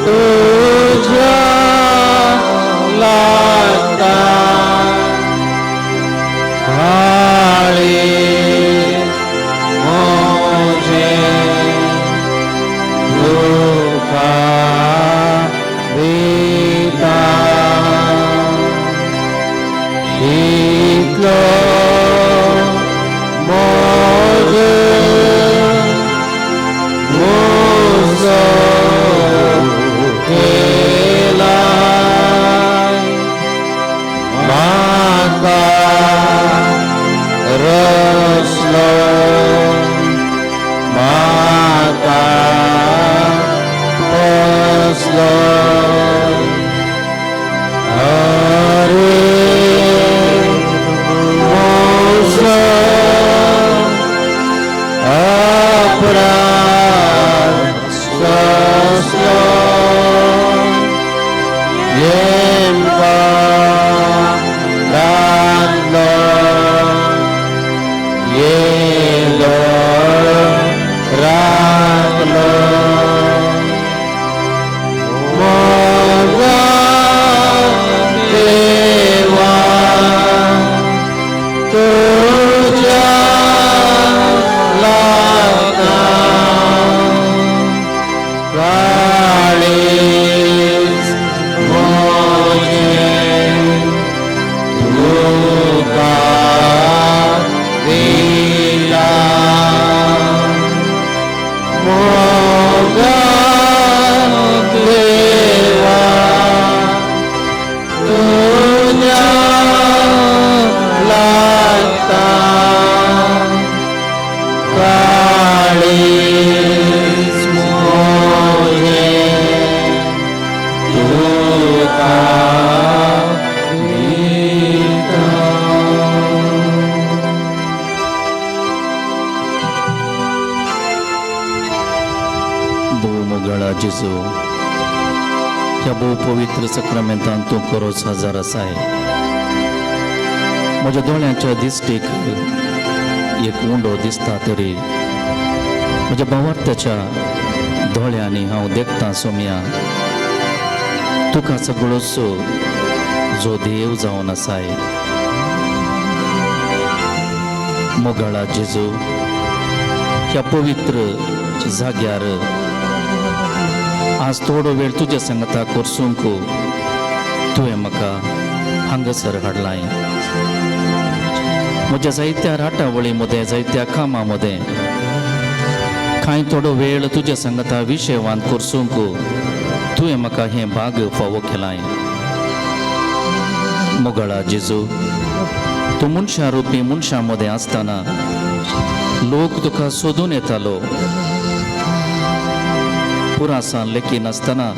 तुज्या लागता काळीज म्हजें तुका दिता इतलो मोग म्हजो केलाय म्हाका रसलो म्हाका पोसलो हरे म्हजो अपराध सोंसलो येमको रांदलो येलो राखलो मोगा देवा तुज्या लागता काळीज म्हजें तुका दिता मोगा देवा तुज्या लागता काळीज म्हजें तुका दिता. भोव मोगाळा जेजू, ह्या भोव पवित्र सक्रामेंतान तूं खरोच हजार आसाय. म्हज्या दोळ्यांच्या दिश्टीक एक उंडो दिसता तरी म्हज्या भावार्थ्याच्या दोळ्यांनी हांव देखता सोमया तुका सगळोच जो देव जावन आसाय. मोगाळा जेजू, ह्या पवित्र जाग्यार आज थोडो वेळ तुज्या सांगता कोर्सूंक तुवें म्हाका हांगासर हाडलाय. म्हज्या जायत्या राटावळी मदें, जायत्या कामां मदें कांय थोडो वेळ तुज्या सांगता विशयवान कोर्सूंक तुवें म्हाका हें भाग फावो केलाय. मोगाळा जेजू, तूं मनशां रुपी मनशां मदें आसतना लोक तुका सोदून येतालो. पुरासान लेखी नासतना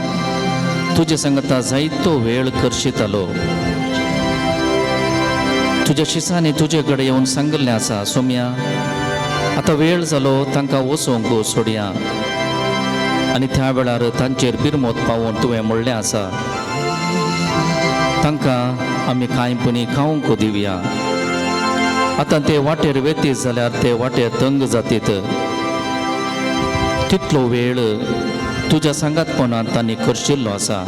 तुजे सांगता जायतो वेळ करशितालो. तुज्या शिसांनी तुजे कडेन येवन सांगिल्लें आसा, सोम्या आतां वेळ जालो, तांकां वचोंक सोडया. आनी त्या वेळार तांचेर बिरमोत पावोवन तुवें म्हणलें आसा, तांकां आमी कांय पुणी खावंक दिवया. आतां ते वाटेर वेतीत जाल्यार ते वाटेर तंग जातीत. तितलो वेळ तुज्या सांगातपणान तांणी करशिल्लो आसा.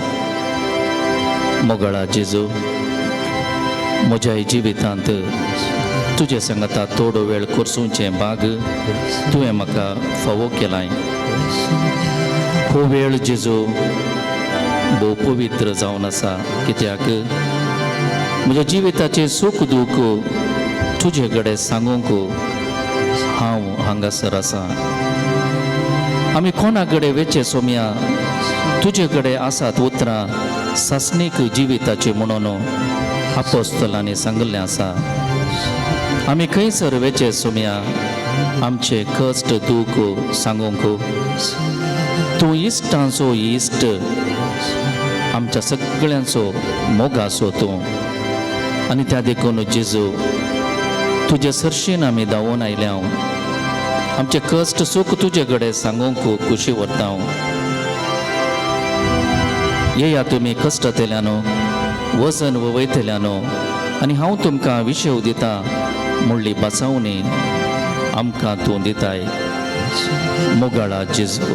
मोगाळा जेजू, म्हज्या जिवितांत तुजे सांगाता थोडो वेळ करसूचें भाग तुवें म्हाका फावो केलाय. हो वेळ जेजू भोव पवित्र जावन आसा, कित्याक म्हज्या जिविताचें सूख दूख तुजे कडेन सांगूंक हांव हांगासर आसा. आमी कोणा कडेन वेचें सोमया, तुजे कडेन आसात उतरां सासणीक जिविताची म्हणून आपोस्तलांनी सांगिल्लें आसा. आमी खंयसर वेचें सोमया आमचे कश्ट दूख सांगूंक. तूं इश्टांचो इश्ट, आमच्या सगळ्यांचो मोगाचो तूं. आनी त्या देखून जेजू तुजे सरशीन आमी धांवून आयल्या. आमचे कश्ट सूख तुजे कडेन सांगूंक खुशी व्हरता. येया तुमी कश्टतेल्यानो, वजन वयतल्यानो, आनी हांव तुमकां विशेव दिता म्हणली बसावणी आमकां तूं दिताय. मोगाळा जेजू.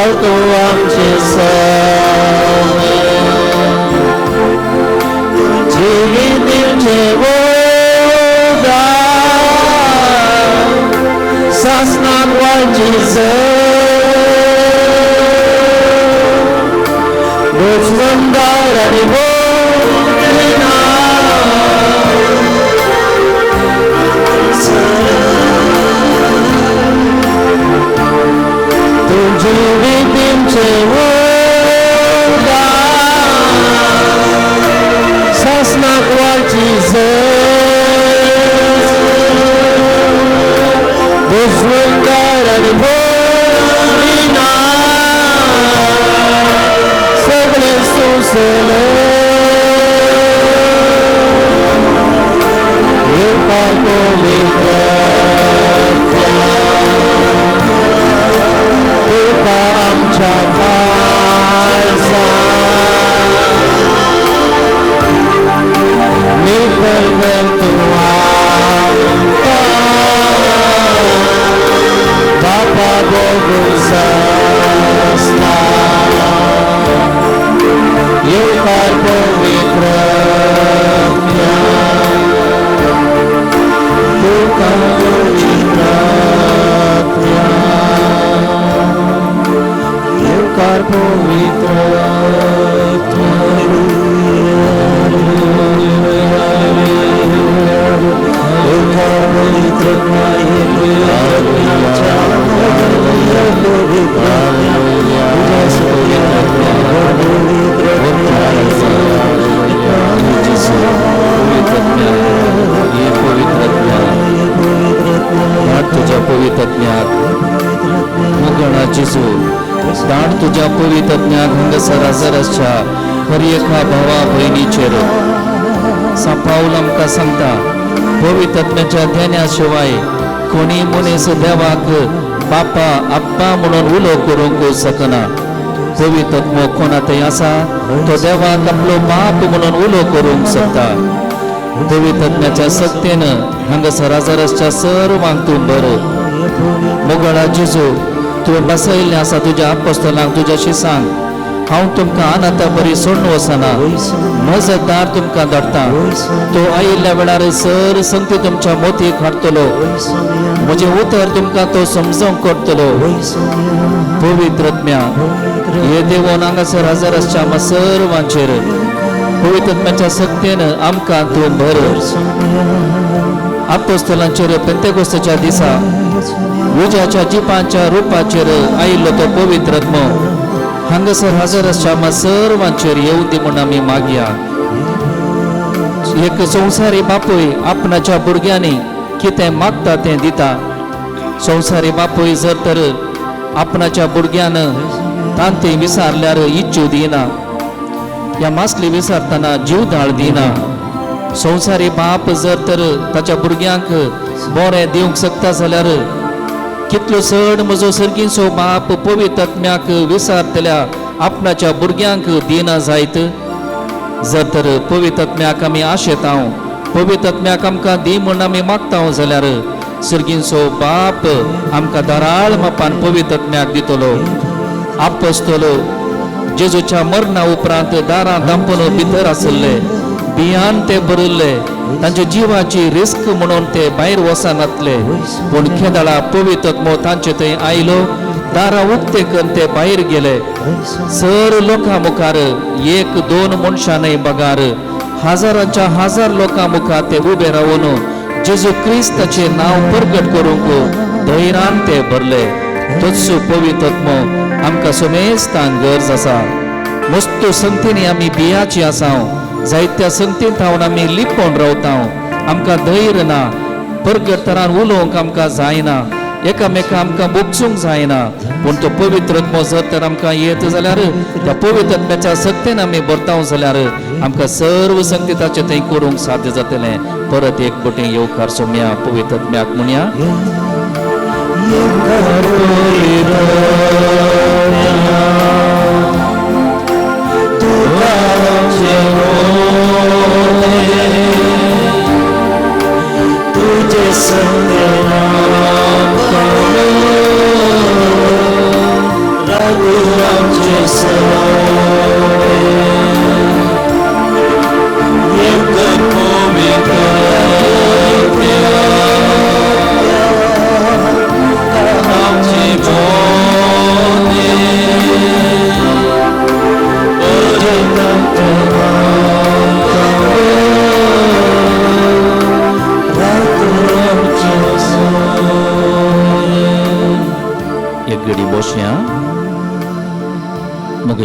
राव तूं आमचे सवे जिवीत दिवचें वरदान सासणाक वाळची दुश्मनदार आनी बोलना तुजी विधींचे वरदान सासणाक वाळची दुश्मनदार आनी बोलना सगळे सोंसले येवकार पवित्र तुका आमच्या काळजांत नितळ कर तूं आमकां बापा भोगून सासणाक येवकार पवित्र तुका पवित्र येवकार पवित्र येवकार पवित्र तुझ्या पवित्रज्ञाक मुगणा जेजू दाड तुझ्या पवित्रज्ञाक हांगासर हजर आसच्या हर एका भावा भयणीचेर सांत पावल आमकां सांगता पवित्रज्ञाच्या देण्या शिवाय कोणी मनीस देवाक बापा आप्पा म्हणून उलो करूंक शकना. पवित्रत्म कोणा थंय आसा तो देवाक आपलो बाप म्हणून उलो करूंक शकता. पवित्रज्ञाच्या सक्तेन हांगासर हजर आसच्या सर्वांक तूं बरो मोगळा जेजू तुवें बसयल्लें आसा तुज्या आपोस्तलांक तुज्याशी सांग हांव तुमकां अनाथा बरी सोडून वचना मजतदार तुमकां धाडटा तो आयिल्ल्या वेळार सर संगती तुमच्या मोतीक हाडटलो म्हजें उतर तुमकां तो समजोवंक करतलो. पवित्रत्म्या हे देवोन हांगासर हजर आसच्या आमकां सर्वांचेर पवित्रत्म्याच्या सक्तेन आमकां तूं भर. आपोस्तलांचेर पेंतेकोस्ताच्या दिसा उज्याच्या जिपांच्या रुपाचेर आयिल्लो तो पवित्रत्म हांगासर हजर आसच्या आमकां सर्वांचेर येवं दी म्हूण आमी मागया. एक संवसारी बापूय आपणाच्या भुरग्यांनी कितें मागता तें दिता. संवसारी बापूय जर तर आपणाच्या भुरग्यान तांती विसारल्यार इच्छू दिना या मासली विसारतना जीवदाळ दिना. संवसारी बाप जर तर ताच्या भुरग्यांक बरें दिवंक शकता जाल्यार कितलो चड म्हजो सर्गींचो बाप पवित्रत्म्याक विसारतल्या आपणाच्या भुरग्यांक दिना जायत. जर तर पवित्रत्म्याक आमी आशेता पवित्रत्म्याक आमकां दी म्हूण आमी मागता जाल्यार सर्गींचो बाप आमकां दराळ मापान पवित्रत्म्याक दितलो. आपोस्तलो जेजूच्या मरणा उपरांत दारां दांपून भितर आसले भियान ते भरिल्ले तांच्या जिवाची रिस्क म्हणून ते भायर वचनातले पूण केदळा पवित्रत्मो तांचे थंय आयलो दारां उक्ते करून ते भायर गेले. सर लोकां मुखार एक दोन मनशां न्हय बगार हजारांच्या हजार लोकां मुखार ते उबे रावन जेजू क्रिस्ताचें नांव प्रगट करूंक धैर्यान ते भरले. तोच पवित्रत्मो आमकां समेस्तांक गरज आसा. मस्त संगतींनी आमी बियाची आसा जायत्या संगतींत हांव आमी लिपोवन रावता आमकां धैर्य ना परगट तरान उलोवंक आमकां जायना एकामेका आमकां बोगसूंक जायना पूण तो पवित्रत्मो जर तर आमकां येत जाल्यार त्या पवित्रत्म्याच्या सक्तेन आमी भरताव जाल्यार आमकां सर्व संगती ताचें थंय करूंक साध्य जातलें. परत एक बोटे येवकार सोम्या पवित्रत्म्याक म्हणया. तुझे संग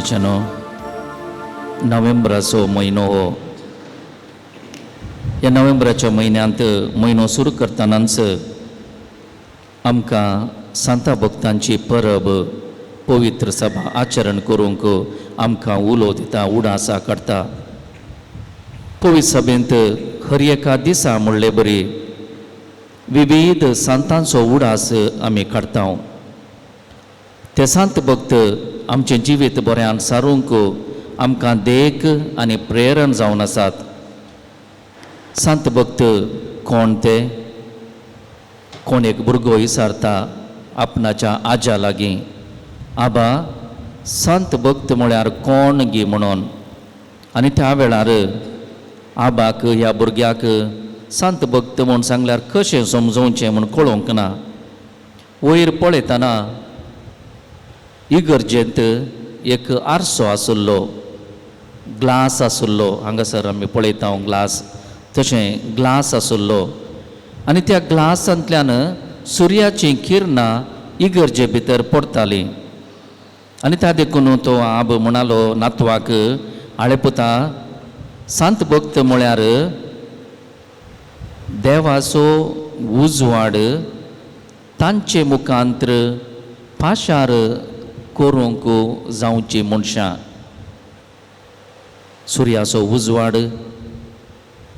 इश्टांनो, नोव्हेंबराचो म्हयनो हो. ह्या नोव्हेंबराच्या म्हयन्यांत म्हयनो सुरू करतनाच आमकां सांता भक्तांची परब पवित्र सभा आचरण करूंक आमकां उलो दिता, उडासां काडटा. पवित्र सभेंत हर एका दिसा म्हणले बरी विविध सांतांचो उडास आमी काडटा. ते सांत भक्त आमचें जिवीत बऱ्यान सारूंक आमकां देख आनी प्रेरण जावन आसात. सांत भक्त कोण ते? कोण एक भुरगो विचारता आपणाच्या आज्या लागीं, आबा सांत भक्त म्हळ्यार कोण गी म्हणून. आनी त्या वेळार आबाक ह्या भुरग्याक सांत भक्त म्हूण सांगल्यार कशें समजोवचें म्हूण कळोवंक ना. वयर पळयतना इगर्जेंत एक आरसो आशिल्लो, ग्लास आशिल्लो. हांगासर आमी पळयता ग्लास, तशें ग्लास आशिल्लो आनी त्या ग्लासांतल्यान सुर्याचीं किरणां इगर्जे भितर पडटालीं. आनी त्या देखून तो आब म्हणालो नातवाक, आळे पुता, सांत भक्त म्हळ्यार देवाचो उजवाड तांचे मुखांत्र पाशार करूंक जावची मनशां. सुर्याचो उजवाड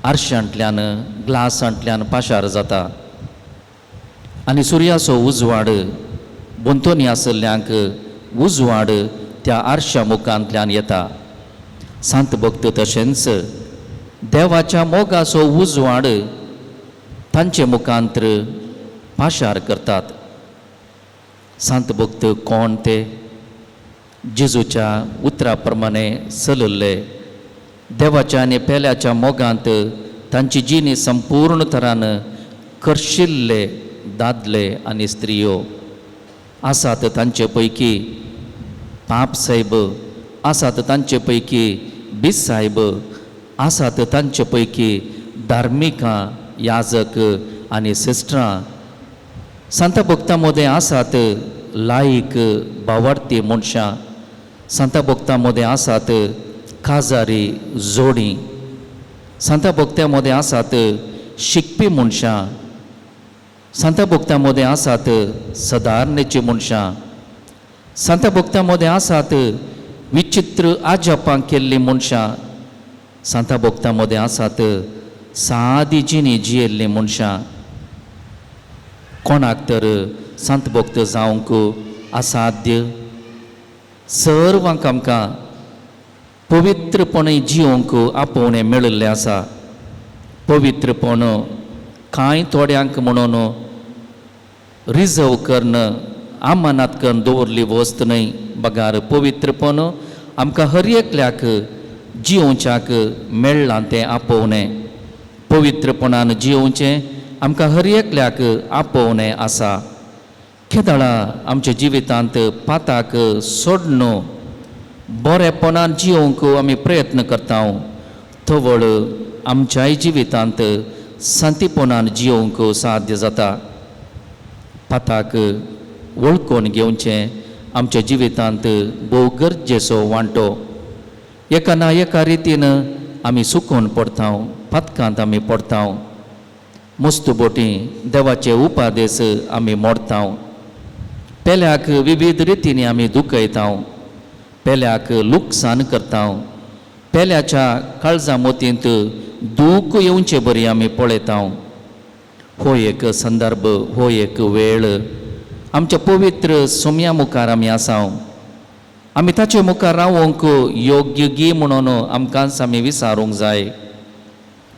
आरशांतल्यान ग्लासांतल्यान पाशार जाता आनी सुर्याचो उजवाड भोंवतणी आशिल्ल्यांक उजवाड त्या आरशा मुखांतल्यान येता. सांत भक्त तशेंच देवाच्या मोगाचो उजवाड तांचे मुखांत्र पाशार करतात. सांत भक्त कोण ते? जेजूच्या उतरा प्रमाणे चलल्ले, देवाच्या आनी पेल्याच्या मोगांत तांची जिणी संपूर्ण तरान करशिल्ले दादले आनी स्त्रियो आसात. तांचे पैकी पाप साहेब आसात, तांचे पैकी बीस साहेब आसात, तांचे पैकी धार्मिकां, याजक आनी सिस्टरां. सांता भक्तां मदें आसात लायक भावार्थी मनशां, सांता भक्तां मदें आसात काजारी जोडी, सांता भक्त्यां मदें आसात शिकपी मनशां, सांता भक्तां मदें आसात सदारणेची मनशां, सांता भक्तां मदें आसात विचित्र आजापां केल्लीं मनशां, सांता भक्तां मदें आसात सादी जिणी जियेल्लीं मनशां. कोणाक तर सांत भक्त जावंक असाध्य, सर्वांक आमकां पवित्रपणे जिवंक आपोवणें मेळिल्लें आसा. पवित्रपण कांय थोड्यांक म्हणून रिजर्व करून अमानात करून दवरली वस्त न्हय, बगार पवित्रपण आमकां हर एकल्याक जिवच्याक मेळ्ळां तें आपोवणें. पवित्रपणान जिवचें आमकां हर एकल्याक आपोवणें आसा. केदळा आमच्या जिवितांत पाताक सोडून बरेपणान जिवंक आमी प्रयत्न करता, तवळ आमच्याय जिवितांत शांतीपणान जिवंक साध्य जाता. पाताक वळखून घेवचें आमच्या जिवितांत भोव गरजेचो वांटो. एका ना एका रितीन आमी सुकून पडटा, पातकांत आमी पडटा, मस्त बोटी देवाचे उपादेस आमी मोडता, पेल्याक विविध रितींनी आमी दुखयता, पेल्याक लुकसाण करता, पेल्याच्या काळजा मोतींत दूख येवचे बरी आमी पळयता. हो एक संदर्भ, हो एक वेळ आमच्या पवित्र सोम्या मुखार आमी आसा. आमी ताचे मुखार रावोंक योग्य गी म्हणून आमकांच आमी विचारूंक जाय.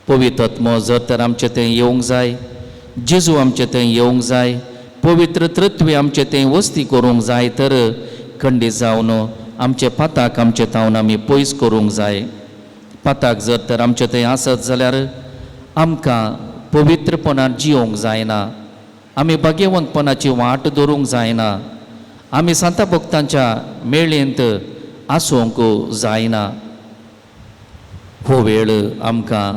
पवित्र आत्मो जर तर आमचे थंय येवंक जाय, जेजू आमचे थंय येवंक जाय, पवित्र तृत्वे आमचे थंय वस्ती करूंक जाय, तर खंडीत जावन आमचे पाताक आमचे तावन आमी पयस करूंक जाय. पाताक जर तर आमचे थंय आसत जाल्यार आमकां पवित्रपणान जिवंक जायना, आमी भाग्यवंतपणाची वाट धरूंक जायना, आमी सांता भक्तांच्या मेळेंत आसूंक जायना. हो वेळ आमकां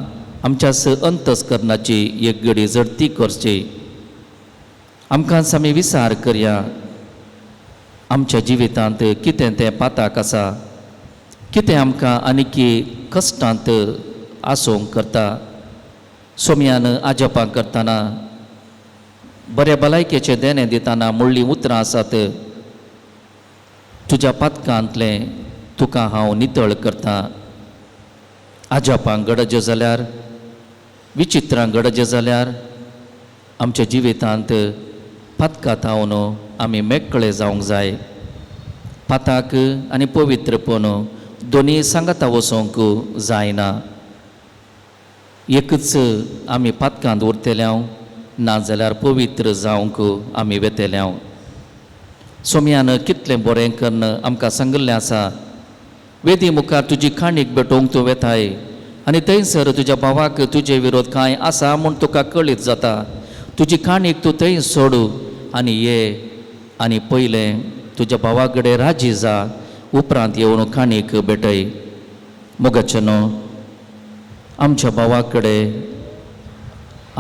आमच्या अंतस्करणाची एक घडी जडती करची. आमकांच आमी विचार करया, आमच्या जिवितांत कितें तें पाताक आसा, कितें आमकां आनीकी कश्टांत आसूंक करता. सोमयान आजपां करतना बऱ्या भलायकेचें देणें दितना मुळ्ळीं उतरां आसात, तुज्या पातकांतलें तुका हांव नितळ करता. आजापां गडजे जाल्यार, विचित्रां गडजे जाल्यार आमच्या जिवितांत पातकां थावन आमी मेकळे जावंक जाय. पाताक आनी पवित्रपण दोनी सांगाता वचोंक जायना. एकच आमी पातकांत उरतले हांव, ना जाल्यार पवित्र जावंक आमी वेतले हांव. सोमयान कितलें बरें कन्न आमकां सांगिल्लें आसा, वेदी मुखार तुजी काणीक भेटोवंक तूं वेताय आनी थंयसर तुज्या भावाक तुजे विरोध कांय आसा म्हूण तुका कळीत जाता. तुजी काणीक तूं थंय सोडू आनी ये आनी पयलें तुज्या भावा कडेन राजी जा, उपरांत येवन काणीक भेटय. मोगाचें न्हू, आमच्या भावा कडेन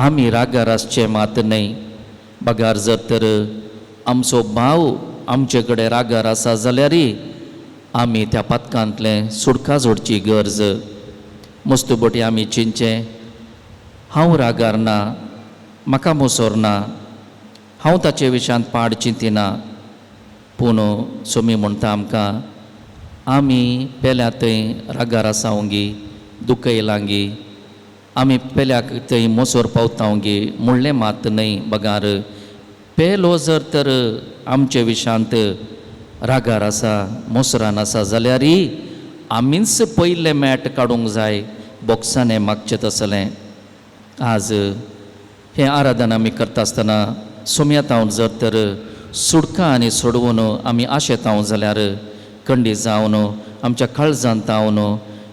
आमी रागार आसचें मात न्हय. बगार जर तर आमचो भाव आमचे कडेन रागार आसा जाल्यारय आमी त्या पातकांतलें सुटका जोडची गरज. मस्तू बोटी आमी चिंतचें, हांव रागार ना, म्हाका मोसोर ना, हांव ताचे विशयांत पाड चिंतिना. पूण सोमी म्हणटा आमकां, आमी पेल्या थंय रागार आसावंगी, दुखयलांगी, आमी पेल्याक थंय मोसोर पावतावंगी म्हणलें मात न्हय. बगार पेलो जर तर आमचे विशयांत रागार आसा, मोसरान आसा जाल्यारय आमीच पयलें मॅट काडूंक जाय, बोक्सांनी मागचें तसलें. आज हें आराधन आमी करता आसतना सोमयातावन जर तर सुडकां आनी सोडवून आमी आशेताव जाल्यार कंडी जावन आमच्या काळजांत तावन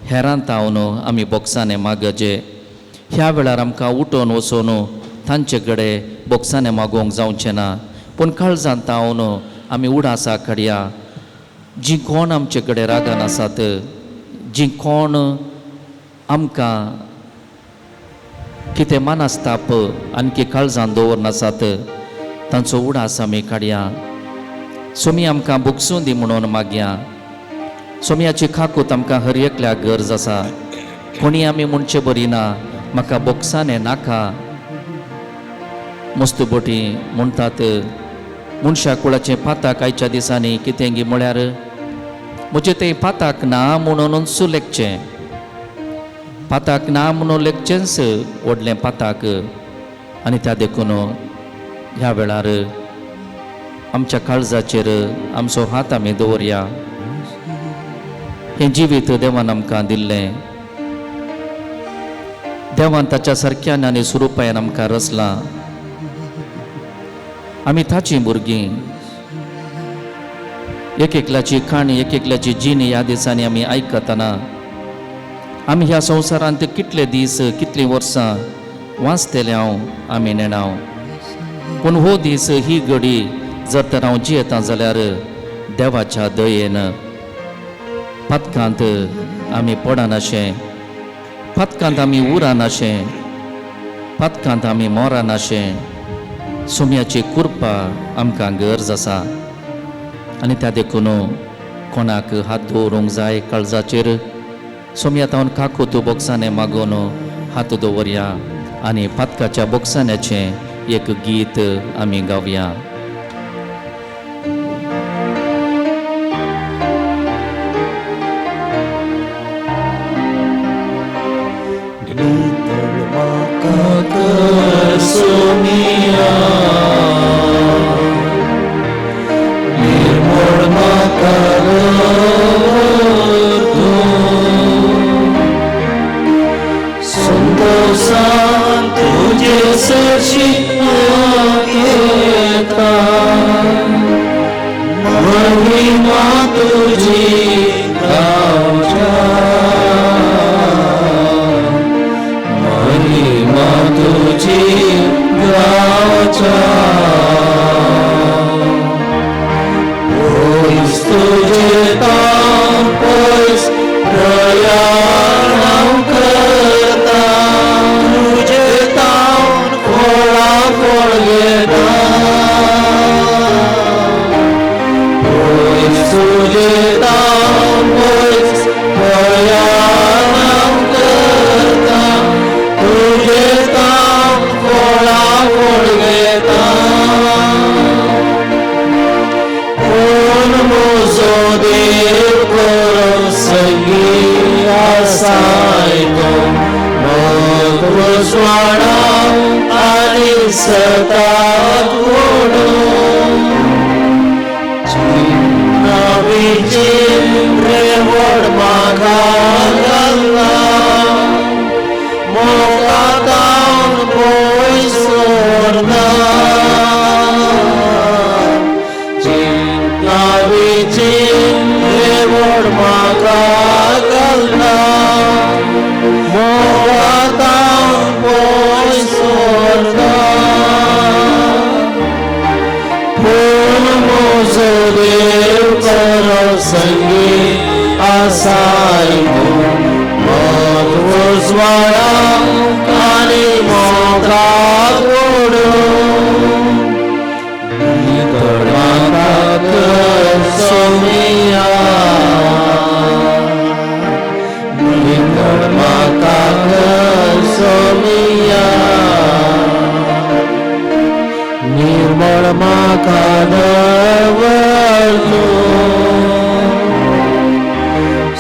हेरांत तावन आमी बोक्सांनी मागचे. ह्या वेळार आमकां उठोवन वचून तांचे कडेन बोक्सांनी मागोवंक जावचें ना, पूण काळजांत तावन आमी उडासा काडया. जीं कोण आमचे कडेन रागान आसात, जीं कोण आमकां कितें मानस्ताप आणखी काळजान दवरनासात तांचो उडास आमी काडया. सोमी आमकां भोगसूं दी म्हणून मागया. सोमयाची खाकूत आमकां हर एकल्याक गरज आसा. कोणी आमी म्हणचे बरी ना म्हाका बोक्साने नाका. मस्त बोटी म्हणटात मनशा कुळाचें पाताक आयच्या दिसांनी कितें गी म्हळ्यार म्हजें तें पाताक ना म्हणूनच लेखचें, पाताक ना म्हणून लेखचेंच व्हडलें पाताक. आनी त्या देखून ह्या वेळार आमच्या काळजाचेर आमचो हात आमी दवरया. हें जिवीत देवान आमकां दिल्लें, देवान ताच्या सारक्यान आनी स्वरुपायान आमकां रचलां. आमी ताचीं भुरगीं. एक एकल्याची काणी, एक एकल्याची जिणी ह्या दिसांनी आमी आयकतना आमी ह्या संवसारांत कितले दीस कितलीं वर्सां वाचतले हांव आमी नेणाव. पूण हो दीस ही घडी जर तर हांव जियेता जाल्यार देवाच्या दयेन पातकांत आमी पडनाशें, पातकांत आमी उरनाशें, पातकांत आमी मोरनाशें. सोम्याची कृपा आमकां गरज आसा. आनी त्या देखून कोणाक हात दवरूंक जाय काळजाचेर, सोम्या तावन काकूत बोक्साने मागून हात दवरया आनी पातकाच्या बोक्सान्याचें एक गीत आमी गावया. सोमिया निर्मळ म्हाका संतोषान तुजे सरशी हांव येता. उजवाडा आनी सताक ओडून चिंतनाविची रेवड म्हाका घालना मोगातावन पयस व्हरना चिंतनाविची रेवड म्हाका घालना मोगातावन पयस व्हरना पूण म्हजो देव खरो संगी आसाय तूं मत उजवाडा आनी मोगाक ओडून नितळ म्हाका कर सोमिया नितळ म्हाका कर सोमिया निर्मळ म्हाका दवर तूं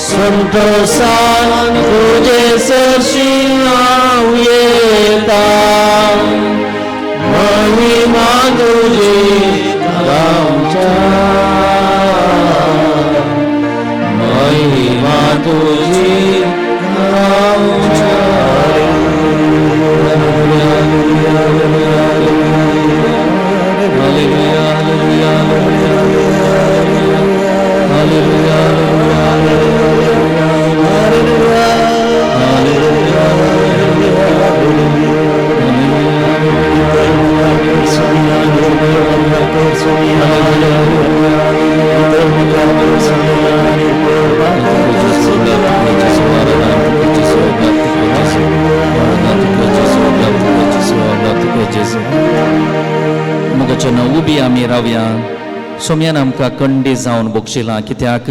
संतोषान तुजे सरशी हांव येता महिमा तुजी गावच्या महिमा तुजी गावच्या. मोगाच्या उबी आमी रावया. सोम्यान आमकां कंडी जावन बोगशिलां कित्याक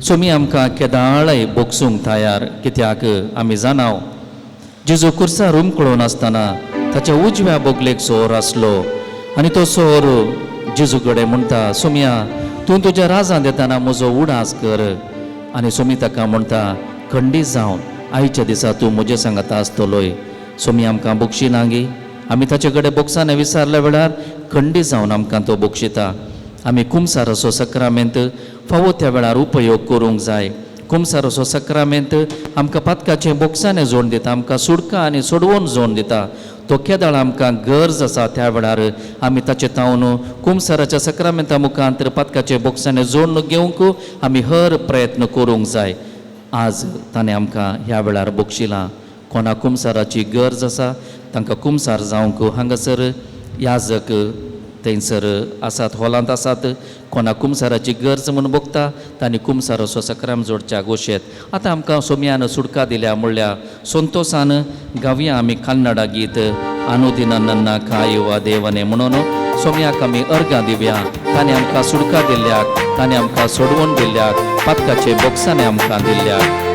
सोमी आमकां केदाळय बोगसूंक तयार कित्याक आमी जाणाव जेजू कुर्सार हुमकळून आसतना ताच्या उजव्या बोगलेक सोर आसलो आनी तो सोर जेजू कडेन म्हणटा सोमया तूं तुज्या राजान येताना म्हजो उडास कर. आनी सोमी ताका म्हणटा खंडीत जावन आयच्या दिसा तूं म्हजे सांगाता आसतलोय. सोमी आमकां बोगशिना गी आमी ताचे कडेन बोगसाने विचारल्या वेळार खंडीत जावन आमकां तो बोगशिता. आमी कुमसाराचो सक्रामेंत फावो त्या वेळार उपयोग करूंक जाय. कुमसाराचो सक्रामेंत आमकां पातकाचें बोगसाने जोडून दिता, आमकां सुडका आनी सोडवून जोडून दिता. तो केदाळ आमकां गरज आसा त्या वेळार आमी ताचे तावन कुमसाराच्या सक्रामेंता मुखांतर पातकाचें बोगसाने जोडून घेवंक आमी हर प्रयत्न करूंक जाय. आज ताणें आमकां ह्या वेळार बोगशिलां. कोणा कुमसाराची गरज आसा तांकां कुमसार जावंक हांगासर याजक थंयसर आसात, हॉलांत आसात. कोणा कुमसाराची गरज म्हूण भोगता तांणी कुमसाराचो सक्राम जोडच्या गोशेत. आतां आमकां सोम्यान सुटका दिल्या म्हणल्या संतोसान गावया आमी कन्नडा गीत अनुदिन नन्ना कायुवा देवने म्हणून सोम्याक आमी अर्गां दिवया. ताणें आमकां सुटका दिल्याक, ताणें आमकां सोडवून दिल्याक, पातकाचे बोगसाने आमकां दिल्याक.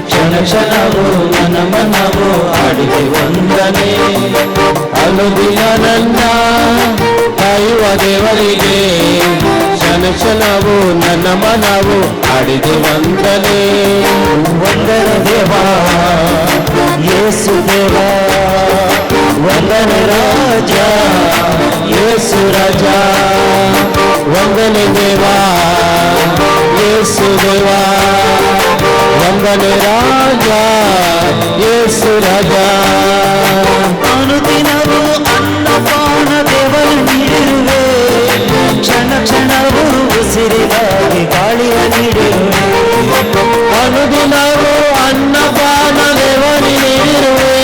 ಕ್ಷಣ ಕ್ಷಣವೂ ಮನ ಮನವೂ ಹಾಡಿದೆ ವಂದನೆ. ಅನುದಿನ ನನ್ನ ಕಾಯುವ ದೇವರಿಗೆ ಕ್ಷಣ ಕ್ಷಣವೂ ನನ್ನ ಮನವು ಹಾಡಿದೆ ವಂದನೆ. ವಂದನ ದೇವ ಯೇಸು ದೇವ, ವಂದನ ರಾಜ ಯೇಸು ರಾಜ, ವಂದನೆ ದೇವ ಯೇಸು ದೇವ, ವಂದನೆ ರಾಜ ಯೇಸು ರಾಜ. ಅನುದಿನವೂ ಅನ್ನಪಾನ ದೇವರು ನೀಡಿರುವೆ, ಕ್ಷಣ ಕ್ಷಣವೂ ಉಸಿರಿಗಾಗಿ ಗಾಳಿಯ ನೀಡಿರುವೆ. ಅನುದಿನವೂ ಅನ್ನಪಾನ ದೇವರು ನೀಡಿರುವೆ,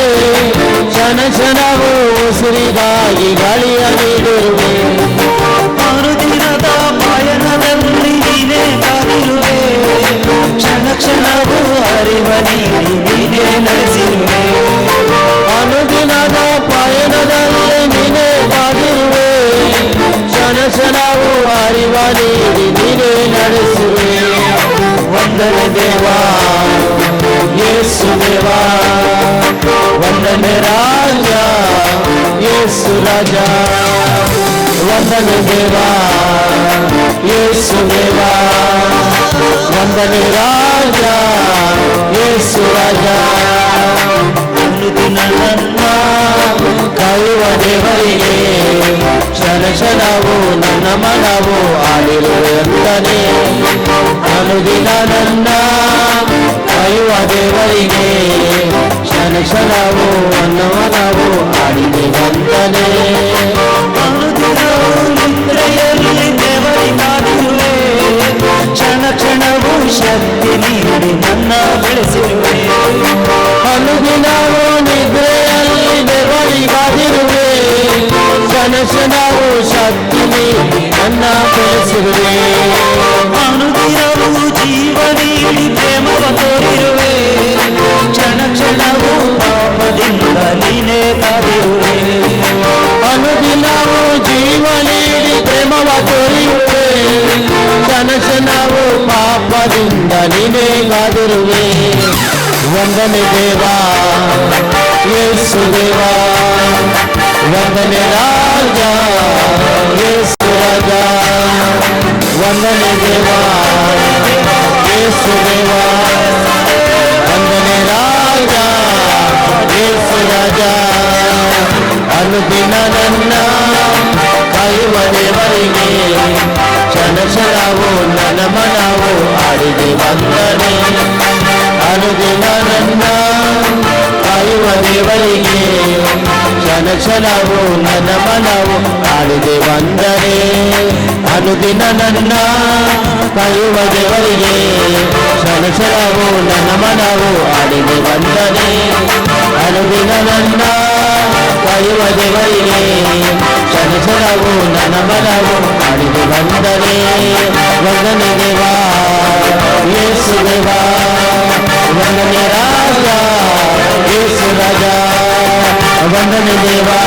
ಕ್ಷಣ ಕ್ಷಣವೂ ಉಸಿರಿಗಾಗಿ ಗಾಳಿಯ ನೀಡಿರುವೆ. ಅನುದಿನದ ಪಯಣದಲ್ಲಿ ನೀನೇ ಕಾದಿರುವೆ, ಕ್ಷಣ ಕ್ಷಣವೂ ಅರಿವ ನೀಡಿ ನೀನೇ ನಡೆಸಿರುವೆ. ಅನುದಿನದ ಪಯಣದಲ್ಲಿ ನೀನೇ ಕಾದಿರುವೆ, ಕ್ಷಣ ಕ್ಷಣವೂ ಅರಿವ ನೀಡಿ ನೀನೇ ನಡೆಸಿರುವೆ. ವಂದನೆ ದೇವಾ ಯೇಸು ದೇವಾ, ದೇವಾ, ವಂದನೆ ರಾಜ ಯೇಸು ರಾಜ, ವಂದನೆ ದೇವಾ ಯೇಸು ದೇವಾ, ವಂದನೆ ರಾಜ ಯೇಸು ರಾಜ. ಅನುದಿನ ನನ್ನ ಕಾಯುವ ದೇವರಿಗೆ ಕ್ಷಣ ಕ್ಷಣವು ನನ್ನ ಮನವು ಆಡಿರುವಂತನೇ. ಅನುದಿನ ನನ್ನ ಕಾಯುವ ದೇವರಿಗೆ ಕ್ಷಣ ಕ್ಷಣವು ನನ್ನ ಮನವು ಆಡಿದೆ ವಂದನೆ. ಅನುದಿನವೂ ನಿದ್ರೆಯಲ್ಲಿ ದೇವರಿಗಾಗಿರುವೆ, ಕ್ಷಣ ಕ್ಷಣವೂ ಶಕ್ತಿ ನೀಡಿ ನನ್ನ ಬೆಳೆಸಿರುವೆ. ಅನುದಿನವೂ ನಿದ್ರೆಯಲ್ಲಿ ದೇವರಿಗಾಗಿರುವೆ, ಕ್ಷಣ ಕ್ಷಣವೂ ಶಕ್ತಿ ನೀಡಿ ನನ್ನ ಬೆಳೆಸಿರುವೆ. ಅನುದಿನವೂ ಜೀವ ನೀಡಿ ಪ್ರೇಮವ ತೋರಿರುವೆ, ಕ್ಷಣ ಕ್ಷಣವೂ ಪಾಪದಿಂದ ನೀನೇ ಕಾದಿರುವೆ. ಅನುದಿನವೂ ಜೀವ ನೀಡಿ ಪ್ರೇಮವ ತೋರಿರುವೆ, ಕ್ಷಣ ಕ್ಷಣವೂ ಪಾಪದಿಂದ ನೀನೇ ಕಾದಿರುವೆ. ವಂದನೆ ದೇವಾ ಯೇಸು ದೇವಾ, ವಂದನೆ ರಾಜ ಯೇಸು ರಾಜ, ವಂದನೆ ದೇವಾ ಯೇಸು ದೇವಾ, ವಂದನೆ ರಾಜ ಯೇಸು ರಾಜ. ಅನುದಿನ ನನ್ನ ಕಾಯುವ ದೇವರಿಗೆ ಕ್ಷಣ ಕ್ಷಣವು ನನ್ನ ಮನವು ಆಡಿದೆ ವಂದನೆ. ಅನುದಿನ ನನ್ನ ಕಾಯುವ ದೇವರಿಗೆ ಕ್ಷಣ ಕ್ಷಣವು ನನ್ನ ಮನವು ಆಡಿದೆ ವಂದನೆ. ಅನುದಿನ ನನ್ನ ಕಾಯುವ ದೇವರಿಗೆ ಕ್ಷಣ ಕ್ಷಣವು ನನ್ನ ಮನವು ಆಡಿದೆ ವಂದನೆ. ಅನುದಿನ ನನ್ನ ಕಾಯುವ ದೇವರಿಗೆ ಕ್ಷಣ ಕ್ಷಣವು ನನ್ನ ಮನವು ಆಡಿದೆ ವಂದನೆ. ವಂದನೆ ದೇವಾ ಯೇಸು ದೇವಾ, ವಂದನೆ ರಾಜ ಯೇಸು ರಾಜ, ವಂದನೆ ದೇವಾ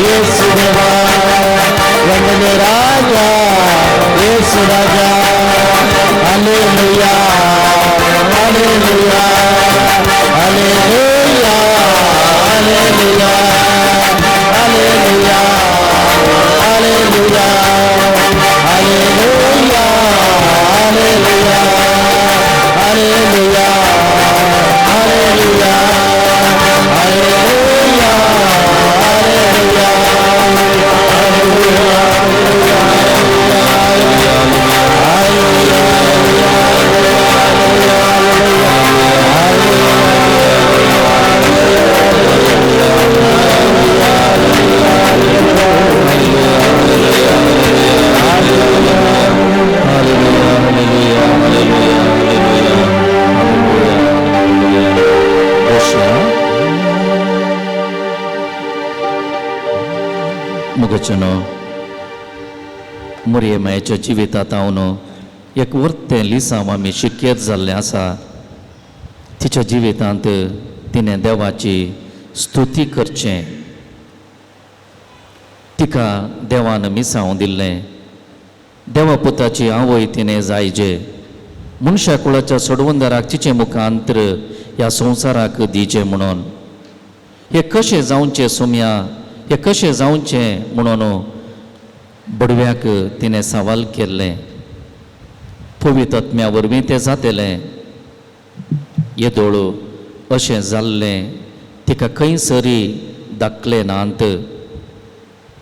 ಯೇಸು ದೇವಾ, ವಂದನೆ ರಾಜ ಯೇಸು ರಾಜ. Hallelujah hallelujah hallelujah hallelujah hallelujah hallelujah hallelujah hallelujah hallelujah hallelujah hallelujah hallelujah. मुगचनो मुरये मायेच्या जिवितांत हांव एक वर्तें लिसांव आमी शिकयत जाल्लें आसा. तिच्या जिवितांत तिणें देवाची स्तुती करचें, तिका देवान मिसांव दिल्लें. देवा पुताची आवय तिणें जायजे, मनशा कुळाच्या सोडवंदाराक तिचे मुखांतर ह्या संवसाराक दिचें म्हणून. हें कशें जावचें सोम्या, हें कशें जावचें म्हणून बडव्याक तिणें सवाल केल्लें. पवित्र आत्म्या वरवीं तें जातलें. येदोळ अशें जाल्लें तिका खंयसरी दाखलें नात,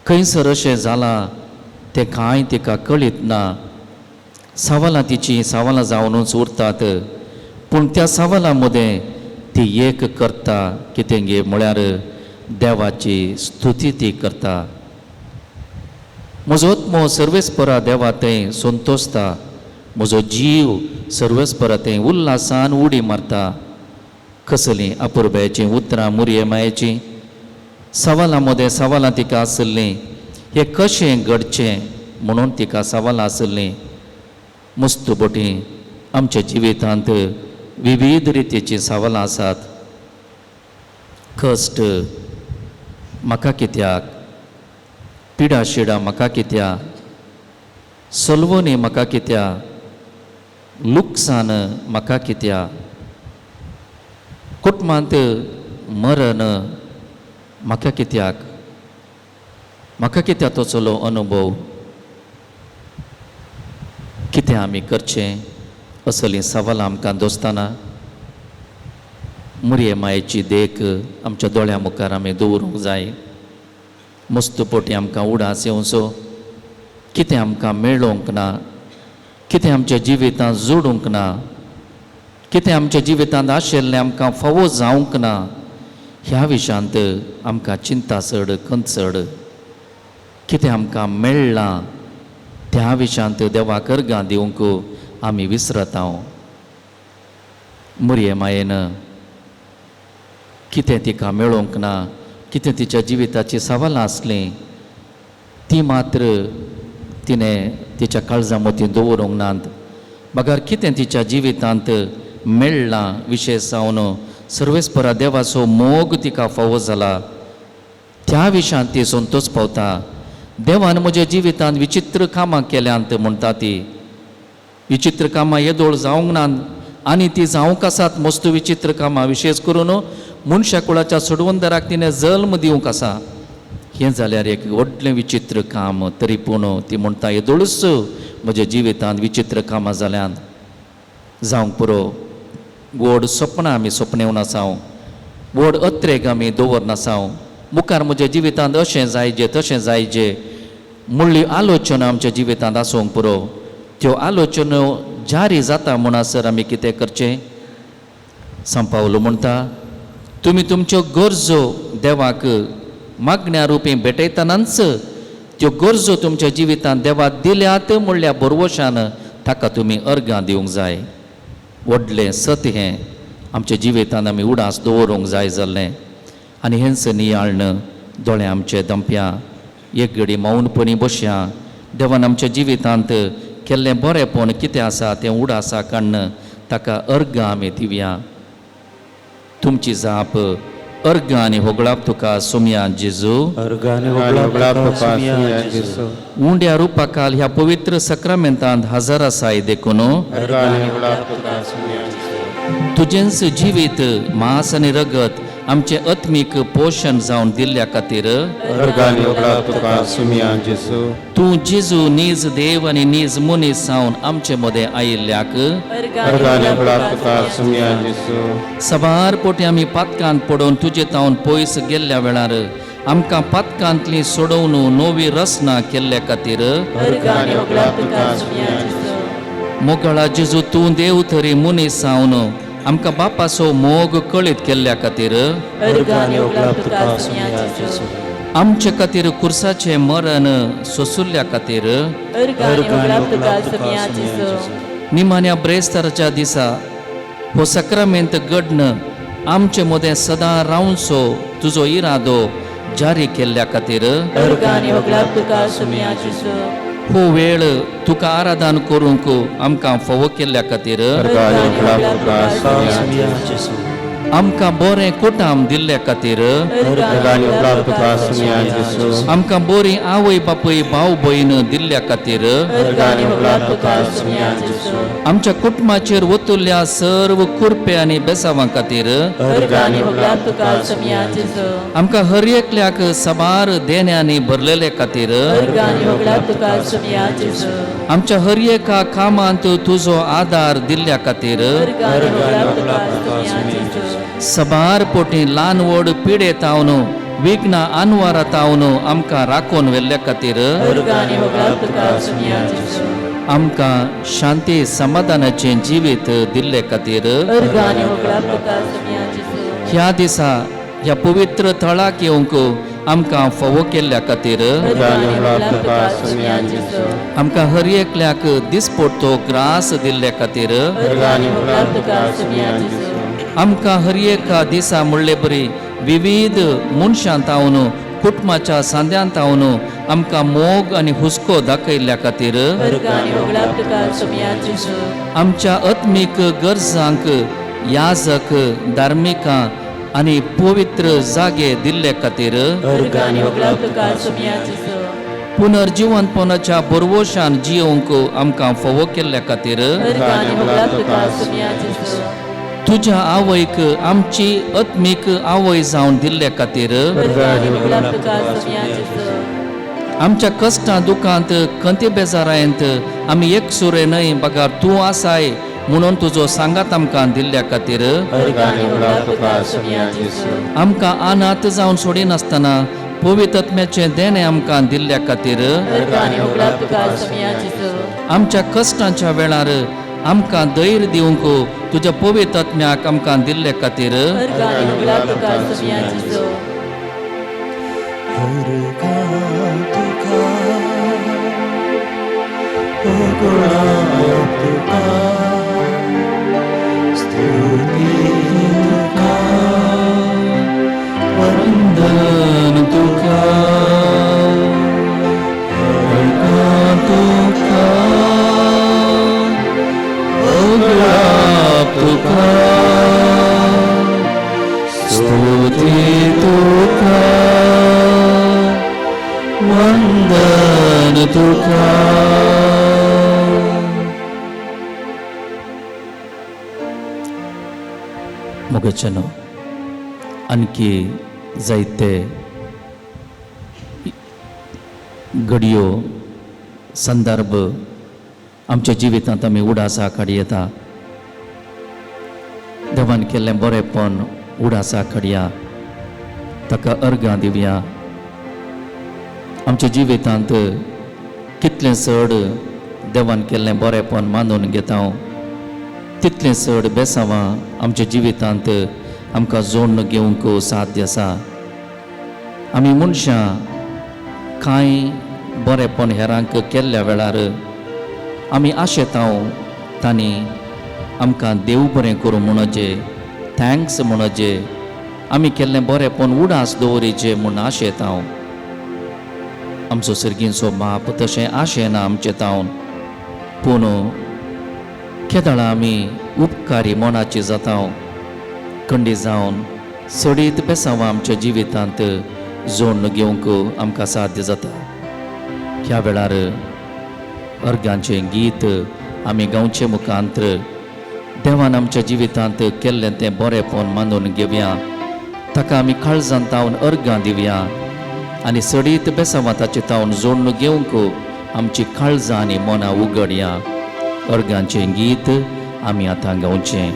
खंयसर अशें जालां तें कांय तिका कळीत ना. सवालां तिचीं सवालां जावनूच उरतात, पूण त्या सवालां मदें ती एक करता कितें गे म्हळ्यार देवाची स्तुती ती करता. म्हजो आत्मो सर्वेस्परा देवा थंय संतोशता, म्हजो जीव सर्वेस्परा थंय उल्हासान उडी मारता. कसलीं अपुरबायेचीं उतरां मुरये मायेचीं. सवालां मदें सवालां तिका आसलीं, हें कशें घडचें म्हणून तिका सवालां आसलीं. मस्त बोटी आमच्या जिवितांत विविध रितीचीं सवालां आसात. कश्ट म्हाका कित्याक, पिडा शिडा म्हाका कित्याक, सलवणी म्हाका कित्याक, लुकसाण म्हाका कित्याक. कुटुंबांत मरण म्हाका कित्याक, म्हाका कित्याक तसलो अनुभव, कितें आमी करचें असलीं सवालां आमकां दोस्ताना मुरये मायेची देख आमच्या दोळ्या मुखार आमी दवरूंक जाय. मस्त पोटी आमकां उडास येवचो, कितें आमकां मेळोवंक ना, कितें आमच्या जिवितांत जोडूंक ना, कितें आमच्या जिवितांत आशिल्लें आमकां फावो जावंक ना, ह्या विशयांत आमकां चिंता चड, खंत चड. कितें आमकां मेळ्ळां त्या विशयांत देवाक अर्गां दिवंक आमी विसरता. मुरये मायेन कितें तिका मेळोवंक ना, कितें तिच्या जिविताची सवालां आसलीं ती मात्र तिणें तिच्या काळजा मोतीं दवरूंक नात, बगर कितें तिच्या जिवितांत मेळ्ळां विशेश जावन सर्वेस्परा देवाचो मोग तिका फावो जाला त्या विशयांत ती संतोश पावता. देवान म्हज्या जिवितांत विचित्र कामां केल्यांत म्हणटा ती. विचित्र कामां येदोळ जावंक नात आनी ती जावंक आसात मस्त विचित्र कामां, विशेश करून मनशा कुळाच्या सोडवंदराक तिणें जल्म दिवंक आसा. हें जाल्यार एक व्हडलें विचित्र काम, तरी पूण ती म्हणटा येदोळूच म्हज्या जिवितांत विचित्र कामां जाल्यान. जावंक पुरो, व्हड सपनां आमी सपनेवन आसाव, व्हड अत्रेग आमी दवरनासाव, मुखार म्हज्या जिवितांत अशें जायजे तशें जायजे मुळ्ळी आलोचना आमच्या जिवितांत आसूंक पुरो. त्यो आलोचना जारी जाता म्हणसर आमी कितें करचें? सांपावलो म्हणटा तुमी तुमच्यो गरजो देवाक मागण्या रुपी भेटयतनाच त्यो गरजो तुमच्या जिवितांत देवाक दिल्यात म्हणल्या बरवशान ताका तुमी अर्गां दिवंक जाय. व्हडलें सत हें आमच्या जिवितांत आमी उडास दवरूंक जाय जाल्लें. आनी हेंच नियाळण दोळे आमचे दंप्या एक घडी मौनपणी बसया, देवान आमच्या जिवितांत केल्लें बरेंपण कितें आसा तें उडासा काडून ताका अर्गां आमी दिवया. तुमची जाप अर्गां आनी होगळाप तुका सोमया जेजू. उंड्या रुपाकाल ह्या पवित्र सक्रामेंतांत हजर आसाय देखून तुजेंच जिवीत मांस आनी रगत आमचें आत्मीक पोशण जावन दिल्ल्या खातीर तूं जेजू नीज देव आनी नीज मनीस जावन आमचे मदें आयिल्ल्याक सबार पोटी आमी पातकांत पडून तुजे तावन पयस गेल्ल्या वेळार आमकां पातकांतली सोडोवन नवी रचना केल्ल्या खातीर मोगळा जेजू तूं देव तरी मनीस जावन आमकां बापाचो मोग कळीत केल्ल्या खातीर आमचे खातीर कुर्साचें मरण सोसुल्ल्या खातीर निमाण्या ब्रेस्ताराच्या दिसा हो सक्रामेंत घडण आमचे मदें सदां रावचो तुजो इरादो जारी केल्ल्या खातीर हो वेळ तुका आराधन करूंक आमकां फावो केल्ल्या खातीर आमकां बरें कुटाम दिल्ल्या खातीर आमकां बरी आवय बापूय भाव भयण दिल्ल्या खातीर आमच्या कुटुंबाचेर ओतुल्ल्या सर्व कुरपे आनी बेसावां खातीर आमकां हर एकल्याक साबार देण्यांनी भरलेले खातीर आमच्या हर एका कामांत तुजो आदार दिल्ल्या खातीर सबार पोटी ल्हान व्हड पिडे तावन विघ्न आनवारा तावन आमकां राखून व्हेल्ल्या खातीर आमकां शांती समाधानाचें जिवीत दिल्ले खातीर ह्या दिसा ह्या पवित्र थळाक येवंक आमकां फावो केल्ल्या खातीर आमकां हर एकल्याक दिसपडतो ग्रास दिल्ल्या खातीर आमकां हर एका दिसा म्हणले बरी विविध मनशां तावन कुटुंबाच्या सांद्यांत तावन आमकां मोग आनी हुस्को दाखयल्ल्या खातीर आमच्या आत्मीक गरजांक याजक धार्मिकां आनी पवित्र जागे दिल्ले खातीर पुनर्जिवनपणाच्या बरवशान जियोवंक आमकां फावो केल्ल्या खातीर तुज्या आवयक आमची आत्मीक आवय जावन दिल्ले खातीर, आमच्या कश्टां दुखांत खंती बेजारायंत आमी एकसुरे न्हय बगर तूं आसाय म्हणून तुजो सांगात आमकां दिल्ल्या खातीर, आमकां अनाथ जावन सोडिनासतना पवित्र आत्म्याचें देणें आमकां दिल्ल्या खातीर, आमच्या कश्टांच्या वेळार आमकां धैर्य दिवंक तुज्या पवित्र आत्म्याक आमकां दिल्ले खातीर, वंदन तुका, अर्घां तुका, उगडाप तुका, स्तुती तुका, वंदन तुका. मोगेचनो आणखी जायते घडयो संदर्भ आमच्या जिवितांत आमी उडासा काडयेता. देवान केल्लें बरेंपण उडासा काडया, ताका अर्घां दिवया. आमच्या जिवितांत कितलें चड देवान केल्लें बरेंपण मानून घेता तितलें चड बेसांवां आमच्या जिवितांत आमकां जोडून घेवंक साध्य आसा. आमी मनशां कांय बरेंपण हेरांक केल्ल्या वेळार आमी आशेतांव तांणी आमकां देव बरें करूं म्हणचें, thanks म्हणचें, आमी केल्लें बरेंपण उडास दवरिचें म्हूण आशेतांव. आमचो सर्गींचो बाप तशें आशेना आमचे तावन, पूण केदळां आमी उपकारी मनाची जाता, खंडी जावन चडीत बेसांवां आमच्या जिवितांत जोडून घेवंक आमकां साध्य जाता. ह्या वेळार अर्घांचें गीत आमी गावचे मुखांत्र देवान आमच्या जिवितांत केल्लें तें बरेंपण मानून घेवया, ताका आमी काळजान तावन अर्घां दिवया आनी चडीत बेसांवां ताचे तावन जोडून घेवंक आमची काळजां आनी मनां उगडया. अर्घांचें गीत आमी आतां गावचें.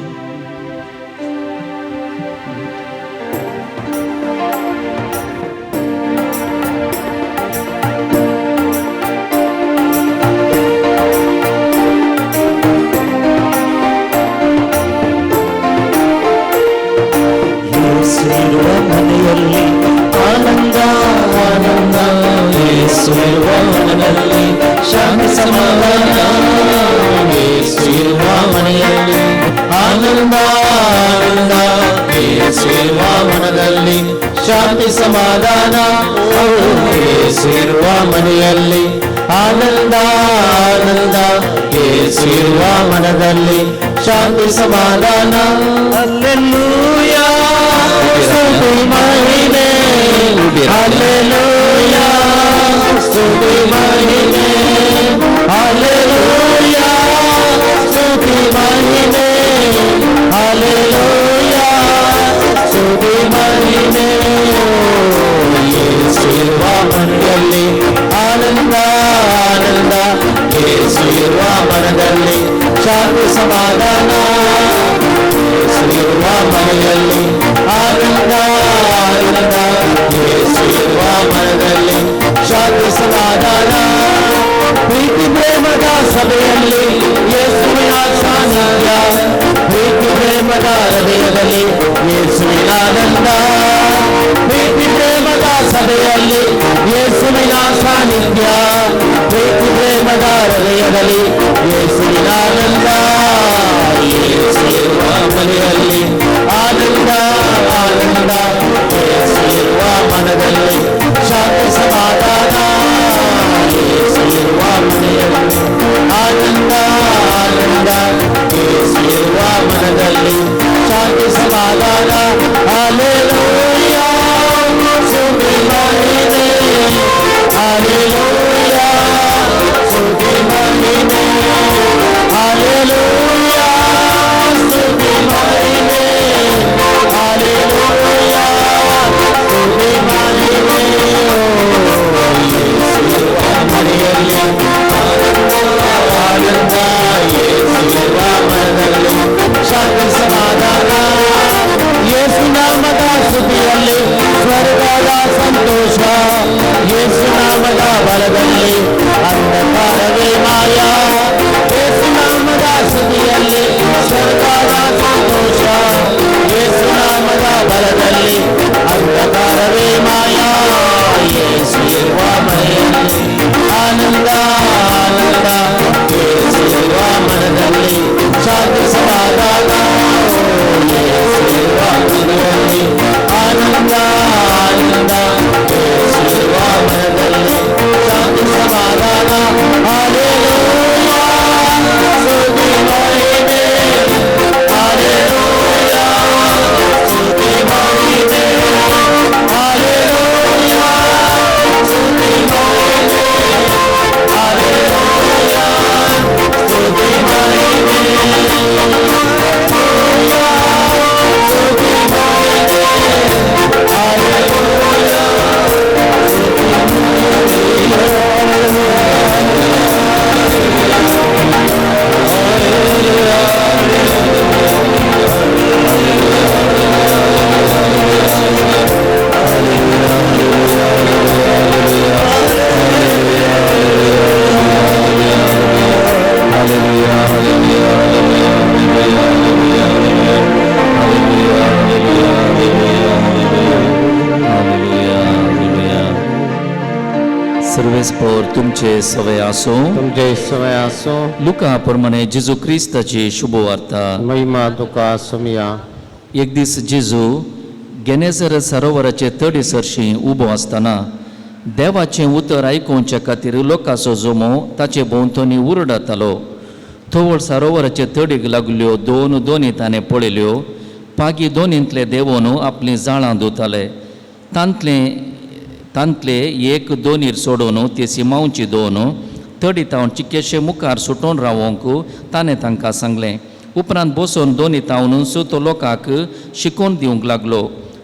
ಶಾಂತಿ ಸಮಾಧಾನ ಯೇಸುವಿರುವ ಮನೆಯಲ್ಲಿ, ಆನಂದ ಆನಂದ ಯೇಸುವಿರುವ ಮನದಲ್ಲಿ ಶಾಂತಿ ಸಮಾಧಾನ. ಹಲ್ಲೆಲೂಯಾ ಸ್ತುತಿ ಮಹಿಮೆ, ಹಲ್ಲೆಲೂಯಾ ಸ್ತುತಿ ಮಹಿಮೆ, ಹಲ್ಲೆಲೂಯಾ ಸ್ತುತಿ ಮಹಿಮೆ, ಹಲ್ಲೆಲೂಯಾ ಸ್ತುತಿ ಮಹಿಮೆ. ಯೇಸುವಿರುವ ಮನೆಯಲ್ಲಿ ಆನಂದ ಆನಂದ, ಯೇಸುವಿರುವ ಮನದಲ್ಲಿ ಶಾಂತಿ ಸಮಾಧಾನ. ಯೇಸುವಿರುವ ಮನೆಯಲ್ಲಿ ಆನಂದ ಆನಂದ, ಯೇಸುವಿರುವ ಮನದಲ್ಲಿ ಶಾಂತಿ ಸಮಾಧಾನ. ಪ್ರೀತಿ ಪ್ರೇಮದ ಸಭೆಯಲ್ಲಿ ಯೇಸುವಿನ ಸಾನ್ನಿಧ್ಯ, ಪ್ರೀತಿ ಪ್ರೇಮದ ಹೃದಯದಲ್ಲಿ ಯೇಸುವಿನ ಆನಂದ. ಪ್ರೀತಿ ಪ್ರೇಮದ ಸಭೆಯಲ್ಲಿ ಯೇಸುವಿನ ಸಾನ್ನಿಧ್ಯ, ಪ್ರೀತಿ ಪ್ರೇಮದ ಹೃದಯದಲ್ಲಿ ಯೇಸುವಿನ ಆನಂದ. ಯೇಸುವಿರುವ ಮನೆಯಲ್ಲಿ ಆನಂದ ಆನಂದ, ಯೇಸುವಿರುವ ಮನದಲ್ಲಿ ಶಾಂತಿ ಸಮಾಧಾನ. ಯೇಸುವಿರುವ ಮನೆಯಲ್ಲಿ ಆನಂದ ಆನಂದ, ಯೇಸುವಿರುವ ಮನದಲ್ಲಿ ಶಾಂತಿ ಸಮಾಧಾನ. ಹಲ್ಲೆಲೂಯಾ ಸ್ತುತಿ ಮಹಿಮೆ, ಹಲ್ಲೆಲೂಯಾ ಸ್ತುತಿ ಮಹಿಮೆ, ಹಲ್ಲೆಲೂಯಾ ಸ್ತುತಿ ಮಹಿಮೆ, क्रेस्पोर तुमचे सवय आसूं. तुमचे सवय आसूं. लुका प्रमाणे जेजू क्रिस्ताची शुभवार्ता. महिमा तुका सोमया. एक दीस जेजू गेनेझर सरोवराचे तडी सरशी उबो आसतना देवाचें उतर आयकुवचे खातीर लोकांचो जमो ताचे भोंवतणी उरडतालो. थवळ सरोवराचे तडीक लागल्यो दोन दोनी ताणें पळयल्यो. पागी दोनींतले देवोन आपलीं जाळां धुताले. तांतले एक दोनीर सोडून ती सिमांवची दोन तडी तावन चिक्केशे मुखार सुटोवन रावोंक ताणें तांकां सांगलें. उपरांत बसून दोनी तावनूच तो लोकांक शिकोवन दिवंक लागलो.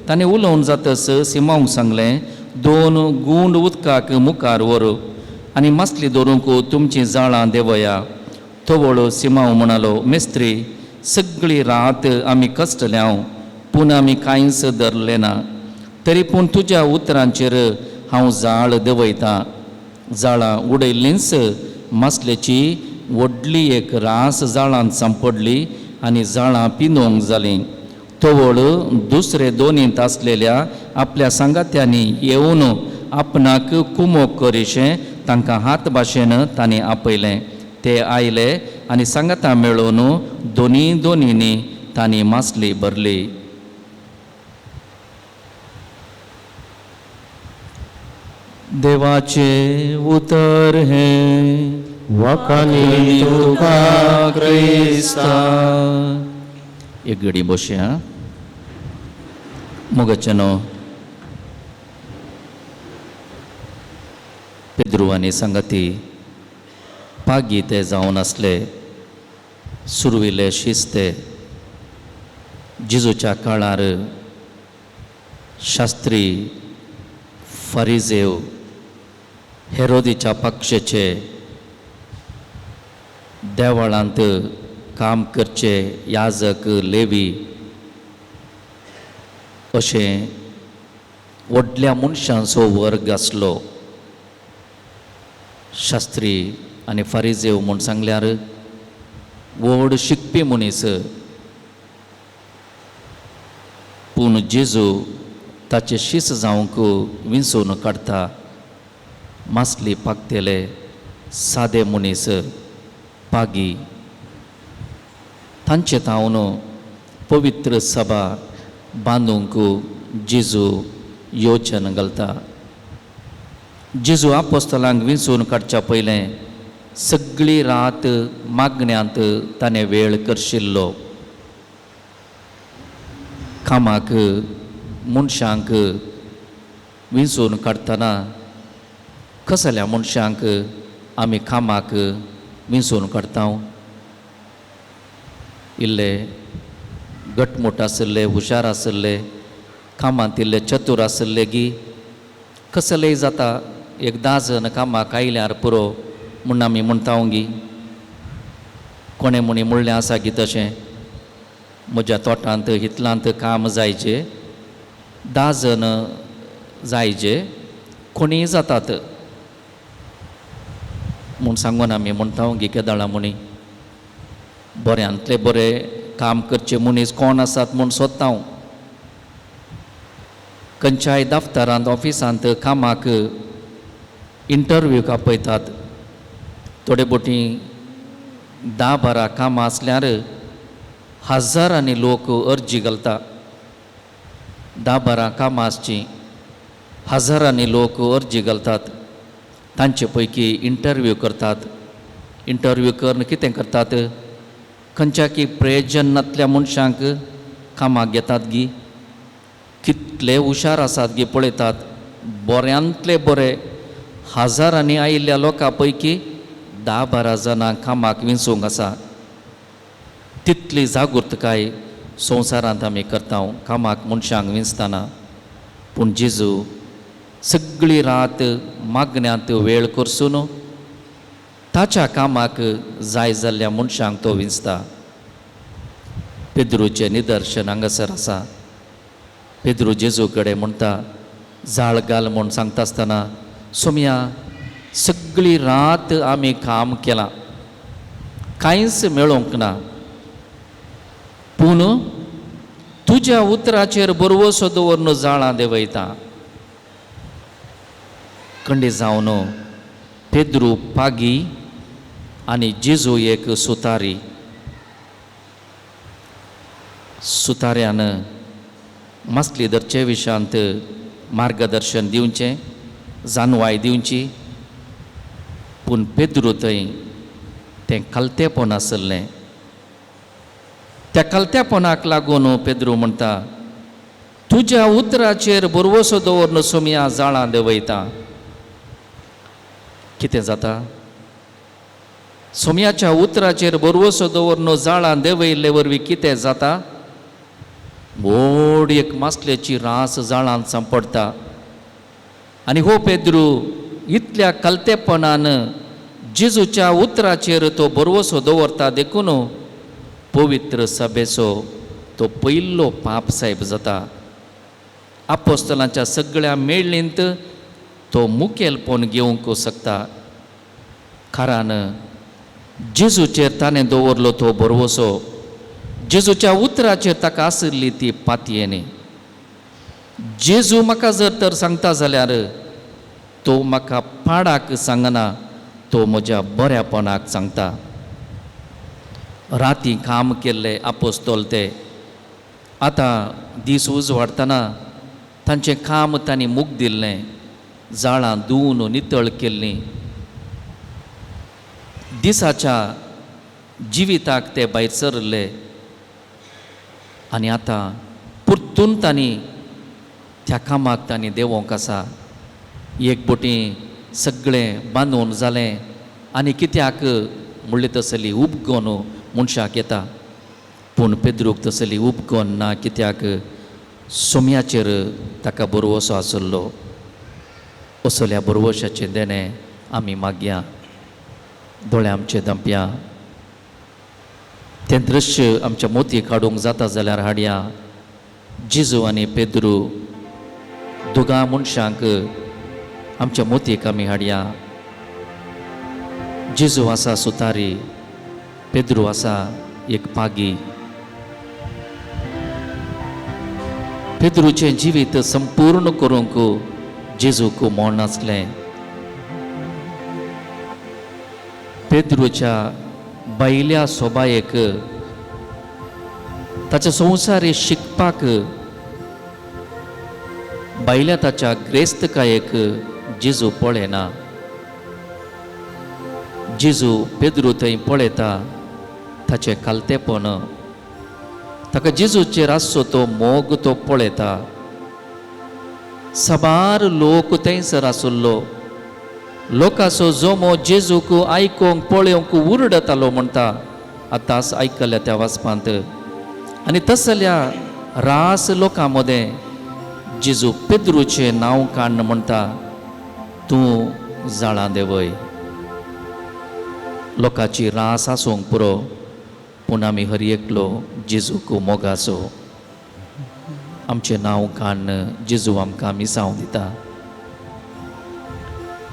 ताणें उलोवन जातच सिमांवक सांगलें, दोन गुंड उदकाक मुखार व्हर आनी मासली धरूंक तुमचीं जाळां देवया. तवळ सिमांव म्हणालो, मेस्त्री, सगळी रात आमी कश्टल्या पूण आमी कांयच धरलें ना, तरी पूण तुज्या उतरांचेर हांव जाळ देंवयतां. जाळां उडयल्लींच मासलेची व्हडली एक रास जाळांत सांपडली आनी जाळां पिनोवंक जालीं. तवळ दुसरे दोनींत आसलेल्या आपल्या सांगात्यांनी येवन आपणाक कुमोक करिशें तांकां हात भाशेन तांणी आपयलें. ते आयले आनी सांगातां मेळोवन दोनी दोनींनी तांणी मासली भरली. देवाचें उतर हें. वखाणी तुका क्रिस्ता. एक घडी बसया. मोगाचेनो, पेद्रू आनी सांगाती पागी ते जावन आसले, सुरविले शिस्ते. जेजूच्या काळार शास्त्री, फारिजेव, हेरोदीच्या पक्षाचे देवळांत काम करचे याजक, लेवी अशें व्हडल्या मनशांचो वर्ग आसलो. शास्त्री आनी फारिजेव म्हूण सांगल्यार व्हड शिकपी मनीस. पूण जेजू ताचे शीस जावंक विंचून काडटा. मासली पाकतेले सादे मनीस, पागी, तांचे तावन पवित्र सभा बांदूंक जेजू योजन घालता. जेजू आपोस्तलांक विंचून काडच्या पयलें सगळी रात मागण्यांत ताणें वेळ करशिल्लो. कामाक मनशांक विंचून काडटना कसल्या मनशांक आमी कामाक विंचून काडटा? इल्ले घटमूट आशिल्ले, हुशार आशिल्ले, कामांत इल्ले चतूर आशिल्ले गी कसलेय जाता. एक 10 जण कामाक आयल्यार पुरो म्हूण आमी म्हणटा गी. कोणें म्हणी म्हणलें आसा की तशें, म्हज्या तोटांत हितलांत काम जायचे, 10 जण जायचे, कोणीय जातात म्हूण सांगून आमी म्हणटा गी. केदळा म्हणी बऱ्यांतले बरे काम करचे मनीस कोण आसात म्हूण सोदता हांव. खंयच्याय दफ्तरांत, ऑफिसांत कामाक इंटरव्यूक आपयतात. थोडे बोटी 10-12 कामां आसल्यार हजारांनी लोक अर्जी घालता. 10-12 कामां आसचीं, हजारांनी लोक अर्जी घालतात. तांचे पैकी इंटरव्यू करतात. इंटरव्यू करून कितें करतात? खंयच्या की प्रयोजन नातल्या मनशांक कामाक घेतात गी. कितले हुशार आसात गी पळयतात. बऱ्यांतले बरे हजारांनी आयिल्ल्या लोकां पैकी 10-12 जाणां कामाक विंचूंक आसा. तितली जागृतकाय संवसारांत आमी करता कामाक मनशांक विंचतना. पूण जेजू सगळी रात मागण्यांत वेळ करसून ताच्या कामाक जाय जाल्ल्या मनशांक तो विंचता. पेद्रूचें निदर्शन हांगासर आसा. पेद्रू जेजू कडेन म्हणटा, जाळ घाल म्हूण सांगता आसतना, सोमया, सगळी रात आमी काम केलां, कांयच मेळोंक ना, पूण तुज्या उतराचेर बरवसो दवरून जाळां देंवयता. कंडी जावन पेद्रू पागी आनी जेजू एक सुतारी. सुताऱ्यान मासली धरचे विशयांत मार्गदर्शन दिवचें, जानवाय दिवची, पूण पेद्रू थंय तें खालतेपण आसलें. त्या खालतेपणाक लागून पेद्रू म्हणटा, तुज्या उतराचेर भरवसो दवरून सोमया जाळां देंवयता. कितें जाता? सोमयाच्या उतराचेर भरवसो दवरून जाळां देंवयल्ले वरवीं कितें जाता? व्हड एक मासलेची रास जाळांत सांपडटा. आनी हो पेद्रू इतल्या खालतेपणान जेजूच्या उतराचेर तो भरवसो दवरता, देखून पवित्र सभेचो तो पयलो पाप सायब जाता. आपोस्तलांच्या सगळ्या मेळणींत तो मुखेलपण घेवंक शकता. कारण जेजूचेर ताणें दवरलो तो भरवसो, जेजूच्या उतराचेर ताका आशिल्ली ती पातयेनी. जेजू म्हाका जर तर सांगता जाल्यार तो म्हाका पाडाक सांगना, तो म्हज्या बऱ्यापणाक सांगता. राती काम केल्ले आपोस्तोल ते आतां दीस उजवाडटना तांचें काम तांणी मुख दिल्लें, जाळां धुवन नितळ केल्लीं. दिसाच्या जिविताक ते भायर सरले आनी आतां परतून तांणी त्या कामाक तांणी देंवोंक आसा. एक बोटी सगळें बांदून जालें आनी कित्याक म्हणलें तसली उपगोन मनशाक येता, पूण पेद्रूक तसली उपगोन ना, कित्याक सोम्याचेर ताका भरवसो आसलो. असल्या भरवशाचें देणें आमी मागया, दोळे आमचे धांपया. तें दृश्य आमच्या मोती काडूंक जाता जाल्यार हाडया. जेजू आनी पेद्रू दोगां मनशांक आमच्या मोतयेक आमी हाडया. जेजू आसा सुतारी, पेद्रू आसा एक पागी. पेद्रूचें जिवीत संपूर्ण करूंक जेजूक मोन आसलें. पेद्रूच्या बायल्या सोबायेक, ताच्या संवसारी शिकपाक, बायल्या ताच्या ग्रेस्तकायेक जेजू पळयना. जेजू पेद्रू थंय पळयता ताचें खालतेपण, ताका जेजूचेर आसचो तो मोग तो पळयता. साबार लोक थंयसर आसलो, लोकांचो जमो जेजूक आयकूंक पळोवंक उरडतालो म्हणटा आतांच आयकल्या त्या वाचपांत. आनी तसल्या रास लोकां मदें जेजू पेद्रूचें नांव काडून म्हणटा, तूं जाळां देंवय. लोकांची रास आसूंक पुरो, पूण आमी हर एकलो जेजूक मोगाचो. आमचें नांव काडून जेजू आमकां मिसांव दिता.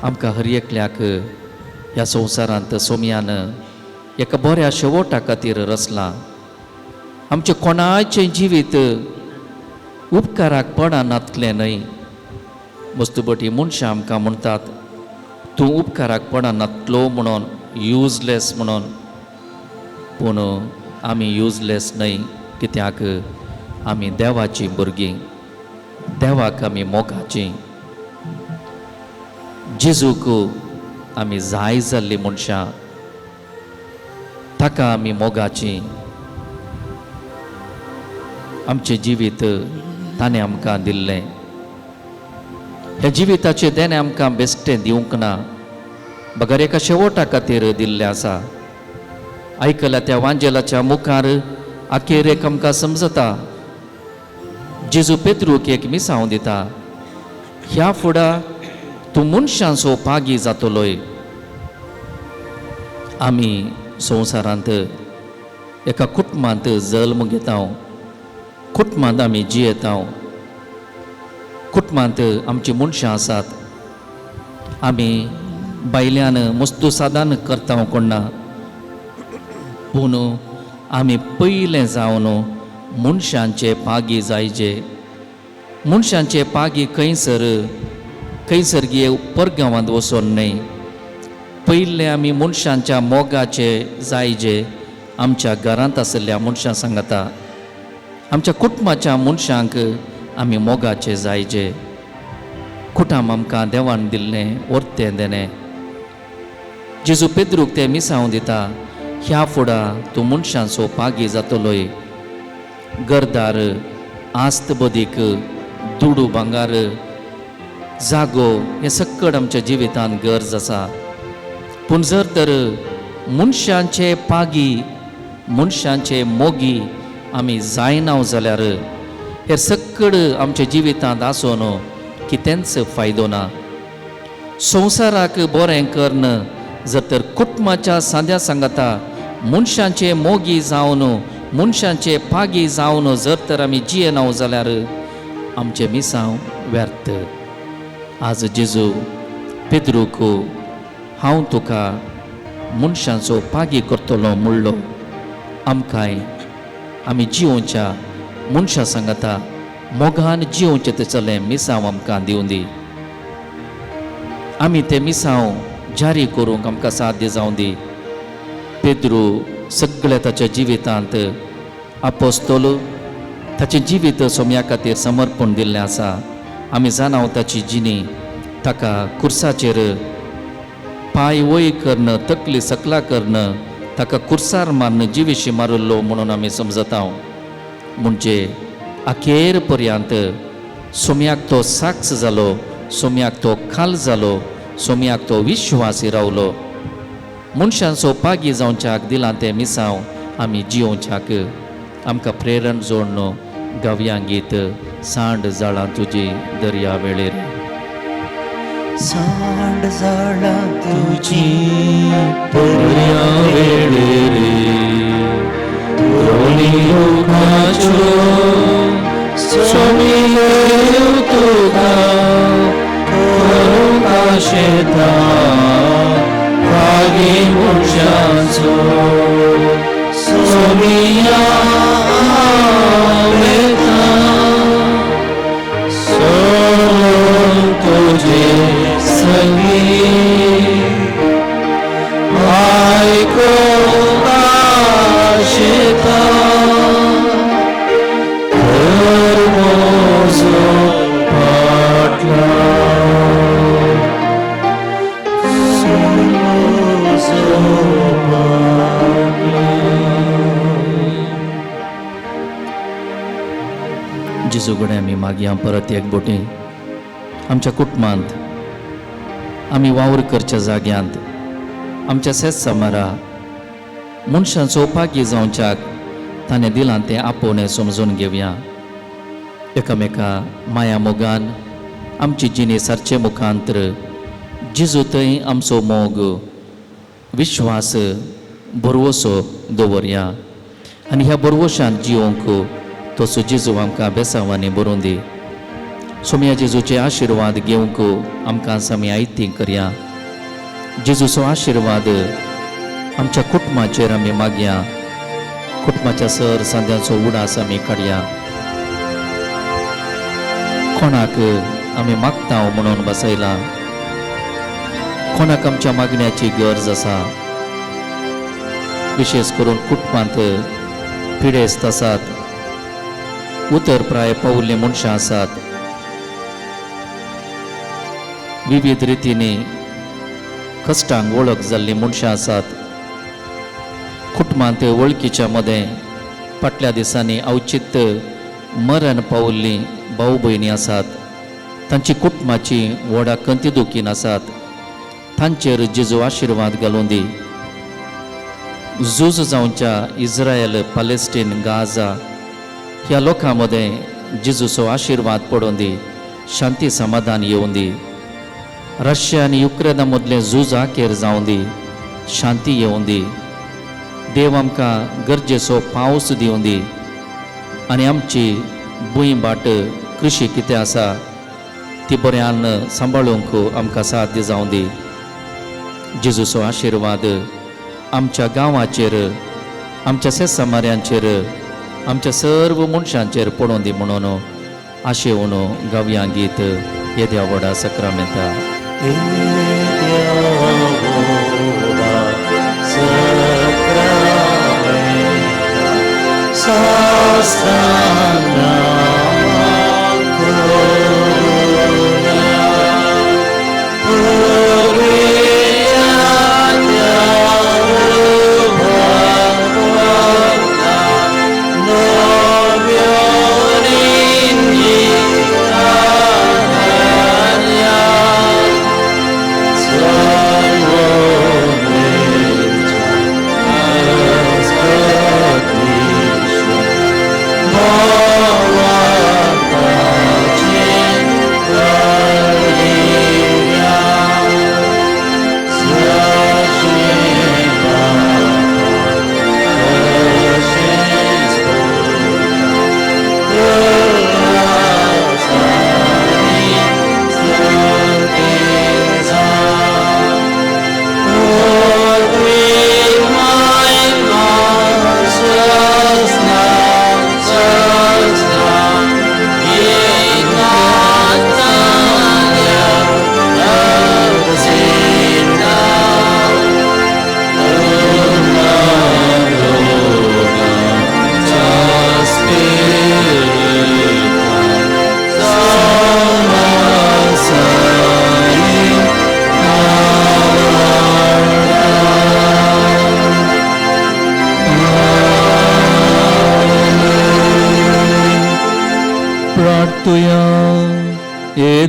आमकां हर एकल्याक ह्या संवसारांत सोमयान एका बऱ्या शेवटा खातीर रचलां. आमचें कोणाचें जिवीत उपकाराक पडनातलें न्हय. मस्तुबटी मनशां आमकां म्हणटात, तूं उपकाराक पडनातलो म्हणून, युजलेस म्हणून. पूण आमी युजलेस न्हय, कित्याक आमी देवाचीं भुरगीं, देवाक आमी मोगाचीं. जेजूक आमी जाय जाल्लीं मनशां, ताका आमी मोगाचीं. आमचें जिवीत ताणें आमकां दिल्लें. ह्या जिविताचें देणें आमकां बेश्टें दिवंक ना, बगर एका शेवटा खातीर दिल्लें आसा. आयकल्या त्या वांजेलाच्या मुखार अखेरेक आमकां समजता, जेजू पेद्रूक एक मिसांव दिता, ह्या फुडा तूं मनशांचो पागी जातलोय. आमी संवसारांत एका कुटुंबांत जल्म घेता, कुटुंबांत आमी जियेता, कुटुंबांत आमची मनशां आसात. आमी बायल्यान मस्तू सादान करता कोण्णा, पूण आमी पयलें जावन मनशांचे पागी जायचे. मनशांचे पागी खंयसर खंयसर गे परगांवांत वचोन न्हय, पयले आमी मनशांच्या मोगाचे जायजे आमच्या घरांत आशिल्ल्या मनशां सांगता, आमच्या कुटुंबाच्या मनशांक आमी मोगाचे जायजे. कुटाम आमकां देवान दिल्लें वर्तें देणें. जेजू पेद्रूक तें मिसांव दिता, ह्या फुडा तूं मनशांचो पागी जातलोय. गरदार, आस्त बदीक, दुडू भांगार, जागो हें सक्कड आमच्या जिवितांत गरज आसा. पूण जर तर मनशांचे पागी, मनशांचे मोगी आमी जायना जाल्यार हे सक्कड आमच्या जिवितांत आसून कितेंच फायदो ना. संवसाराक बरें कर्ण जर तर कुटुंबाच्या सांद्या सांगता मनशांचे मोगी जावन, मनशांचे पागी जावन जर तर आमी जियेना जाल्यार आमचें मिसांव व्यर्थ. आज जेजू पेद्रूक हांव तुका मनशांचो पागी करतलो म्हणलो. आमकांय आमी जिवोवच्या मनशां सांगता मोगान जिवोवचें तें मिसांव आमकां दिवं दी. आमी तें मिसांव जारी करूंक आमकां साध्य जावं दी. पेद्रू सगळ्या ताच्या जिवितांत आपोस्तोल ताचें जिवीत सोम्या खातीर समर्पण दिल्लें आसा. आमी जाणाव ताची जिणी ताका कुर्साचेर पांय वय कर्ण, तकली सकला कर्ण, ताका कुर्सार मारून जिविशी मारिल्लो म्हणून आमी समजता. म्हणजे अखेर पर्यंत सोम्याक तो साक्ष जालो, सोम्याक तो खाल जालो, सोम्याक तो विश्वासी रावलो. मनशांचो पागी जावच्याक दिलां तें मिसांव आमी जियोवच्याक आमकां प्रेरण जोडण गावया गीत सांड जाळां तुजी दर्या वेळेर. सांड जाळां तुजी दर्या वेळेर, दोनी लोकांच्यो सोमिल्यो तुका करूंक आशेता पागी मनशांचो सोमिया वेता सोडून तुजे सगीं आयकूंक आशेता तर म्हजो फाटला जेजू कडेन आमी मागया परत एक बोटी आमच्या कुटुंबांत, आमी वावर करच्या जाग्यांत, आमच्या सेत समारा मनशांचो पागी जावच्याक ताणें दिलां तें आपोवणें समजून घेवया. एकामेका माया मोगान आमची जिणे सारचे मुखांतर जेजू थंय आमचो मोग, विश्वास, भरवसो दवरया आनी ह्या भरवशान जिवंक तसो जेजू आमकां बेसांवांनी बरोवन दी. सोम्या जेजूचे आशिर्वाद घेवंक आमकां आमी आयती करया. जेजूचो आशिर्वाद आमच्या कुटुंबाचेर आमी मागया. कुटुंबाच्या सर सांद्यांचो उडास आमी काडया. कोणाक आमी मागता म्हणून बसयला, कोणाक आमच्या मागण्याची गरज आसा. विशेष करून कुटुंबांत पिडेस्त आसात, उतर प्राय पावल्लीं मनशां आसात, विविध रितींनी कश्टांक वळख जाल्लीं मनशां आसात. कुटुंबांत वळखीच्या मदें फाटल्या दिसांनी अवचित मरण पावल्लीं भाव भयणी आसात. तांची कुटुंबाची व्हडा कंती दुखीन आसात. तांचेर जेजू आशिर्वाद घालूं दी. झूज जावच्या इस्रायल, पॅलेस्टीन, गाझा ह्या लोकां मदें जेजूचो आशिर्वाद पडूं दी, शांती समाधान येवं दी. रशिया आनी युक्रेना मदलें झूज आखेर जावं दी, शांती येवं दी. देव आमकां गरजेचो पावस दिवं दी आनी आमची भूंय बाट कृशी कितें आसा ती बऱ्यान सांबाळूंक आमकां साध्य जावं दी. जेजूचो आशिर्वाद आमच्या गांवाचेर, आमच्या शेतसामाऱ्यांचेर, आमच्या सर्व मनशांचेर पडूं दी म्हणून आशेवन गावया गीत येद्या व्हडा सक्रामेंता. येद्या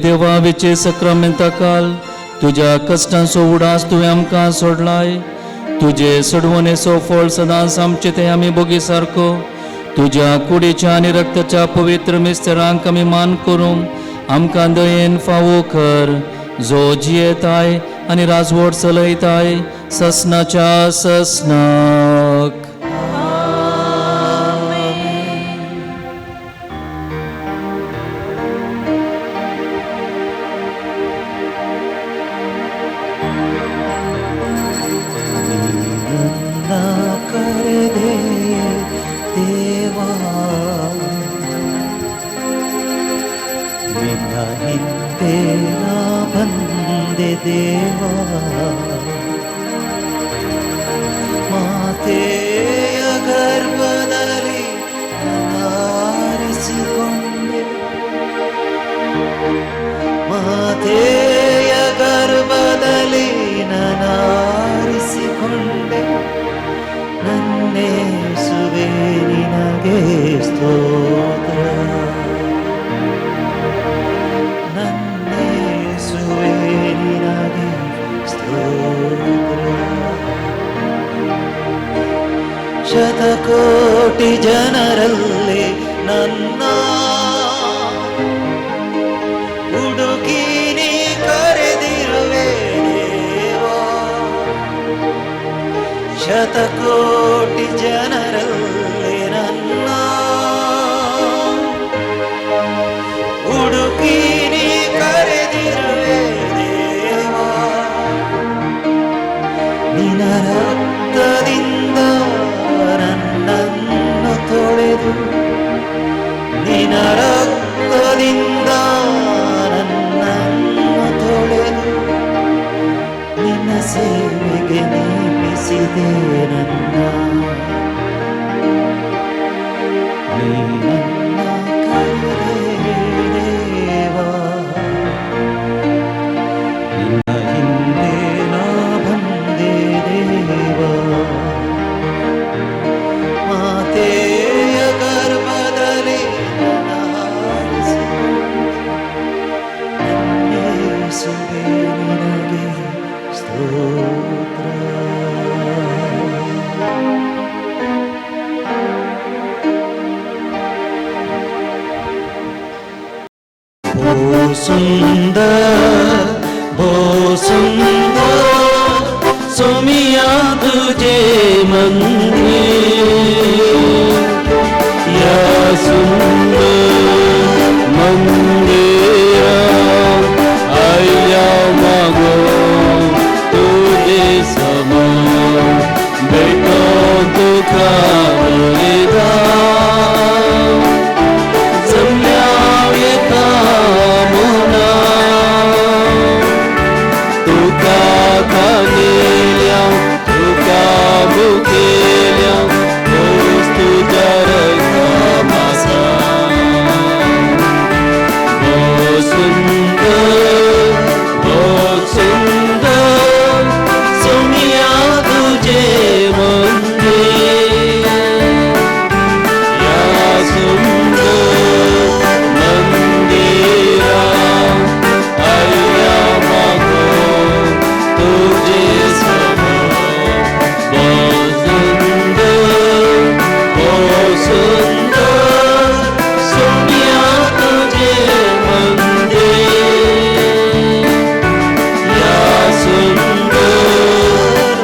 देवाचे सक्रामेंताकाल तुज्या कश्टांचो उडास तुवें आमकां सोडलाय. तुजे सोडवणेचो फळ सदांच आमचे ते आमी बोगी सारको तुज्या कुडीच्या आनी रक्ताच्या पवित्र मिस्तरांक आमी मान करूंक आमकां दयेन फावो कर, जो जियेताय आनी राजवट चलयताय ससनाच्या ससनाक. ಶತಕೋಟಿ ಜನರಲ್ಲಿ ನನ್ನ ಹುಡುಕಿ ನೀ ಕರೆದಿರುವೆ ದೇವಾ. ಶತಕೋಟಿ ಜನರಲ್ಲಿ ನನ್ನ ಹುಡುಕಿ ನೀ ಕರೆದಿರುವೆ ದೇವಾ. ನಿನ್ನ ರಕ್ತದಿಂದ ನನ್ನನ್ನು ತೊಳೆದು, ನಿನ್ನ ರಕ್ತದಿಂದ ನನ್ನನ್ನು ತೊಳೆದು, ನಿನ್ನ ಸೇವೆಗೆ ನೇಮಿಸಿದೆ ನನ್ನ. ನೀ ನನ್ನ ಕರೆದೆ ದೇವಾ, ನಿನ್ನ ಹಿಂದೆ ನಾ ಬಂದೆ ದೇವಾ. ಮಾತೆಯ ಗರ್ಭದಲ್ಲಿ ನನ್ನೇಸುವೆ ನಿನಗೆ ಸ್ತೋತ್ರ. ಭೋ ಸುಂದರ ಭೋ ಸುಂದರ सोमिया तुझे मंदिर, या सुंदर मंदिर आया मागो तुझे समा बेटो तुका तुका मुकेल्या तुझ्या सुंदर सोम्या तुझे मंदिर, या सुंदर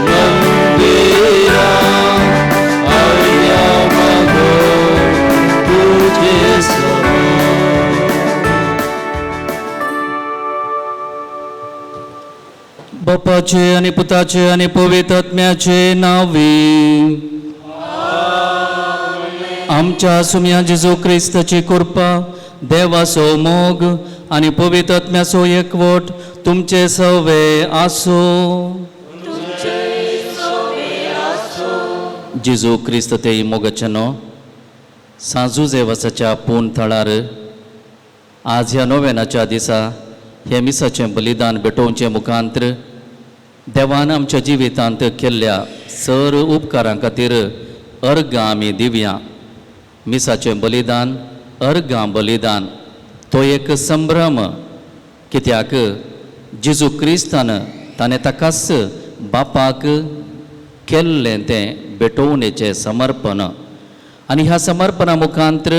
मंदिरा आया मागो तुझे समान. बापाचे आनी पुताचे आनी पवित्र आत्म्याचे नांवी. आमच्या सुम्या जेजू क्रिस्ताची कृपा, देवाचो मोग आनी पवित्र आत्म्याचो एकवट तुमचे सवे आसूं. जेजू क्रिस्त ते मोगाचे न्हू सांजू जेवासाच्या पूर्ण थळार आज ह्या नोवेनाच्या दिसा हे मिसाचें बलिदान भेटोवचें मुखांत्र देवान आमच्या जिवितांत केल्ल्या सर उपकारां खातीर अर्गां आमी दिवया. मिसाचें बलिदान अर्गां बलिदान तो एक संभ्रम, कित्याक जेजू क्रिस्तान ताणें ताकाच बापाक केल्लें तें भेटोवणेचें समर्पण आनी ह्या समर्पणा मुखांत्र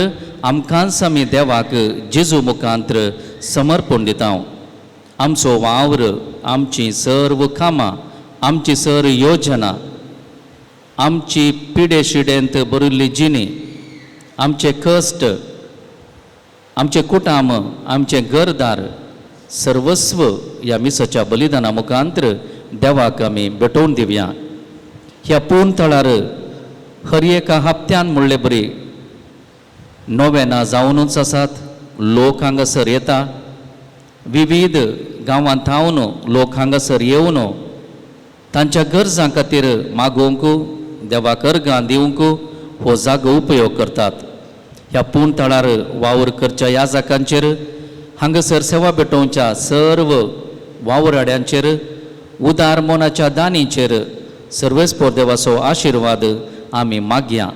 आमकांच आमी देवाक जेजू मुखांत्र समर्पण दिता. आमचो वावर, आमची सर्व कामां, आमची सर्व योजना, आमची पिडे शिडेंत भरिल्ली जिणी, आमचे कश्ट, आमचे कुटाम, आमचें घरदार सर्वस्व ह्या मिसाच्या बलिदाना मुखांत्र देवाक आमी भेटोवन दिवया. ह्या पूर्ण थळार हर एका हप्त्यान म्हणले बरी नोवेनां जावनूच आसात. लोक हांगासर येता, विविध गांवांत थावन लोक हांगासर येवन तांच्या गरजां खातीर मागोवंक, देवाक अर्गां दिवंक हो जागो उपयोग करतात. ह्या पूर्ण थळार वावर करच्या याजकांचेर, हांगासर सेवा भेटोवच्या सर्व वावराड्यांचेर, उदार मनाच्या दानीचेर सर्वेस्पोर देवाचो आशिर्वाद आमी मागया.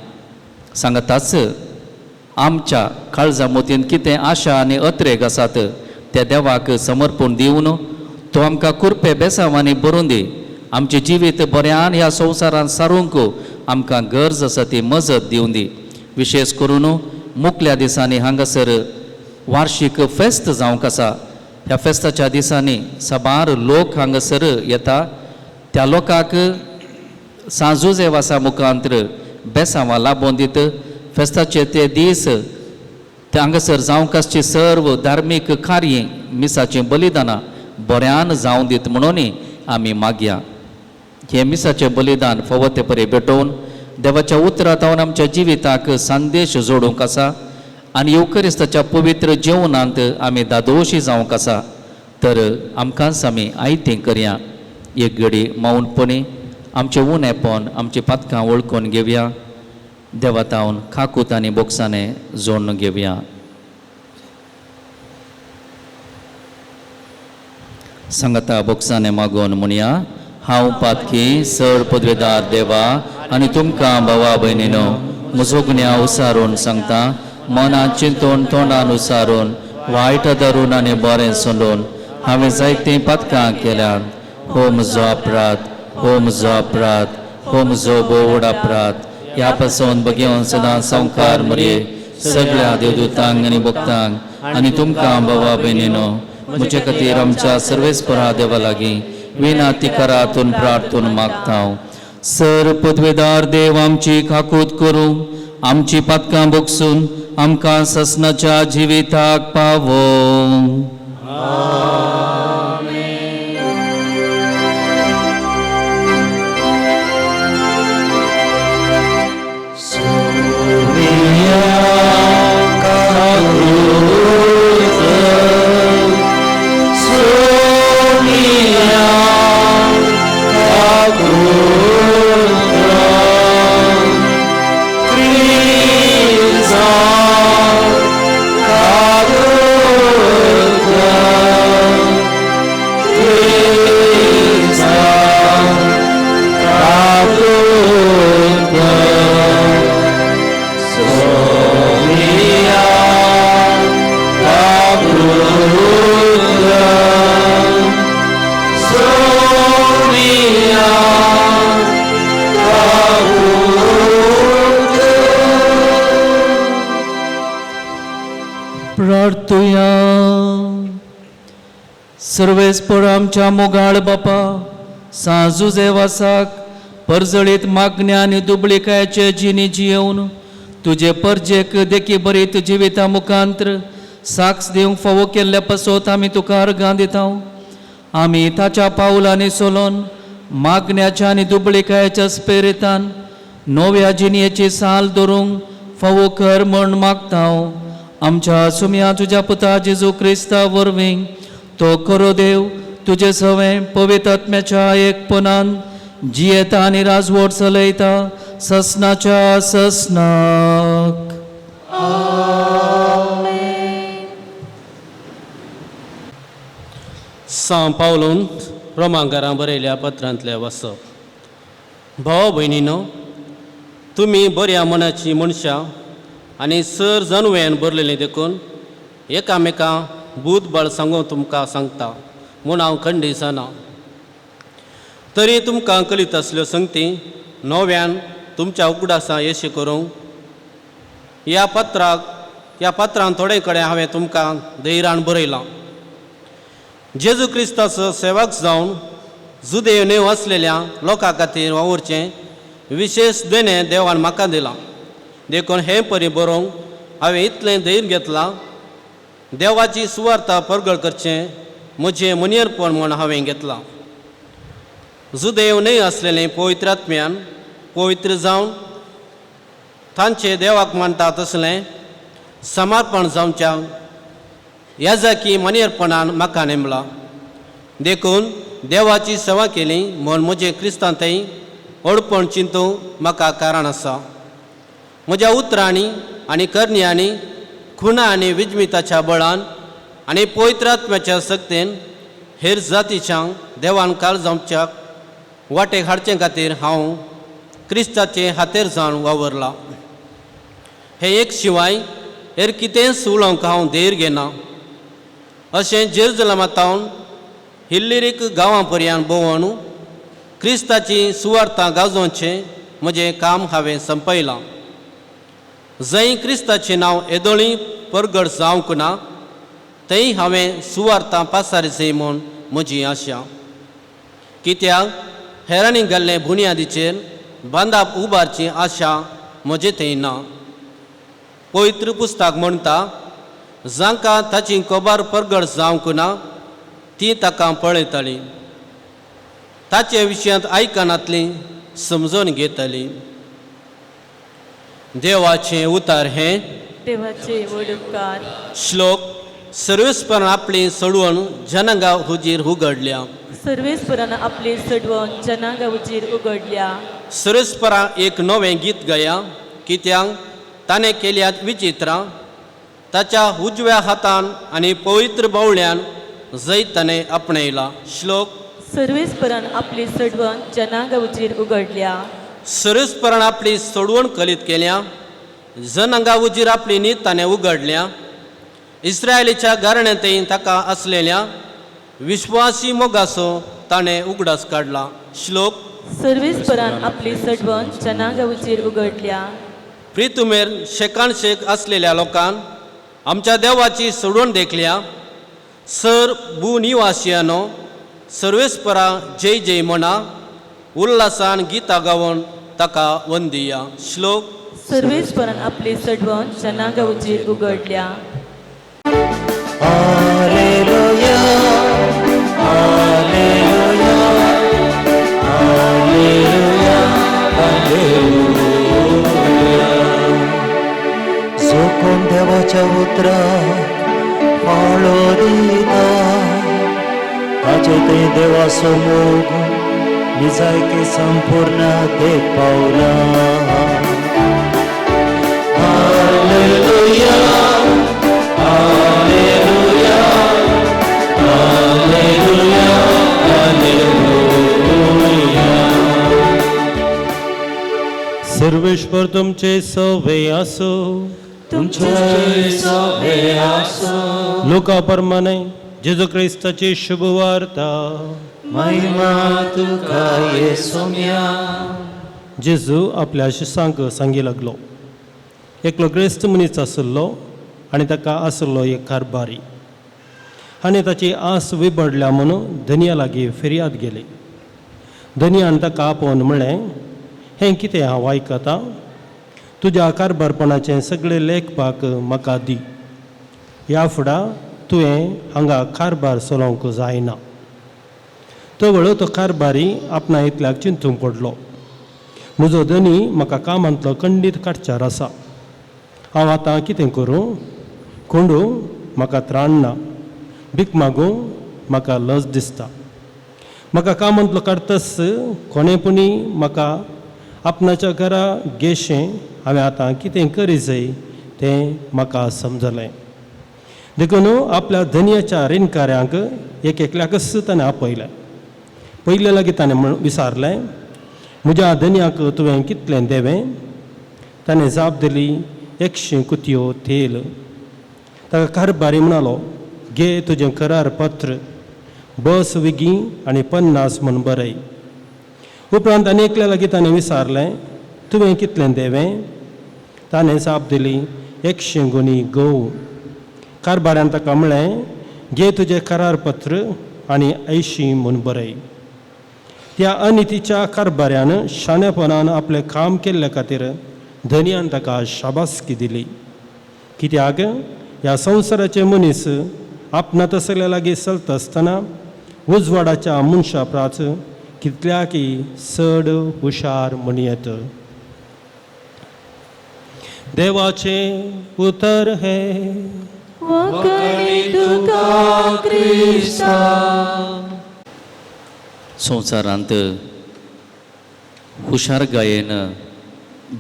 सांगताच आमच्या काळजा मोतीन कितें आशा आनी अत्रेग आसात त्या देवाक समर्पण दिवन तो आमकां कुरपे बेसांवांनी भरून दी. आमचें जिवीत बऱ्यान ह्या संवसारांत सारूंक आमकां गरज आसा ती मजत दिवन दी. विशेश करून मुकल्या दिसांनी हांगासर वार्शीक फेस्त जावंक आसा. ह्या फेस्ताच्या दिसांनी साबार लोक हांगासर येता. त्या लोकांक सांजू जेवासा मुखांत्र बेसांवां लाबोवन दित. फेस्ताचे ते दीस ते हांगासर जावंक आसची सर्व धार्मीक कार्य, मिसाचीं बलिदानां बऱ्यान जावं दीत म्हणून आमी मागया. हें मिसाचें बलिदान फावो ते परी भेटोवन देवाच्या उतरांत आमच्या जिविताक संदेश जोडूंक आसा आनी येवकरिस्ताच्या पवित्र जेवणांत आमी दादोशी जावंक आसा. तर आमकांच आमी आयतें करया. एक घडी मौनपणी आमचें उणेपण, आमची पातकां वळखून घेवया. देवातावन खाकूत आनी बोक्साने जोडून घेवया. सांगता बोक्साने मागोवन म्हणया, हांव पातकी सर पदवेदार देवा आनी तुमकां भावा भयणीनो म्हजो गुन्यांव उसारून सांगता, मनान चिंतून तोंडान उसारून वायट धरून आनी बरें सोडून हांवें जायतीं पातकां केल्यात. हो म्हजो अपराध, हो म्हजो अपराध, हो म्हजो भोव अपराध. ह्या पासून बगेवन सदां संवकार मरये सगळ्या देवदूतांक आनी भक्तांक आनी तुमकां भावा भयणीनो म्हजे खातीर आमच्या सर्वेस्परा देवा लागीं विनाती करातून प्रार्थून मागता. सर पदवेदार देव आमची खाकूत करूं, आमची पातकां बोगसून आमकां ससनाच्या जिविताक पावोवं. Krista, प्रार्थुया. सर्वेस्पर आमच्या मोगाळ बापा, सांजुजेवासाक परजळीत मागण्या आनी दुबळिकायचे जिणी जियेवन तुजे परजेक देखी बरीत जिविता मुखांत्र साक्ष दिवंक फावो केल्ल्या पासत आमी तुका अर्गां दिता. आमी ताच्या पावलांनी चलोन मागण्याच्या आनी दुबळिकायच्या स्पेरितान नव्या जिणयेची साल धरूंक फावो कर म्हण मागता. आमच्या सुमया तुज्या पुता जेजू क्रिस्ता वरवीं तो खरो देव तुजे सवें पवित्र आत्म्याच्या एकपणान जियेता आनी राजवट चलयता ससनाच्या ससनाक. सां पावलून रोमांकारां बरयल्या पत्रांतलें वाचप. भाव भयणीनो, तुमी बऱ्या मनाची मनशां आनी सर जनवयान बरलेलीं देखून एकामेकां बूद बळ सांगून तुमकां सांगता म्हूण हांव खंडी जाना. तरी तुमकां कलीत आसल्यो संगती नव्यान तुमच्या उगडासां येशे करूंक ह्या पत्रान थोडे कडेन हांवें तुमकां धैर्यान बरयलां. जेजू क्रिस्ताचो सेवक जावन जुदेव न्हय आसलेल्या लोकां खातीर वावुरचें विशेश देणें देवान म्हाका दिलां. देखून हें परी बरोवंक हांवें इतलें धैर्य घेतलां. देवाची सुवार्ता परगळ करचें म्हजें मुनियरपण म्हूण हांवें घेतलां. जुदेव न्हय आसलेलें पवित्र आत्म्यान पवित्र जावन तांचे देवाक मानता तसलें समर्पण जावच्या याजाकी मनियरपणान म्हाका नेमलां. देखून देवाची सेवा केली म्हूण म्हजें क्रिस्तांतय अडपण चिंतूंक म्हाका कारण आसा. म्हज्या उतरांनी आनी करण्यांनी खुणा आनी विजमिताच्या बळान आनी पवित्र आत्म्याच्या सक्तेन हेर जातीच्या देवान काल जावच्या वाटेक हाडचे खातीर हांव क्रिस्ताचे हातेर जावन वावरलां. हें एक शिवाय हेर कितेंच उलोवंक हांव धैर्य घेना. अशें जेरुजलमा तावन हिल्लिरीक गांवां पर्यान भोंवन क्रिस्ताची सुवार्ता गाजोवचें म्हजें काम हांवें संपयलां. जंय क्रिस्ताचें नांव येदोळी परगट जावंक ना थंय हांवें सुवार्ता पासारची म्हूण म्हजी आशा. कित्याक हेरांनी घाल्ले बुन्यादीचेर बांदाप उबारची आशा म्हजे थंय ना. पवित्र पुस्तक म्हणटा, जांकां ताची खबर परगट जावंक ना ती ताका पळयताली, ताचे विशयांत आयकनातली समजून घेताली. देवाचें उतार हें देवाचे व्हड उपकार. श्लोक. सर्वेस्परान आपली सोडवण जनांगा हुजीर उगडल्या. सर्वेस्परान आपली सोडवण जनांगा हुजीर उगडल्या. सर्वेस्परान एक नवें गीत गाया, कित्याक ताणें केल्यात विचित्रां. ताच्या उजव्या हातान आनी पवित्र बावळ्यान जैत ताणें आपणायला. श्लोक. सर्वेस्परान आपली सोडवण जनांगा हुजीर उगडल्या. सर्वेस्परान आपली सोडवण कलीत केल्या, जनांगा हुजीर आपली नीत ताणें उगडल्या. इस्रायलीच्या गारण्यांतय ताका आसलेल्या विश्वासी मोगाचो ताणें उगडास काडला. श्लोक. सर्वेस्परान आपली सडवण जनांगा उजीर उगडल्या. प्रितुमेर शेकान शेक आसलेल्या लोकान आमच्या देवाची सोडवण देखल्या. सर भू निवासियानो सर्वेस्परा जय जय म्हणा, उल्हासान गीता गावन ताका वंदिया. श्लोक. सर्वेस्परान आपली सडवण जनांगा उजीर उगडल्या. Hallelujah, hallelujah, hallelujah, hallelujah. जो कोण देवाच्या उतराक पाळो दिता ताचे थंय देवाचो मोग निजायकी संपूर्ण देख पावला. Hallelujah, hallelujah, hallelujah, hallelujah. Sarveshwar तुमचे सवे आसो. तुमचे सवे आसो. लोका प्रमाणे जेजू क्रिस्ताची शुभवार्ता. महिमा तुका येसुम्या. जेजू आपल्या शिसांक सांगी लागलो. एकलो क्रिस्त मनीस आसलो. आनी ताका आसलो एक कारबारी आनी ताची आस विबडल्या म्हणून धनया लागीं फिर्याद गेली. धनयान ताका आपोवन म्हणलें, हें कितें हांव आयकतां? तुज्या कारबारपणाचें सगळें लेखपाक म्हाका दी. ह्या फुडा तुवें हांगा कारबार चलोवंक जायना. तवळ तो कारबारी आपणा इतल्याक चिंतूंक पडलो, म्हजो धनी म्हाका कामांतलो खंडीत काडच्यार आसा. हांव आतां कितें करूं? कोंडू म्हाका त्राण ना, भीक मागूं म्हाका लज दिसता. म्हाका कामांतलो काडतच कोणें पुणी म्हाका आपणाच्या घरा गेशें. हांवें आतां कितें करी जाय तें म्हाका समजलें. देखून आपल्या धनयाच्या रिणकाऱ्यांक एक एकल्याकच ताणें आपयलें. पयले लागीं ताणें म्हण विचारलें, म्हज्या धनयाक तुवें कितलें देवें? ताणें जाप दिली, 100 कुतयो तेल. ताका कारबारी म्हणालो, घे तुजें करार पत्र, बस वेगीं आनी 50 म्हूण बरय. उपरांत आनी एकल्या लागीं ताणें विचारलें, तुवें कितलें देवें? ताणें जाप दिली, 100 गुणी गंव. कारबाऱ्यान ताका म्हणलें, घे तुजें करारपत्र आनी 80 म्हूण बरय. त्या अनितीच्या कारबाऱ्यान शाणेपणान आपलें काम केल्ले खातीर धनयान ताका शाबासकी दिली. कित्याक ह्या संवसाराचे मनीस आपणा तसल्या लागीं चलता आसतना उजवाडाच्या मनशा प्राच कितल्याकय चड हुशार म्हणयेत. देवाचें उतर हें. संवसारांत हुशारकायेन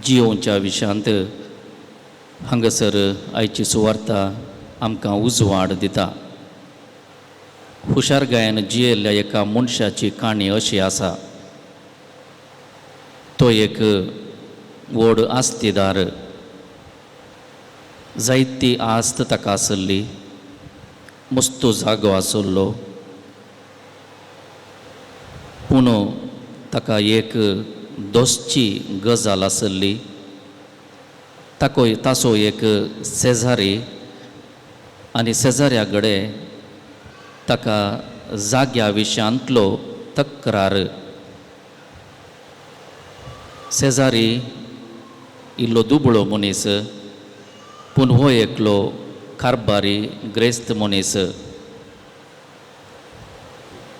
जियोवच्या विशयांत हांगासर आयची सुवार्ता आमकां उजवाड दिता. हुशारकायेन जियेल्ल्या एका मनशाची काणी अशी आसा. तो एक व्हड आस्तीदार, जायती आस्त ताका आसली, मस्तो जागो आसलो, पूण ताका एक दोसची गजाल आसली. ताको ताचो एक शेजारी आनी शेजाऱ्या कडेन ताका जाग्या विशयांतलो तक्रार. शेजारी इल्लो दुबळो मनीस, पूण हो एकलो कारबारी ग्रेस्त मनीस.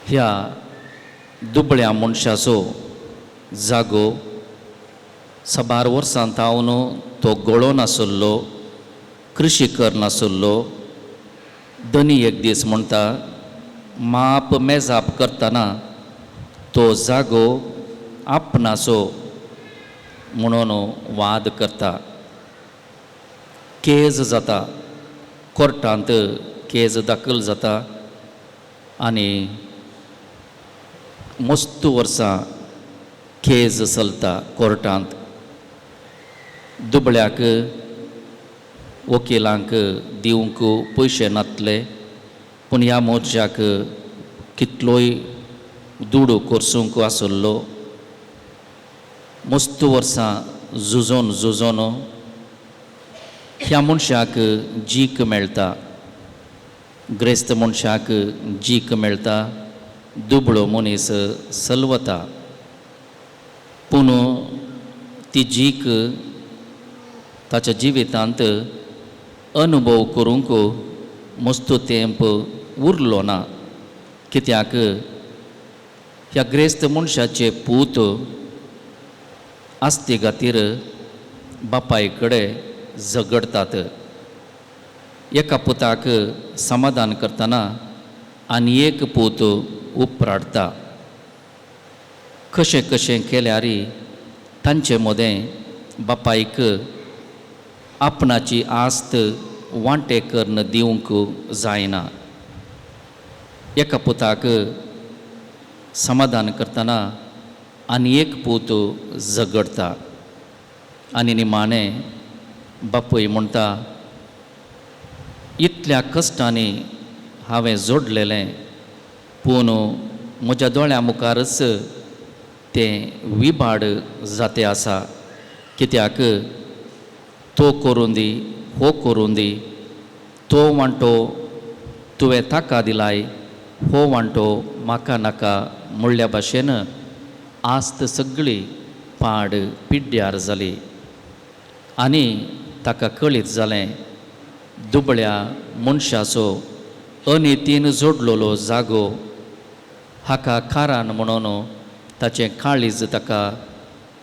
ह्या दुबळ्या मनशाचो जागो साबार वर्सां थावन तो गळो नासलो, कृशी कर नासलो. धनी एक दीस म्हणटा, माप मेजाप करतना तो जागो आपणाचो म्हणून वाद करता. केज जाता, कोर्टांत केज दाखल जाता आनी मस्त वर्सां केज चलता कोर्टांत. दुबळ्याक वकिलांक दिवंक पयशे नातले, पूण ह्या मोर्चाक कितलोय दुडू कोर्सूंक आसलो. मस्त वर्सां झुजोन झुजोन ह्या मनशाक जीक मेळटा, ग्रेस्त मनशाक जीक मेळटा, दुबळो मनीस सलवता. पूण ती जीक ताच्या जिवितांत अनुभव करूंक मस्त तेंप उरलो ना. कित्याक ह्या ग्रेस्त मनशाचे पूत आस्ती खातीर बापाय कडेन झगडटात. एका पुताक समाधान करतना आनी एक पूत उपराडटा. कशें कशें केल्यार तांचे मदें बापायक आपणाची आस्त वांटे करून दिवंक जायना. एका पुताक समाधान करतना आनी एक पूत झगडटा आनी निमाणें बापूय म्हणटा, इतल्या कश्टांनी हांवें जोडलेलें, पूण म्हज्या दोळ्यां मुखारच तें विबाड जाते आसा. कित्याक तो करूं दी, हो करूं दी, तो वांटो तुवें ताका दिलाय, हो वांटो म्हाका नाका म्हणल्या भाशेन आस्त सगळी पाड पिड्ड्यार जाली आनी ताका कळीत जालें दुबळ्या मनशाचो अनितीन जोडलेलो जागो हाका कारान म्हणून ताचें काळीज ताका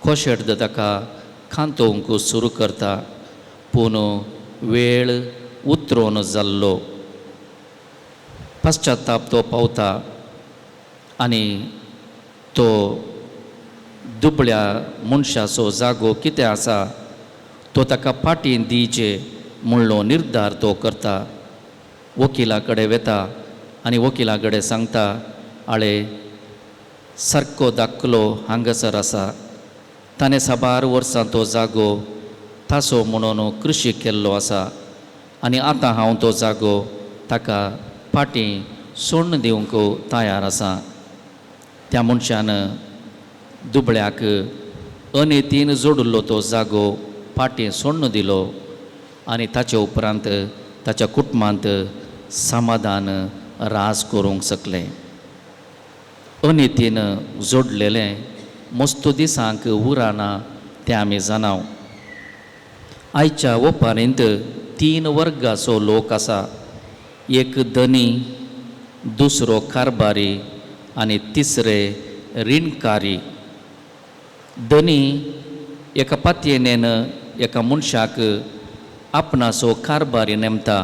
खोशेर्द ताका खांतोवंक सुरू करता. पूण वेळ उतरोन जाल्लो. पश्चाताप तो पावता आनी तो दुबळ्या मनशाचो जागो कितें आसा तो ताका फाटीं दिवचे म्हणलो निर्धार तो करता. वकिला कडेन वता आनी वकिला कडेन सांगता, आळे सारको दाखलो हांगासर आसा, ताणें साबार वर्सां तो जागो तासो म्हणून कृशी केल्लो आसा आनी आतां हांव तो जागो ताका फाटीं सोडून दिवंक तयार आसा. त्या मनशान दुबळ्याक अनितीन जोडिल्लो तो जागो फाटीं सोडून दिलो आनी ताचे उपरांत ताच्या कुटुंबांत समाधान राज करूंक शकलें. अनितीन जोडलेलें मस्त दिसांक उराना तें आमी जाणाव. आयच्या ओपारींत 3 वर्गाचो लोक आसा, एक धनी, दुसरो कारबारी आनी तिसरे रिणकारी. धनी एका पातयेनेन एका मनशाक आपणाचो कारबारी नेमता,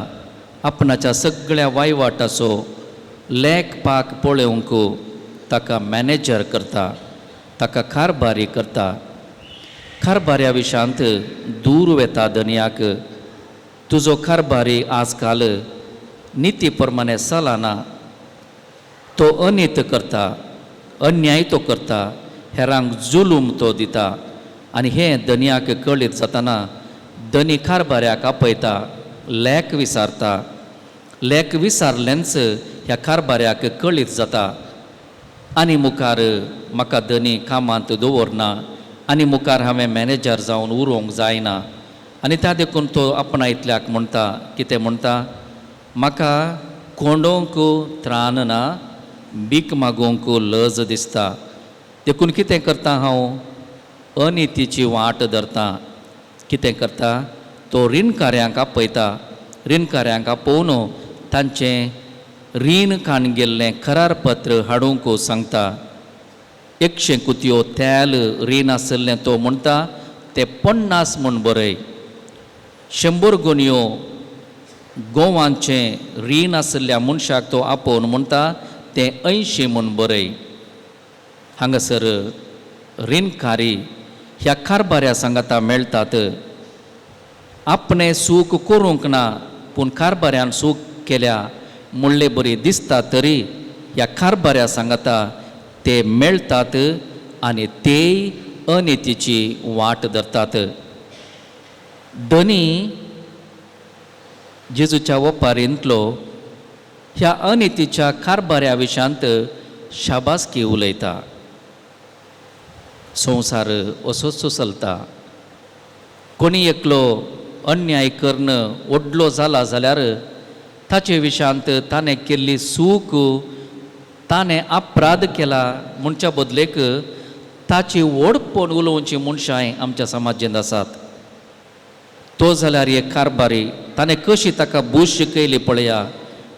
आपणाच्या सगळ्या वायवाटाचो लेख पाक पळोवंक ताका मॅनेजर करता, ताका कारबारी करता. कारबाऱ्या विशांत दूर वेता धनयाक, तुजो कारबारी आजकाल निती प्रमाणे चलना, तो अनीत करता, अन्याय तो करता, हेरांक जुलूम तो दिता. आनी हें धनयाक कळीत जातना धनी कारबाऱ्याक आपयता, लेख विसारता. लेख विसारलेंच ह्या कारबाऱ्याक कळीत जाता आनी मुखार म्हाका धनी कामांत दवरना आनी मुखार हांवें मॅनेजर जावन उरोवंक जायना. आनी त्या देखून तो आपणा इतल्याक म्हणटा, कितें म्हणटा, म्हाका कोंडोवंक त्राण ना, भीक मागोवंक लज दिसता, देखून कितें करता हांव अनितीची वाट धरता. कितें करता तो रिणकाऱ्यांक आपयता, रिणकाऱ्यांक आपोवन तांचें रीण काण गेल्लें करारपत्र हाडूंक सांगता. 100 कुतयो तेल रीण आशिल्लें तो म्हणटा तें 50 म्हूण बरय. 100 गोनयो गोवांचें रीण आशिल्ल्या मनशाक तो आपोवन म्हणटा तें 80 म्हूण बरय. हांगासर रिणकारी ह्या कारबाऱ्या सांगाता मेळटात. आपणें सूख करूंक ना पूण कारबाऱ्यान सूख केल्या म्हणले बरी दिसता तरी ह्या कारबाऱ्या सांगाता ते मेळटात आनी तेय अनितीची वाट धरतात. धनी जेजूच्या वपारींतलो ह्या अनितीच्या कारबाऱ्या विशांत शाबासकी उलयता. संवसार असोच चलता. कोणी एकलो अन्याय करून व्हडलो जाला जाल्यार ताचे विशांत ताणें केल्ली चूक, ताणें अपराध केला म्हणच्या बदलेक ताची व्हडपण उलोवची मनशांय आमच्या समाजांत आसात. तो जाल्यार एक कारबारी, ताणें कशी ताका बूज शिकयली पळया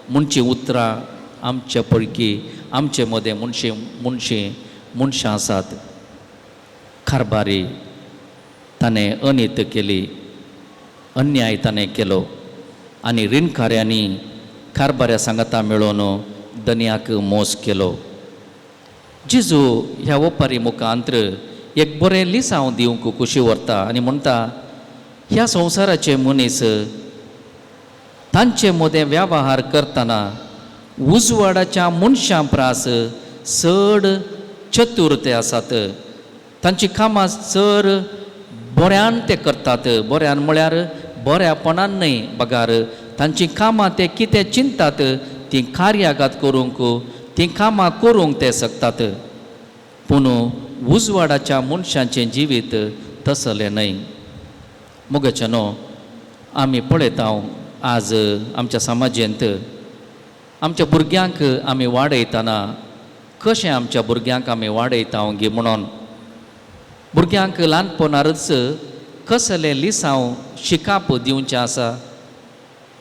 म्हणची उतरां आमच्या पळकी आमचे मदें मनशे मनशे मनशां आसात. कारबारी ताणें अनीत केली, अन्याय ताणें केलो आनी रिणकाऱ्यांनी कारबाऱ्या सांगाता मेळोवन धनयाक मोस केलो. जेजू ह्या ओपारी मुखांत्र एक बरें लिसांव दिवंक खुशी व्हरता आनी म्हणटा, ह्या संवसाराचे मनीस तांचे मदें वेव्हार करतना उजवाडाच्या मनशां प्रास चड चतुर ते आसात. तांची कामां चड बऱ्यान ते करतात. बऱ्यान म्हळ्यार बऱ्यापणान न्हय, बगार तांची कामां ते कितें चिंतात तीं कार्यागात करूंक, तीं कामां करूंक ते शकतात. पूण उजवाडाच्या मनशांचें जिवीत तसलें न्हय. मोगाच्या न्हू आमी पळयता आज आमच्या समाजेंत आमच्या भुरग्यांक आमी वाडयतना कशें आमच्या भुरग्यांक आमी वाडयता गी म्हणून भुरग्यांक ल्हानपणारच कसलें लिसांव शिकाप दिवचें आसा.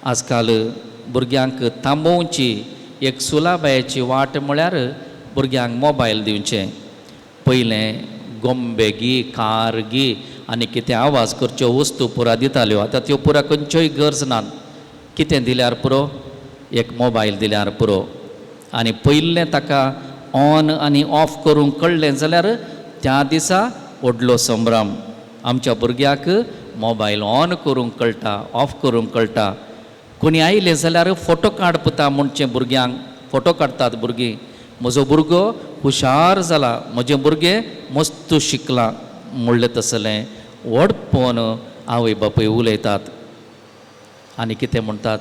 आजकाल भुरग्यांक थांबोवची एक सुलाबायेची वाट म्हळ्यार भुरग्यांक मोबायल दिवचें. पयलें गोंबे गी कार गी आनी कितें आवाज करच्यो वस्तू पुरा दिताल्यो, आतां त्यो पुरा खंयच्योय गरज नात. कितें दिल्यार पुरो, एक मोबायल दिल्यार पुरो. आनी पयलें ताका ऑन आनी ऑफ करूंक कळ्ळें जाल्यार त्या दिसा व्हडलो संभ्रम. आमच्या भुरग्याक मोबायल ऑन करूंक कळटा, ऑफ करूंक कळटा. कोणी आयलें जाल्यार फोटो काड पुता म्हणचें भुरग्यांक, फोटो काडटात भुरगीं. म्हजो भुरगो हुशार जाला, म्हजें भुरगें मस्त शिकलां म्हणलें तसलें व्हडपण आवय बापूय उलयतात. आनी कितें म्हणटात,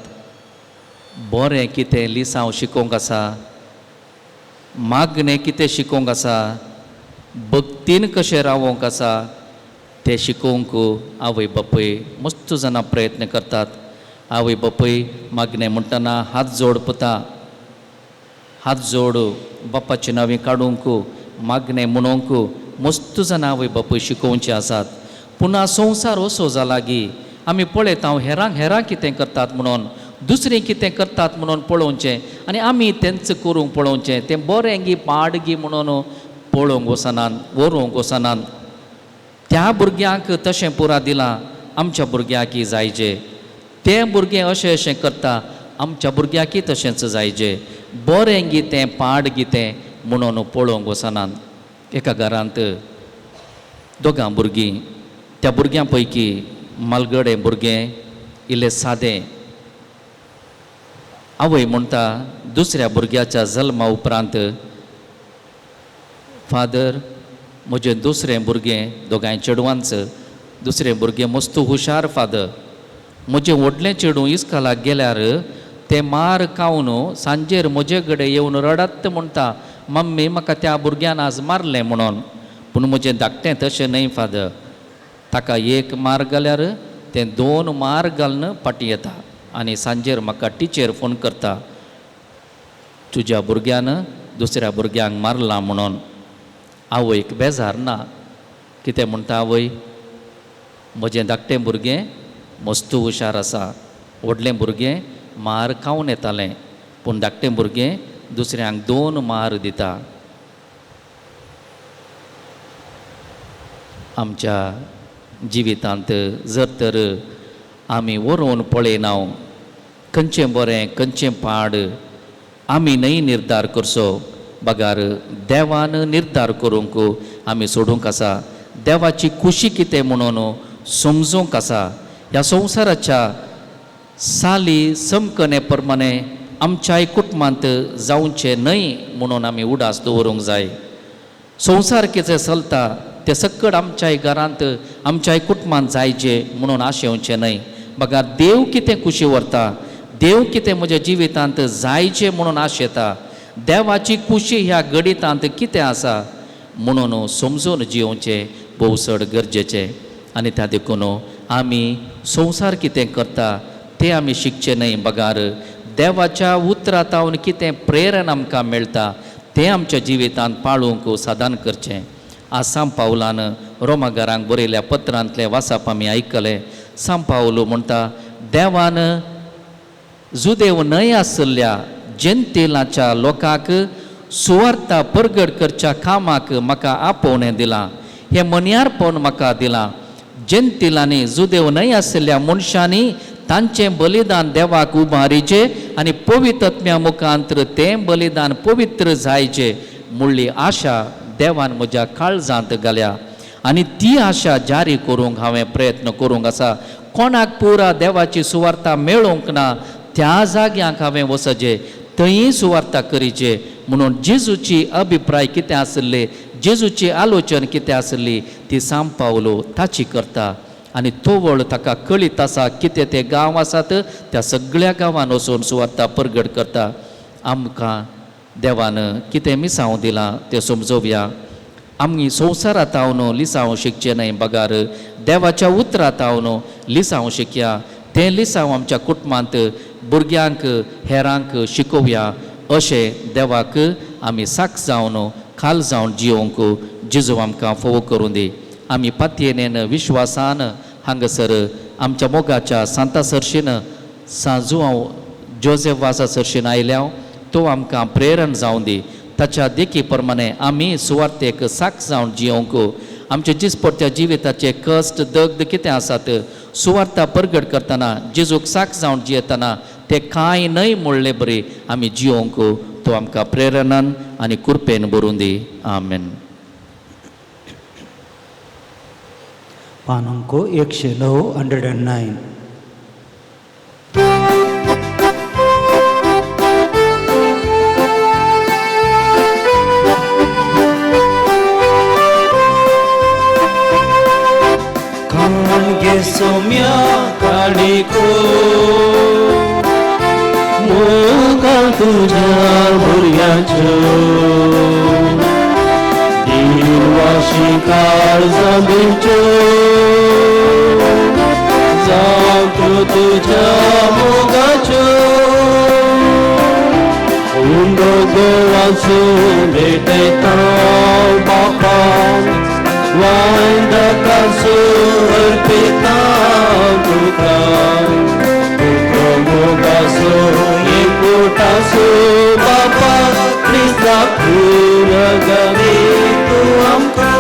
बरें कितें लिसांव शिकोवंक आसा, मागणें कितें शिकोवंक आसा, भक्तीन कशें रावोंक आसा तें शिकोवंक आवय बापूय मस्त जाणां प्रयत्न करतात. आवय बापूय मागणें म्हणटना हात जोड पुता, हात जोड बापाची नांवी काडूंक मागणें म्हणूंक मस्त जाणां आवय बापूय शिकोवचे आसात. पुणा संवसार असो जाला गी आमी पळयता हेरांक हेरां कितें करतात म्हणून, दुसरें कितें करतात म्हणून पळोवचें आनी आमी तेंच करूंक पळोवचें. तें बरें गी पाड गी म्हणून पळोवंक वचनात, व्हरूंक वचनात. त्या भुरग्यांक तशें पुरा दिलां, आमच्या भुरग्यांकय जायजे. तें भुरगें अशें अशें करता, आमच्या भुरग्यांकय तशेंच जायजे. बरें गी तें पाड गी तें म्हणून पळोवंक वचनात. एका घरांत दोगां भुरगीं, त्या भुरग्यां पैकी मालगडें भुरगें इल्लें सादें. आवय म्हणटा दुसऱ्या भुरग्याच्या जल्मा उपरांत, फादर म्हजें दुसरें भुरगें, दोगांय चेडवांच दुसरें भुरगें मस्त हुशार फादर, म्हजें व्हडलें चेडूं इस्कोलाक गेल्यार तें मार खावन सांजेर म्हजे कडेन येवन रडत म्हणटा, मम्मी म्हाका त्या भुरग्यान आज मारलें म्हणून. पूण म्हजें धाकटें तशें न्हय फादर, ताका एक मार घाल्यार तें दोन मार घालून फाटीं येता आनी सांजेर म्हाका टिचर फोन करता, तुज्या भुरग्यान दुसऱ्या भुरग्यांक मारलां म्हणून. आवयक बेजार ना, कितें म्हणटा आवय, म्हजें धाकटें भुरगें मस्त हुशार आसा, व्हडलें भुरगें मार खावन येतालें पूण धाकटें भुरगें दुसऱ्यांक दोन मार दिता. आमच्या जिवितांत जर तर आमी वरोवन पळयना खंयचें बरें खंयचें पाड आमी न्हय निर्धार करचो, बगार देवान निर्धार करूंक आमी सोडूंक आसा. देवाची खुशी कितें म्हणून समजूंक आसा. ह्या संवसाराच्या साली समकणे प्रमाणे आमच्याय कुटुंबांत जावचें न्हय म्हणून आमी उडास दवरूंक जाय. संवसार कितें चलता तें सकड आमच्याय घरांत आमच्याय कुटुंबांत जायचें म्हणून आशेवचें न्हय. बगार देव कितें खुशी व्हरता, देव कितें म्हज्या जिवितांत जायचें म्हणून आशेता, देवाची खुशी ह्या गणितांत कितें आसा म्हणून समजून जियोवचें भोव चड गरजेचें. आनी त्या देखून आमी संवसार कितें करता तें आमी शिकचें न्हय, बगार देवाच्या उतरांत कितें प्रेरण आमकां मेळटा तें आमच्या जिवितांत पाळूंक साधन करचें. आज सांत पावलान रोमागारांक बरयल्या पत्रांतलें वाचप आमी आयकलें. सांत पावलो म्हणटा, देवान जुदेव न्हय आशिल्ल्या जेंतिलाच्या लोकांक सुवार्ता परगट करच्या कामाक म्हाका आपोवणें दिलां, हें मन्यारपण म्हाका दिलां. जेंतिलांनी जुदेव न्हय आशिल्ल्या मनशांनी तांचें बलिदान देवाक उबारीचें आनी पवित्रत्म्या मुखांतर तें बलिदान पवित्र जायचें म्हणली आशा देवान म्हज्या काळजांत घाल्या आनी ती आशा जारी करूंक हांवें प्रयत्न करूंक आसा. कोणाक पुरा देवाची सुवार्ता मेळोवंक ना त्या जाग्यांक हांवें वचचें, थंय सुवार्ता करीचे म्हणून जेजूची अभिप्राय कितें आशिल्ले, जेजूची आलोचन कितें आशिल्ली ती सांत पावलो ताची करता. आनी तोवळ ताका कळीत आसा कितें ते गांव आसात त्या सगळ्या गांवान वचून सुवार्ता परगट करता. आमकां देवान कितें मिसांव दिलां तें समजोवया. आमी संवसारांत हांव लिसांव शिकचें न्हय, बगार देवाच्या उतरांत हांव लिसांव शिकया. तें लिसांव आमच्या कुटुंबांत भुरग्यांक हेरांक शिकोवया अशें देवाक आमी साक्ष जावन खाल जावन जियोवंक जेजू आमकां फोव करूं दी. आमी पातयेनेन विश्वासान हांगासर आमच्या मोगाच्या सांता सरशीन सांजुआंव जोजेफ वासा सरशीन आयल्या तो आमकां प्रेरण जावं दी. ताच्या देखी प्रमाणे आमी सुवार्थेक साक्ष जावन जियोवंक आमच्या दिसपट्ट्या जिविताचे कश्ट दग्ध कितें आसात सुवार्था परगट करतना जेजूक साक्ष जावन जियेतना ते कांय न्हय म्हणले बरी आमी जियोवंक तो आमकां प्रेरणान आनी कृपेन भरून दी. आमेन. पान अंक 109 109. सोम्या काडिको मोगा तुझ्या भुरग्यांच्यो दिनवाशी काळजांच्यो जावं तुझ्या मोगाच्यो उंडो गोवाचो भेटयता बापा वांदकाचो अर्पिता तुका तुका मोगाचो एकवटाचो बापा क्रिस्ता पुरगवी तूं आमकां.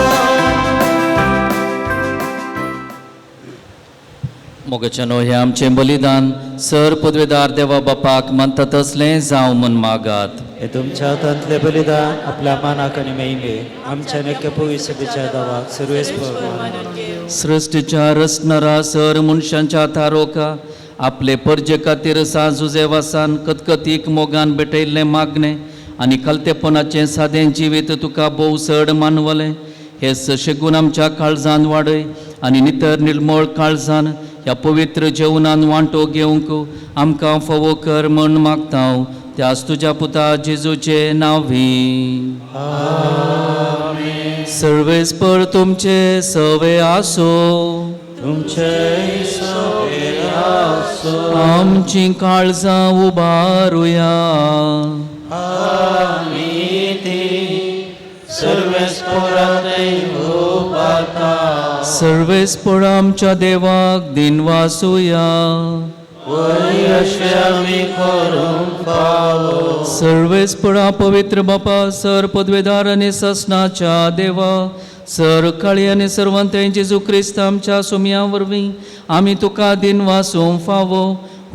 मोगाच्यानो हें आमचें बलिदान सर पदवेदार देवा बापाक मानता तसलें जावं म्हूण मागात. हे तुमच्या हातांतले बलिदान आपल्या मानाक आनी महिमे आमच्या नक्या पवित्रतेच्या दावाक सर्वेस सृश्टीच्या रचणारा सर मनशांच्या थारोका आपले परजे खातीर सांजुजेवासान कतकतीक मोगान भेटयल्लें मागणें आनी खालतेपणाचें सादें जिवीत तुका भोव चड मानवलें. हे सशेगून आमच्या काळजान वाडय आनी नितर निर्मळ काळजान ह्या पवित्र जेवणान वांटो घेवंक आमकां फावो कर म्हूण मागता त्याच तुज्या पुता जेजूचे नांवी. सर्वेस्पर तुमचे सवे आसो तुमचे सवे आसो. आमची काळजां उबारुया आमी ती सर्वेस्परांतय उबारता. सर्वेस्पर आमच्या देवाक दिनवासुया. सर्वेस्परा पवित्र बापा सर पदवेदार आनी ससनाच्या देवा सर काळी आनी सर्वंत जेजू क्रिस्त आमच्या सोम्या वरवीं आमी तुका दिनवासूंक फावो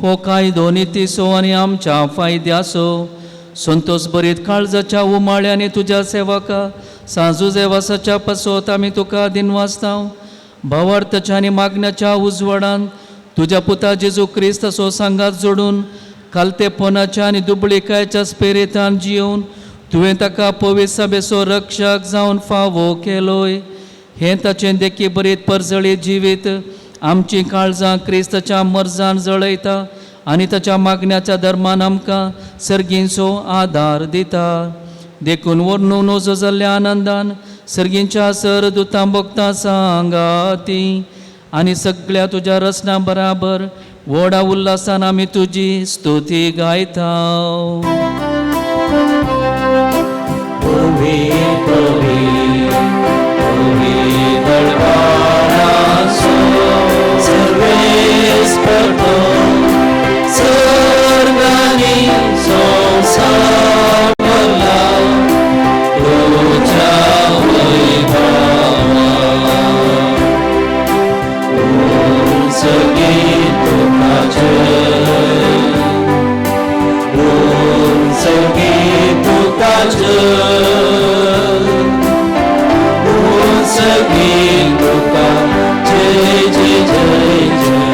हो कायदो नितीचो आनी आमच्या फायद्याचो. संतोष बरीत काळजाच्या उमाळ्यानी तुज्या सेवका सांजुजेवासाच्या पासत आमी तुका दिनवासता. भावार्थाच्या आनी मागण्याच्या उजवाडान तुज्या पुता जेजू क्रिस्त असो सांगात जोडून खालतेपणाच्या आनी दुबळीकायच्या स्पेरेतान जियोवन तुवें ताका पवित्र सभेचो रक्षक जावन फावो केलोय. हें ताचें देखी बरीत परजळीत जिवीत आमचीं काळजां क्रिस्ताच्या मर्जान जळयता आनी ताच्या मागण्याच्या धर्मान आमकां सर्गींचो आदार दिता. देखून वर्णू नजो जाल्ल्या आनंदान सर्गींच्या सर दुतां भोगता सांगाती आनी सगळ्या तुज्या रचना बराबर व्हडा उल्हासान आमी तुजी स्तुती गायता. जय जय जय जय.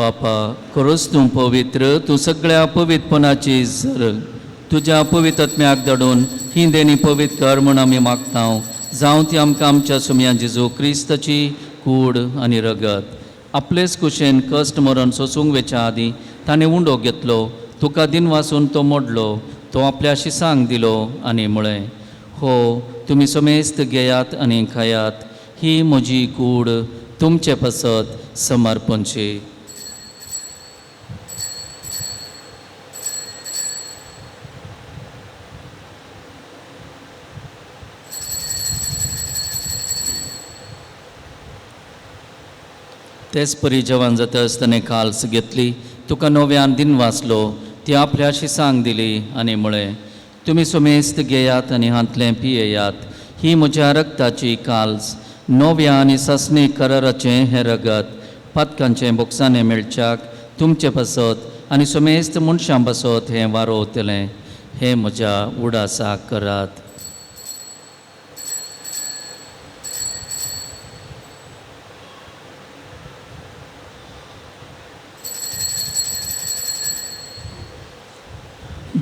बापा, खरोच तूं पवित्र, तूं सगळ्या पवित्रपणाची जर तुज्या पवित्र आत्म्याक धाडून ही देणी पवित्र कर म्हूण आमी मागता. जावं ती आमकां आमच्या सुमया जेजू क्रिस्ताची कूड आनी रगत. आपलेच कुशेन कश्ट मरण सोसूंक वेच्या आदीं ताणें उंडो घेतलो, तुका दिनवासून तो मोडलो, तो आपल्या शिसांक दिलो आनी म्हळें, हो तुमी समेस्त घेयात आनी खायात, ही म्हजी कूड तुमचे पासत समर्पणची. तेच परी जेवण जाता आसतना काल्स घेतली, तुका नव्यान दिन वाचलो, ती आपल्या शिसांक दिली आनी म्हळें, तुमी समेस्त घेयात आनी हांतलें पियेयात, ही म्हज्या रक्ताची काल्स, नव्या आनी सासणी कराराचें हें रगत, पातकांचें बोक्साणें मेळच्याक तुमचे पासत आनी समेस्त मनशां पासत हें वारोवतलें. हें म्हज्या उडासाक करात.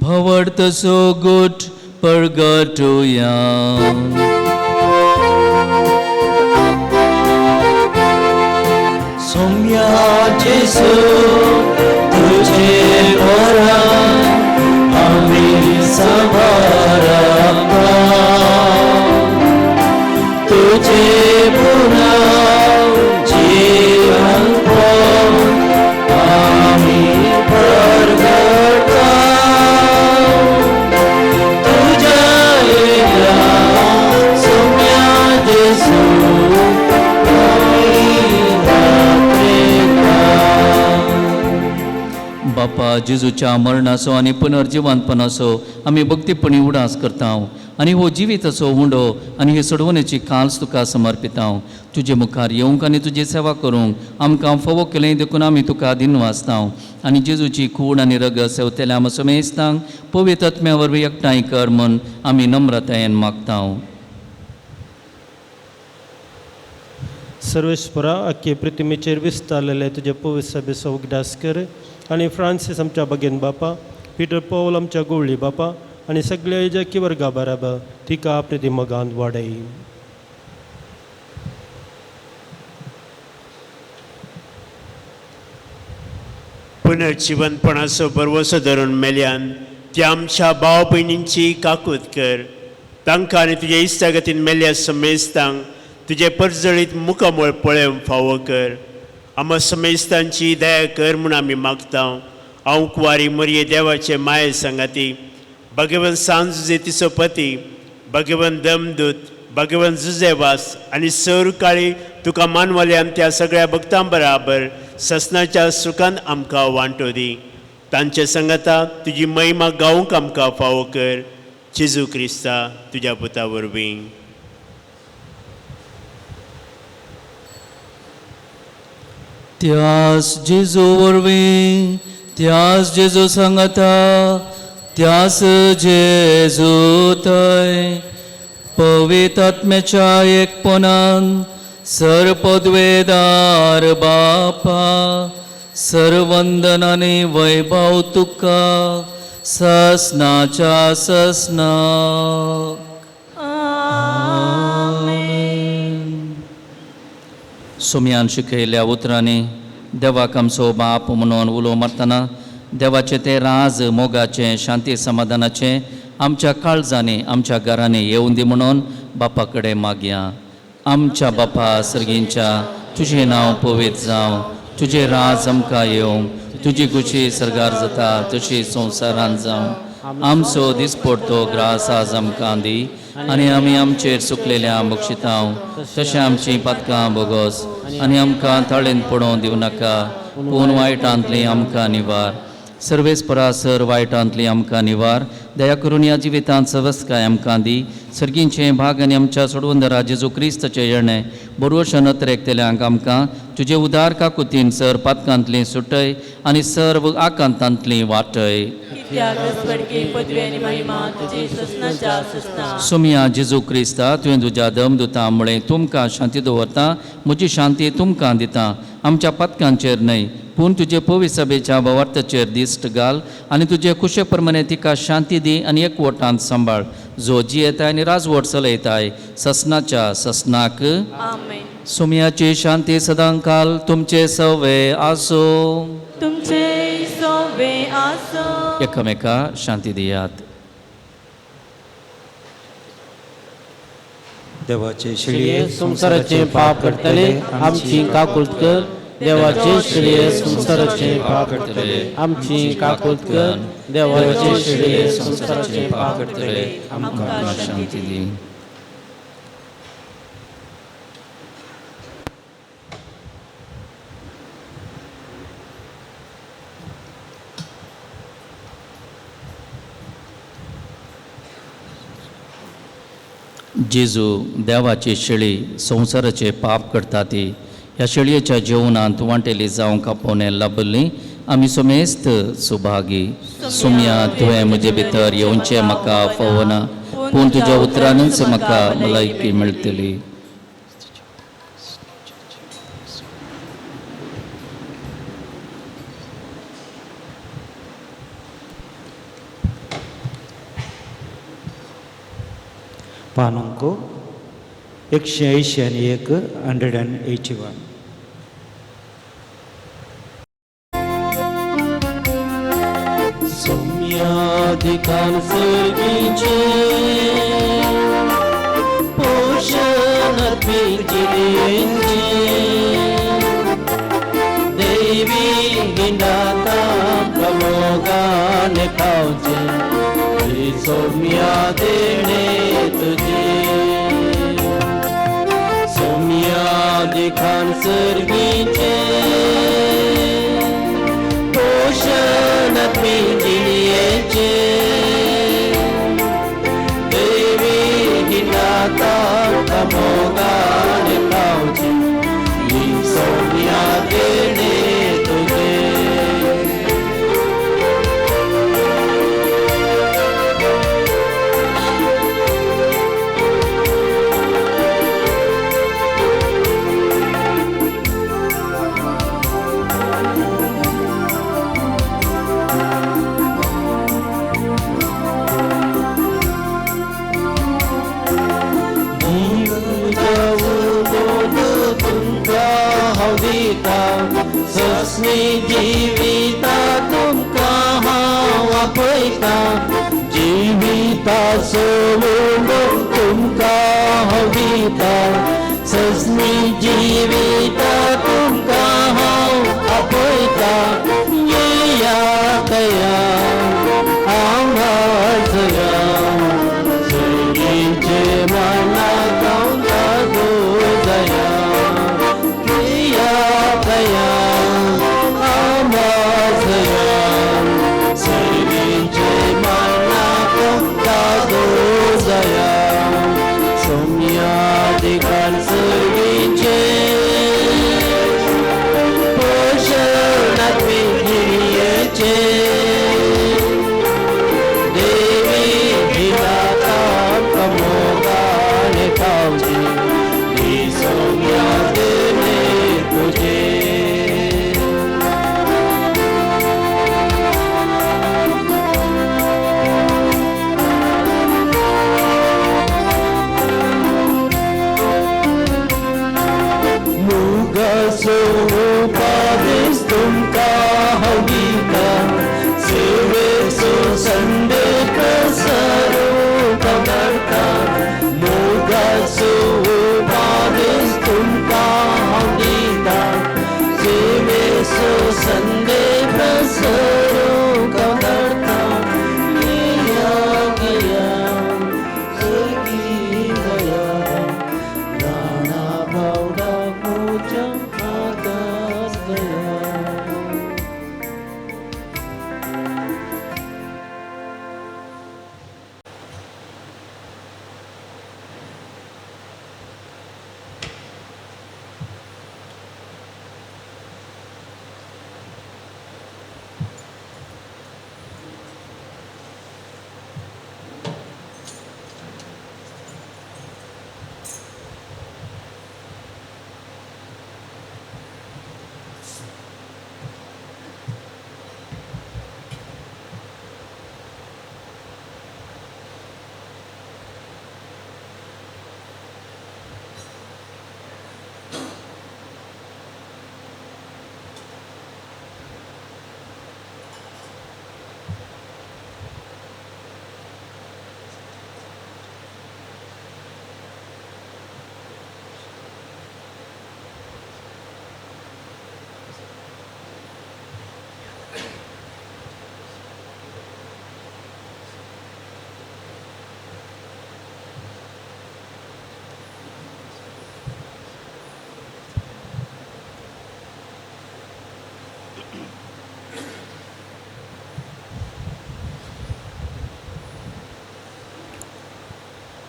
भवर्त सोगुट परगटुया. सोम्या जेसू तुझे वरा आमी सभारता, तुझे पुरा जीवन आमी परगटा, तुझ्या येल्या सोम्या जेसू. बापा, जेजूच्या मरणाचो आनी पुनर्जिवंतपणाचो आमी भक्तीपणी उडास करता आनी हो जिविताचो उंडो आनी हे सोडवणेची काल्स तुका समर्पिता. तुजे मुखार येवंक आनी तुजी सेवा करूंक आमकां फावो केलें देखून आमी तुका दिनवासता आनी जेजूची कूड आनी रगत सेवतेल्या आमकां समेस्तांक पवित्र आत्म्या वरवीं एकठांय कर म्हूण आमी नम्रतायेन मागता. सर्वेस्परा, आख्खे प्रतिमेचेर विस्तारलेले तुजे पवित्र सभेचो उगडास कर आनी फ्रांसीस आमच्या बगेन बापा, पिटर पॉल आमच्या गोवळी बापा आनी सगळ्या एजाकी वर्गा बराबर तिका आपले मोगान वाडय. पुनर्जिवनपणाचो भरवसो धरून मेल्यान त्या आमच्या भाव भयणींची काकूत कर. तांकां आनी तुज्या इश्टागतीन मेल्या समेस्तांक तुजें परजळीत मुखामळ पळोवंक फावो कर. आमकां समेस्तांची दया कर म्हूण आमी मागता. हांव कुवारी मरये देवाचे माये सांगाती, भगवंत सांजुजे तिचो पती, भगवंत दमदूत, भगवंत जुजेवास आनी सर काळी तुका मानवल्यान त्या सगळ्या भक्तां बराबर ससनाच्या सुखान आमकां वांटो दी. तांचे सांगाता तुजी महिमा गावंक आमकां फावो कर. जेजू क्रिस्ता तुज्या पुता वरवीं. त्यास जेजू वरवीं, त्यास जेजू सांगाता, त्यास जेजू थंय पवित्र आत्म्याच्या एकपणान सर पदवेदार बापा, सरवंदन आनी वैभव तुका ससनाच्या ससनाक. सोम्यान शिकयल्या उतरांनी देवाक आमचो बाप म्हणून उलो मारतना देवाचें तें राज मोगाचें शांती समाधानाचें आमच्या काळजांनी आमच्या घरांनी येवूं दी म्हणून बापा कडेन मागया. आमच्या बापा सर्गींच्या, तुजें नांव पवित्र जावं, तुजें राज आमकां येवं, तुजी खुशी सर्गार जाता तशी संवसारांत जावं. आमचो दिसपडतो ग्रास आज आमकां दी आनी आमी आमचेर सुकलेल्या बक्षितांव तशें आमचीं पातकां बोगस आनी आमकां ताळेन पडोवंक दिवं नाका, पूण वायटांतली आमकां निवार. सर्वेस्परा सर वायटांतली आमकां निवार. दया करून ह्या जिवितांत सवस्काय आमकां दी. सर्गींचें भाग आनी आमच्या सोडवंदरा जेजू क्रिस्ताचें येणें बरोवश नत्रेकतेल्यांक आमकां तुजे उदार काकुतीन सर पातकांतली सुटय आनी सर्व आकांतांतली वाटय. सोमया जेजू क्रिस्ता, तुवें तुज्या दमदुता म्हळें, तुमकां शांती दवरता, म्हजी शांती तुमकां दिता. आमच्या पातकांचेर न्हय पूण तुजे पवित्र सभेच्या भावार्थाचेर दिश्ट घाल आनी तुजे कुशे प्रमाणे तिका शांती दी आनी एकवटांत सांबाळ, जो जियेताय आनी राजवट चलयताय ससनाच्या ससनाक. सोमयाची शांती सदांकाल तुमचे सवे आसो. तुमचे सवे आसो. एकामेका शांती दियात. देवाचे शिळये संवसाराचे पाप करतले आमची काकूत कर. देवाचे शिळये संवसाराचे पाप करतले आमची काकूत कर. देवाचे शिळये संवसाराचे पाप करतले आमकां शांती दी. जेजू देवाची शेळी संवसाराचे पाप करता ती ह्या शेळयेच्या जेवणांत वांटेली जावंक आपोवणें लाभली आमी सोमेस्त सुभागी. सोम्या, तुवें म्हजे भितर येवचें म्हाका फावना, पूण तुज्या उतरानच म्हाका भलायकी मेळटली. पानांको 181 181. सोम्याधिकार सर्गीचे पोषण जिणेचे देवी हिंडाता प्रमोगान खावचे सोम्या देणे तुझे. सोम्याधिकार सर्गीचे पोषण जिणेचे देवी हिंडाता प्रमोगान खावचे सोम्या देणे तुझे. सस्मी जिविता तुमकां हांव आपयता, जिविता सोडून तुमकां हांव दिता. सस्मी जिविता तुमकां हांव आपयता, येया कया हांगाचया सगळींचे मनाक हांव जागो जाया. येया कया सोम्याधिकार सर्गीचे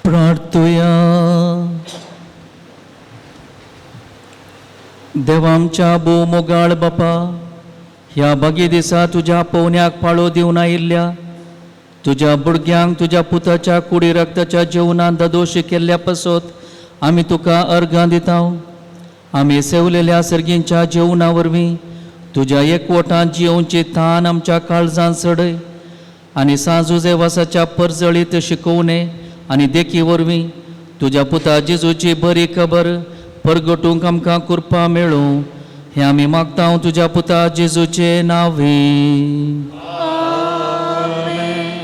प्रार्थुया. देवा आमच्या भोव मोगाळ बापा, ह्या बागी दिसा तुज्या पोवन्याक पाळो दिवन आयिल्ल्या तुज्या भुरग्यांक तुज्या पुताच्या कुडी रक्ताच्या जेवणान ददोशी केल्ल्या पासत आमी तुका अर्घां दिता. आमी सेवलेल्या सर्गींच्या जेवणा वरवीं तुज्या एकवटान जियोवची थान आमच्या काळजान चडय आनी सांजुजेवासाच्या परजळीत शिकोवणे आनी देखी वरवीं तुज्या पुता जेजूची बरी खबर परगटूंक आमकां कृपा मेळूं, हें आमी मागता तुज्या पुता जेजूचे नांवे.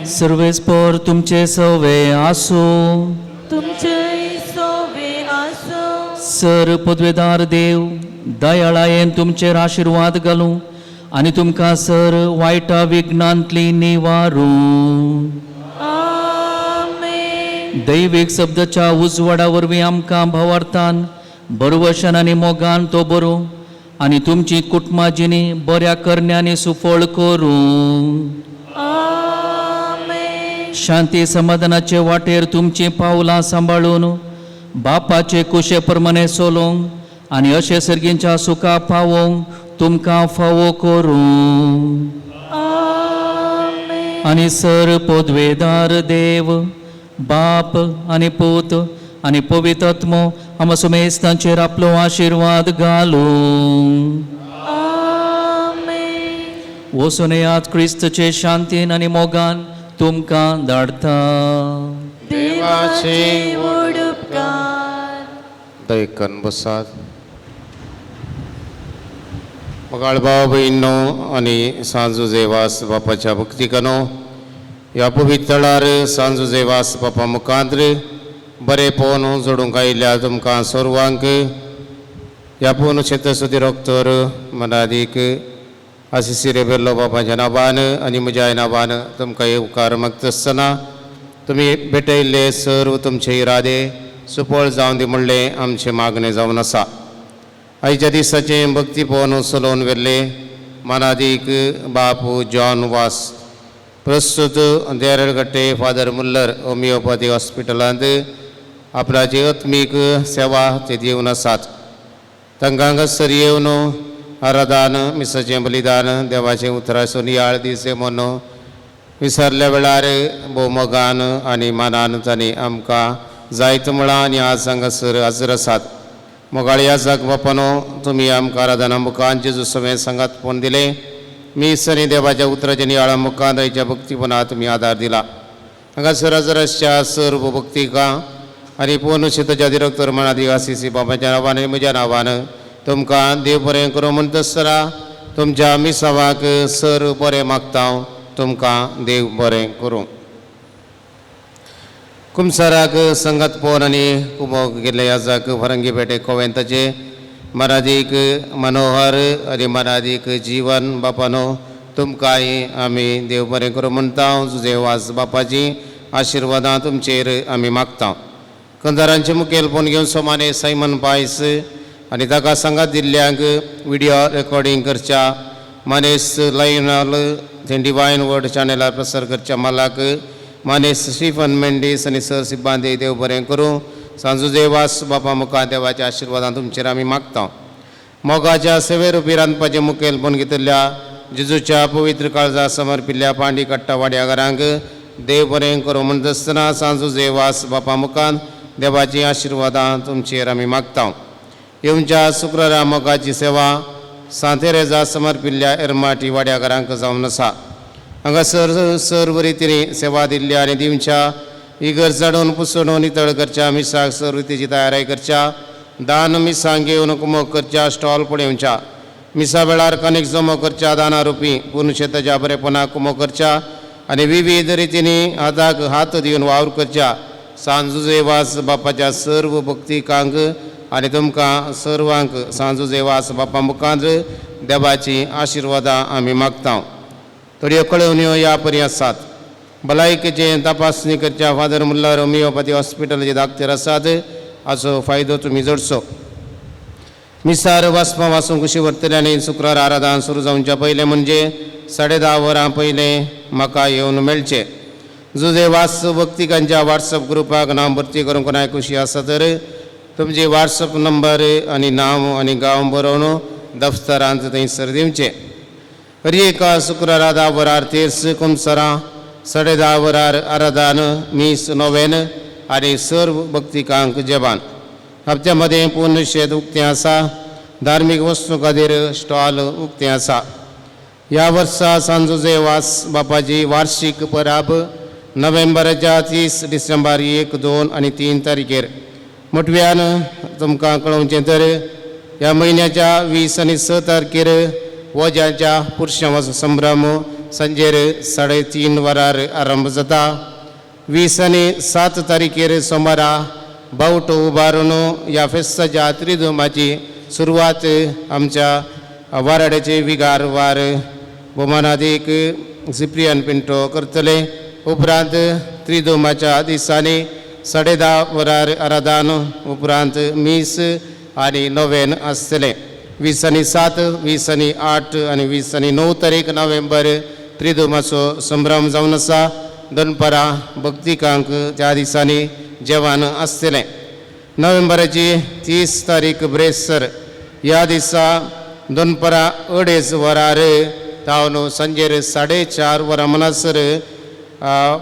सर्वेस्पर तुमचे सवे आसूं. तुमचे सवे आसूं. सर पदवेदार देव दयाळायेन तुमचेर आशिर्वाद घालूं आनी तुमकां सर वायटा विघ्नांतली निवारूं. दैवीक शब्दाच्या उजवाडा वरवीं आमकां भावार्थान बरवशन आनी मोगान तो बरो आनी तुमची कुटुंबा जिणी बऱ्या करण्यांनी सुफळ करूं. शांती समाधानाचे वाटेर तुमची पावलां सांबाळून बापाचे कुशे प्रमाणे चलोवंक आनी अशे सर्गींच्या सुखा पावोवंक तुमकां फावो करूं. आनी सर पदवेदार देव बाप आनी पूत आनी पवित्र आत्मो आमकां सुमेस्तांचेर आपलो आशिर्वाद घालूं. वचून येयात क्रिस्तचे शांतीन आनी मोगान तुमकां धाडटा. देवाचे व्हड उपकार. दयकन बसात. मोगाळ भाव भयणींनो आनी सांजुजेवास बापाच्या भक्तिकानो, ह्या पवित्र थळार सांजुजेवास बापा मुखांत बरें पोवन जोडूंक आयिल्ल्या तुमकां सर्वांक ह्या पोवन क्षेत्रसुदी डॉक्टर मनादीक आसिसी रेबेल्लो बापाच्या नांवान आनी म्हज्या नांवान तुमकां येवकार मागता आसतना तुमी भेटयल्ले सर्व तुमचे इरादे सुफळ जावन दी म्हणलें आमचें मागणें जावन आसा. आयच्या दिसाचें भक्ती पवन चलोवन व्हेल्ले मानादीक बापू जॉन वास, प्रस्तुत देरळगट्टे फादर मुल्लर होमिओपॅथी हॉस्पिटलांत आपणाची आत्मीक सेवा ते दिवन आसात. तांकां हांगासर येवन आराधन मिसाचें बलिदान देवाचें उतराचो नियाळ दिसे म्हूण विसरल्या वेळार भोवमोगान आनी मानान तांणी आमकां जायत म्हळां आनी आज हांगासर हाजर आसात. मोगाळ याजक बापानो, तुमी आमकां आराधना मुखान जेजू सवें सांगात फोन दिलें. मीस आनी देवाच्या उतराच्या नियाळा मुखान आयच्या भक्तीपणाक तुमी आदार दिला. हांगासर हजर आसच्या सर्व भक्तिकां आनी पोन शेताच्या दिरक्तर मनादी आसिसी बाबाच्या नांवान आनी म्हज्या नांवान तुमकां देव बरें करूं म्हणटा आसतना तुमच्या मिसावाक सर बरें मागता. तुमकां देव बरें करूं. कुमसाराक संगत पोन आनी कुमोक गेल्ले याजक फरंगी पेटे कोवेंताचे मरादीक मनोहर आनी मरादीक जीवन बापानो, तुमकांय आमी देव बरें करूं म्हणटा. जुजेवास बापाची आशिर्वादां तुमचेर आमी मागता. कंदारांचे मुखेल फोन घेवन सोमाने सायमन पायस आनी ताका सांगात दिल्ल्यांक विडियो रेकॉर्डींग करच्या मानेस लायनल थंय डिवायन वर्ड चॅनलार प्रसार करच्या मालाक मानेस स्टीफन मेंडीस आनी सर सिब्बांदी देव बरें करूं. सांजुजेवास बापा मुखार देवाच्या आशिर्वादान तुमचेर आमी मागता. मोगाच्या सेवे रुपी रांदपाचें मुखेल फोन घेतिल्ल्या जेजूच्या पवित्र काळजा समर्पिल्ल्या पांडी कट्टा वाड्याघरांक देव बरें करूं म्हणटा आसतना सांजुजेवास बापा मुखार देवाची आशिर्वादां तुमचेर आमी मागता. येवच्या शुक्रारा मोगाची सेवा सांतेरेजा समर्पिल्ल्या एरमाटी वाड्याघरांक जावन आसा. हांगासर सर्व रितीन सेवा दिल्ल्या आनी दिवच्या इगर्ज जाडून पुसून नितळ करच्या मिसाक सर्व रितीची तयारी करच्या दान मिसांक घेवन कुमोक करच्या स्टॉल पळोवच्या मिसा वेळार कणीक जमो करच्या दाना रुपी पूर्ण शेताच्या बरेपणाक कुमोक करच्या आनी विविध रितींनी हाताक हात दिवन वावर करच्या सांजुजेवास बापाच्या सर्व भक्तिकांक आनी तुमकां सर्वांक सांजुजेवास बापा मुखार देवाची आशिर्वादां आमी मागता. थोड्यो कळोवण्यो ह्या परी आसात. भलायकेचे तपासणी करच्या फादर मुल्लर होमिओपॅथी हॉस्पिटलाचे दाक्तेर आसात हाचो फायदो तुमी जोडचो. मिसार वाचपा वाचूंक कुशी व्हरतले आनी शुक्रार आराधन सुरू जावच्या पयलें म्हणजे 10:30 वरां पयलें म्हाका येवन मेळचें. जुजे वास भक्तिकांच्या व्हॉट्सअप ग्रुपाक नांव भरती करूंक कोणाय खुशी आसा तर तुमचे व्हॉट्सअप नंबर आनी नांव आनी गांव बरोवन दफ्तरांत थंयसर दिवचें. हर एका शुक्रारा 10 वरार तेर्स कुमसरां 10:30 वरार आराधान मीस नोवेन आनी सर्व भक्तिकांक जेवान. हप्त्या मदें पूर्ण शेत उक्तें आसा. धार्मीक वस्तू खातीर स्टॉल उक्तें आसा. ह्या वर्सा सांजुजे वास बापाची वार्षीक परब नोव्हेंबराच्या 30 डिसेंबर 1, 2 आनी 3 तारखेर. मोटव्यान तुमकां कळोवचें तर ह्या म्हयन्याच्या 20 आनी 6 तारखेर वोज्याच्या पुरशांवाचो संभ्रम सांजेर 3:30 वरार आरंभ जाता. 20 आनी 7 तारखेर सोमारा बावटो उबारून ह्या फेस्ताच्या त्रिदुमाची सुरवात आमच्या वाराड्याचे विगार वार भोमानादीक सिप्रियन पिंटो करतले. उपरांत त्रिदुमाच्या दिसांनी 10:30 वरार आराधान उपरांत मीस आनी नोवेन आसतलें. 20 आनी 7, 20 आनी 8 आनी 20 आनी 9 तारीख नोव्हेंबर त्रिदुमाचो संभ्रम जावन आसा. दनपारां भक्तिकांक त्या दिसांनी जेवण आसतलें. नोव्हेंबराची 30 तारीख ब्रेसर ह्या दिसा दनपारां 2:30 वरार तावन सांजेर 4:30 वरां म्हणसर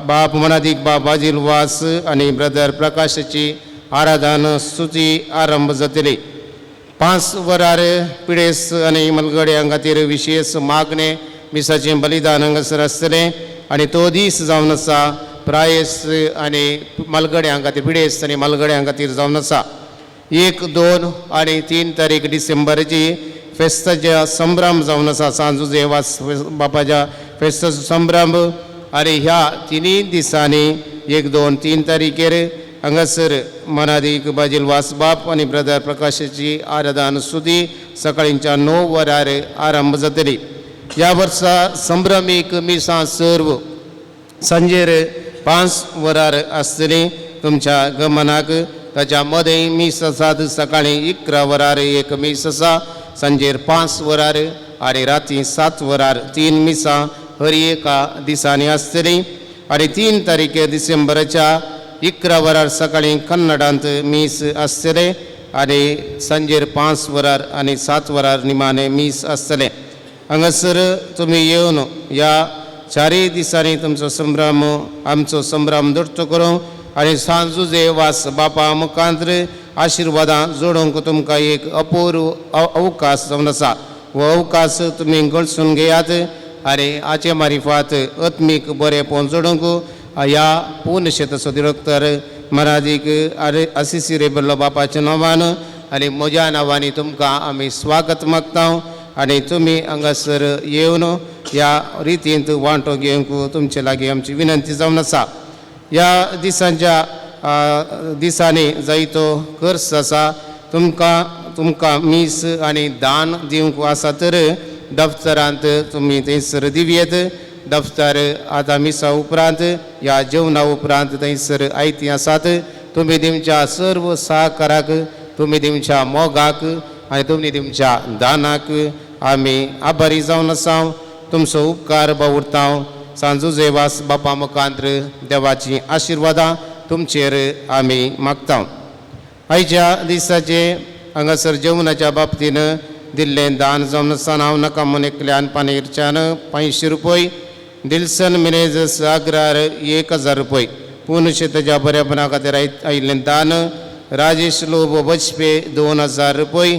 बाप मनादीक बाप बाजील वास आनी ब्रदर प्रकाशाची आराधन स्तुती आरंभ जातली. 5 वरार पिडेस आनी मलगड्यां खातीर विशेश मागणें मिसाचें बलिदान हांगासर आसतलें आनी तो दीस जावन आसा प्रायस आनी मालगड्यां खातीर पिडेस आनी मालगड्यां खातीर जावन आसा. 1, 2 आनी 3 तारीख डिसेंबराची फेस्ताच्या संभ्रम जावन आसा. सांजुजे वास बापाच्या फेस्ताचो संभ्रम आनी ह्या तिनूय दिसांनी 1, 2, 3 तारखेर हांगासर मनादीक बाजील वासबाप आनी ब्रदर प्रकाशाची आराधन स्तुती सकाळींच्या 9 वरार आरंभ जातली. ह्या वर्सा संभ्रमीक मिसां सर्व सांजेर 5 वरार आसतली. तुमच्या गमनाक ताच्या मदें मीस आसात. सकाळीं 11 वरार एक मीस आसा, सांजेर 5 वरार आनी राती 7 वरार 3 मिसां हर एका दिसांनी आसतली. आनी 3 तारखे डिसेंबराच्या 11 वरार सकाळीं कन्नडांत मीस आसतलें आनी सांजेर 5 वरार आनी 7 वरार निमाणें मीस आसतलें. हांगासर तुमी येवन ह्या 4 दिसांनी तुमचो संभ्रम आमचो संभ्रम दोडतो करूंक आनी सांजुजे वास बापा मुखांत्र आशिर्वादां जोडूंक तुमकां एक अपूर्व अवकाश जावन आसा. हो अवकाश तुमी गळसून घेयात आनी हाचे मारिफात आत्मीक बरेंपण जोडूंक ह्या पूर्ण शेताचो दिरक्तर मरादीक आसिसी रेबल्लो बापाच्या नांवान आनी म्हज्या नांवांनी तुमकां आमी स्वागत मागता आनी तुमी हांगासर येवन ह्या रितींत वांटो घेवंक तुमचे लागीं आमची विनंती जावन आसा. ह्या दिसांच्या दिसांनी जायतो खर्च आसा. तुमकां मीस आनी दान दिवंक आसा तर दफ्तरांत तुमी थंयसर दिवयेत. दफ्तर आतां मिसा उपरांत ह्या जेवणा उपरांत थंयसर आयतीं आसात. तुमी तुमच्या सर्व सहकाराक, तुमी तुमच्या मोगाक आनी तुमी तुमच्या दानाक आमी आभारी जावन आसा. तुमचो उपकार बावुरता. सांजुजे वास बापा मुखांत्र देवाचीं आशिर्वादां तुमचेर आमी मागता. आयच्या दिसाचे हांगासर जेवणाच्या बाबतीन दिल्लें दान जावन आसा. हांव नाका म्हूण एकल्यान पानेरच्यान 500 रुपय, दिल्सन मिनेजस आग्रार 1000 रुपय, पूर्ण शेताच्या बऱ्यापणा खातीर आयिल्लें दान राजेश लोबो बजपे 2000 रुपय,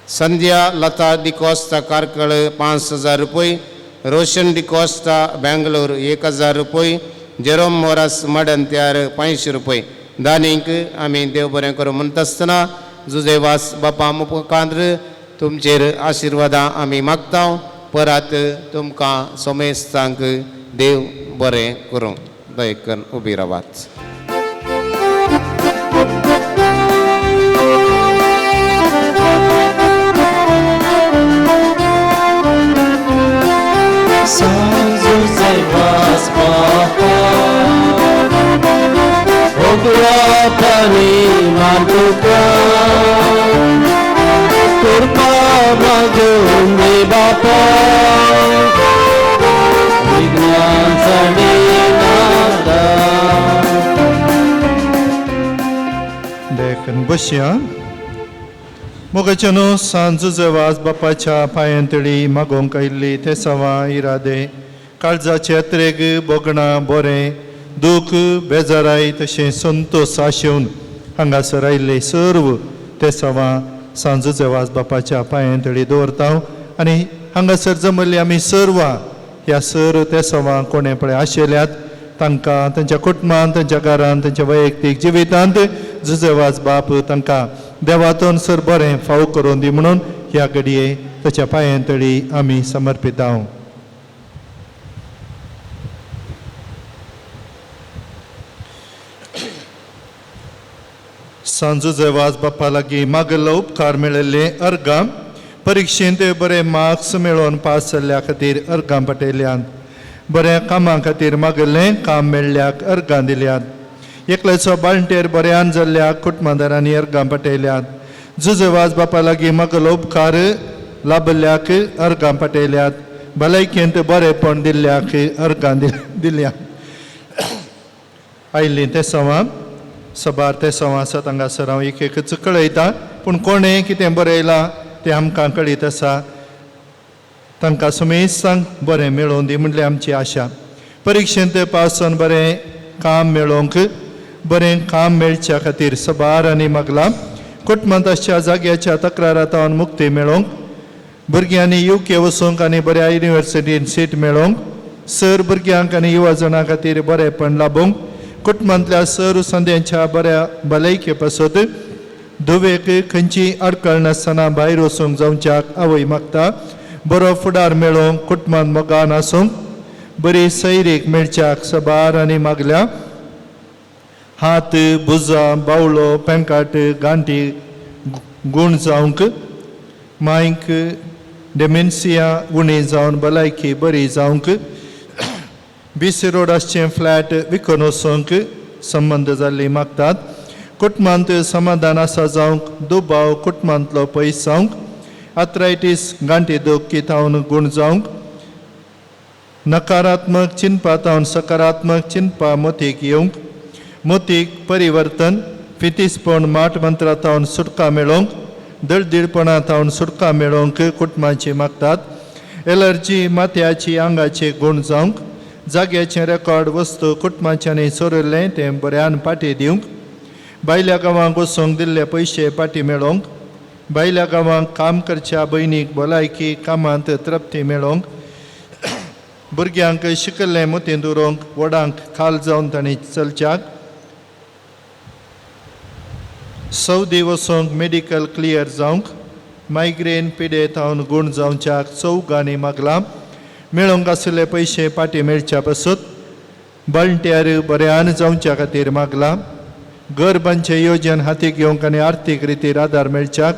संध्या लता डिकॉस्ता कार्कळ 5000 रुपय, रोशन डिकॉस्ता बेंगलोर 1000 रुपय, जेरोम मोरास मडंत्यार 500 रुपय. दानीक आमी देव बरें करूं म्हणटा आसतना जुजे वास बापा मुखांत्र तुमचेर आशिर्वादां आमी मागता. परत तुमकां समेस्तांक देव बरें करूं. दयकन उबी रावात. सांजुजे वास बापा होगळा मान तुका कृपा मागून दे बापा विघ्नांचा बसया. मोगाच्यानो सांज जवाज बापाच्या पांयांतळी मागोवंक आयिल्ली ते सवां इरादे काळजाचे अत्रेग बोगणां बोरें दूख बेजाराय तशें संतोश आशेवन हांगासर आयिल्ले सर्व ते सवां सांजू जवाज बापाच्या पांयांतळी दवरता आनी हांगासर जमल्ली आमी सर्वां ह्या सर्व ते सवां कोणें पळय आशिल्ल्यात तांकां तांच्या कुटुंबांत तांच्या घरांत तांच्या वैयक्तीक जिवितांत जुजेवाज बाप तांकां देवातून सर बरें फाव करून दी म्हणून ह्या घडये ताच्या पांयांतळी आमी समर्पिता. सांजू जवाज बापा लागीं मागलो उपकार मेळिल्ले अर्गां परिक्षेंत बरे मार्क्स मेळोवन पास जाल्ल्या खातीर अर्गां पटयल्यात. बऱ्या कामां खातीर मागल्लें काम मेळ्ळ्याक अर्गां दिल्यात. एकल्याचो बाळंटेर बऱ्यान जाल्ल्या कुटुंबादारांनी अर्गां पटयल्यात. जुजेवाज बापा लागीं मागलो उपकार लाभल्याक अर्गां पटयल्यात. भलायकेंत बरेंपण दिल्ल्याक अर्गां दिल्यात. आयिल्लीं ते सवां सबार ते सवां आसात हांगासर हांव एक एकच कळयता पूण कोणें कितें बरयलां तें आमकां कळीत आसा. तांकां सुमेसांक बरें मेळोवन दी म्हणल्यार आमची आशा. परिक्षेंत पास जावन बरें काम मेळोवंक बरें काम मेळच्या खातीर सबार आनी मागलां. कुटुंबांत आसच्या जाग्याच्या तक्रारांत मुक्ती मेळोवंक भुरग्यांनी युके वचूंक आनी बऱ्या युनिवर्सिटीन सीट मेळोवंक सर भुरग्यांक आनी युवा जाणां खातीर बरेंपण लाबोवंक कुटुंबांतल्या सर संद्यांच्या बऱ्या भलायके पासत धुवेक खंयची आडखळ नासतना भायर वचूंक जावच्याक आवय मागता. बरो फुडार मेळोवंक कुटुंबांत मोगान आसूंक बरी सैरीक मेळच्याक सबार आनी मागल्या. हात भुजां बावलो पेंकाट गांठी गूण जावंक मायक डेमेन्सिया उणी जावन भलायकी बरी जावंक बीसी रोड आसचें फ्लॅट विकून वचूंक संबंद जाल्ली मागतात. कुटुंबांत समाधान आसा जावंक दुबाव कुटुंबांतलो पयस जावंक आर्थरायटीस गांठी दुखी थावन गूण जावंक नकारात्मक चिंतपा थावन सकारात्मक चिंतपा मोतीक येवंक मोतीक परिवर्तन फितीसपण माट मंत्रा थावन सुटका मेळोवंक दळदीरपणा थावन सुटका मेळोवंक कुटुंबाची मागतात. एलर्जी माथ्याची आंगाचे गूण जावंक जाग्याचें रेकॉर्ड वस्तू कुटुंबाच्यांनी चोरिल्लें तें बऱ्यान पाटी दिवंक भायल्या गांवांक वचूंक दिल्ले पयशे पाटी मेळोवंक भायल्या गांवांक काम करच्या भयणीक भलायकी कामांत तृप्ती मेळोवंक भुरग्यांक शिकल्लें मोतींत उरोवंक व्हडांक खाल जावन तांणी चलच्याक सौदी वचूंक मेडिकल क्लियर जावंक मायग्रेन पिडे थावन गूण जावच्याक चौगांनी मागलां. मेळोवंक आशिल्ले पयशे पाटी मेळच्या पासत बाळंट्यार बऱ्यान जावच्या खातीर मागलां. घर बांदचें योजन हातीक घेवंक आनी आर्थीक रितीर आदार मेळच्याक